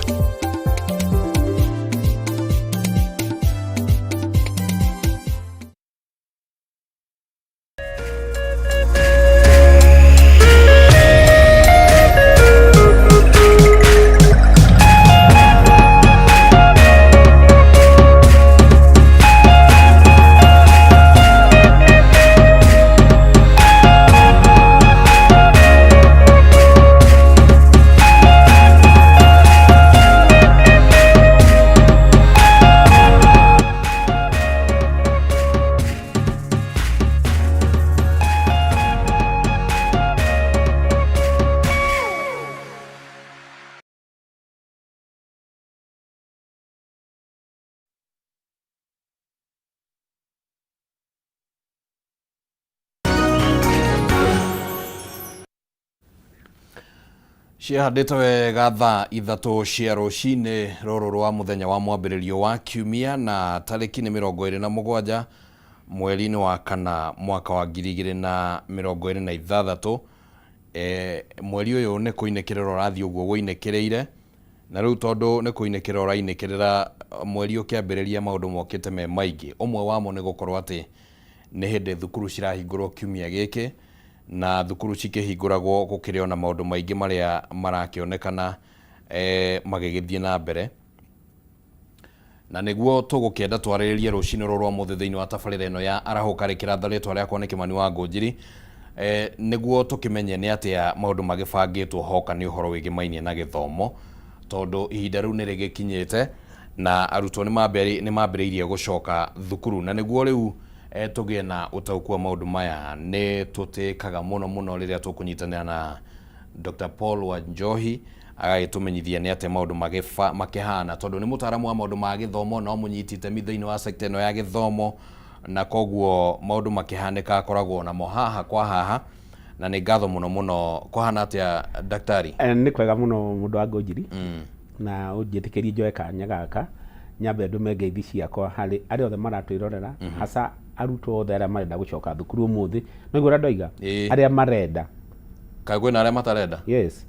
Ciĩhandĩte wega thaa 3 cia rũcinĩ rũrũ rwa mũthenya wa mwambĩrĩrio wa kiumia, na tarĩki nĩ 27 mweri-inĩ wa kana mwaka wa 2026. Mweri ũyũ nĩ kũinĩkĩrĩra ũrathiĩ ũguo wũinĩkĩrĩire, na rĩu tondũ nĩ kũinĩkĩrĩra ũrainĩkĩrĩra, mweri ũkĩambĩrĩria maũndũ mokĩte me maingĩ. Ũmwe wamo nĩ gũkorwo atĩ nĩ hĩndĩ thukuru cirahingũrwo kiumia gĩkĩ, na thukuru cikĩhingũragwo gũkĩrĩ ona maũndũ maingĩ marĩa marakĩonekana magĩgĩthiĩ na mbere, na nĩguo tũgũkĩenda twarĩrĩrie rũcinĩ rũrũ rwa mũthĩ thĩinĩ wa tabarĩra ĩno ya Arahũka. Rĩkĩratha rĩtwa rĩakwa nĩ Kĩmani wa Ngũnjiri, nĩguo tũkĩmenye nĩ atĩa maũndũ magĩbangĩtwo hoka nĩ ũhoro wĩgĩmainie na gĩthomo, tondũ ihinda rĩu nĩ rĩgĩkinyĩte na arutwo nĩ mambĩrĩirie gũcoka thukuru, na nĩguo rĩu tũgĩe na ũtaũku wa maũndũ maya nĩ tũtĩkaga mũno mũno rĩrĩa tũkũnyitanĩra na Dr. Paul Wanjohi agagĩtũmenyithia nĩ atĩa maũndũ makĩhana, tondũ nĩ mũtaaramu wa maũndũ ma gĩthomo no mũnyiti itemi thĩinĩ wa sekta ĩno ya gĩthomo, na koguo maũndũ makĩhanĩka akoragwo namo haha kwa haha, na nĩ ngatho mũno mũno. Kũhana atĩa, daktari? Nĩ kwega mũno, mũndũ wa Ngũnjiri, na ũnjĩtĩkĩrie njoe kanya gaka nyambe ndũme ngeithi ciakwa harĩ arĩa othe maratwĩrorera, hasa arutwo othe arĩa marenda gũcoka thukuru ũmũthĩ. No igua ũrĩa ndoiga? Ĩĩ. Arĩa marenda. Kaĩ kwĩna arĩa matarenda? Yes.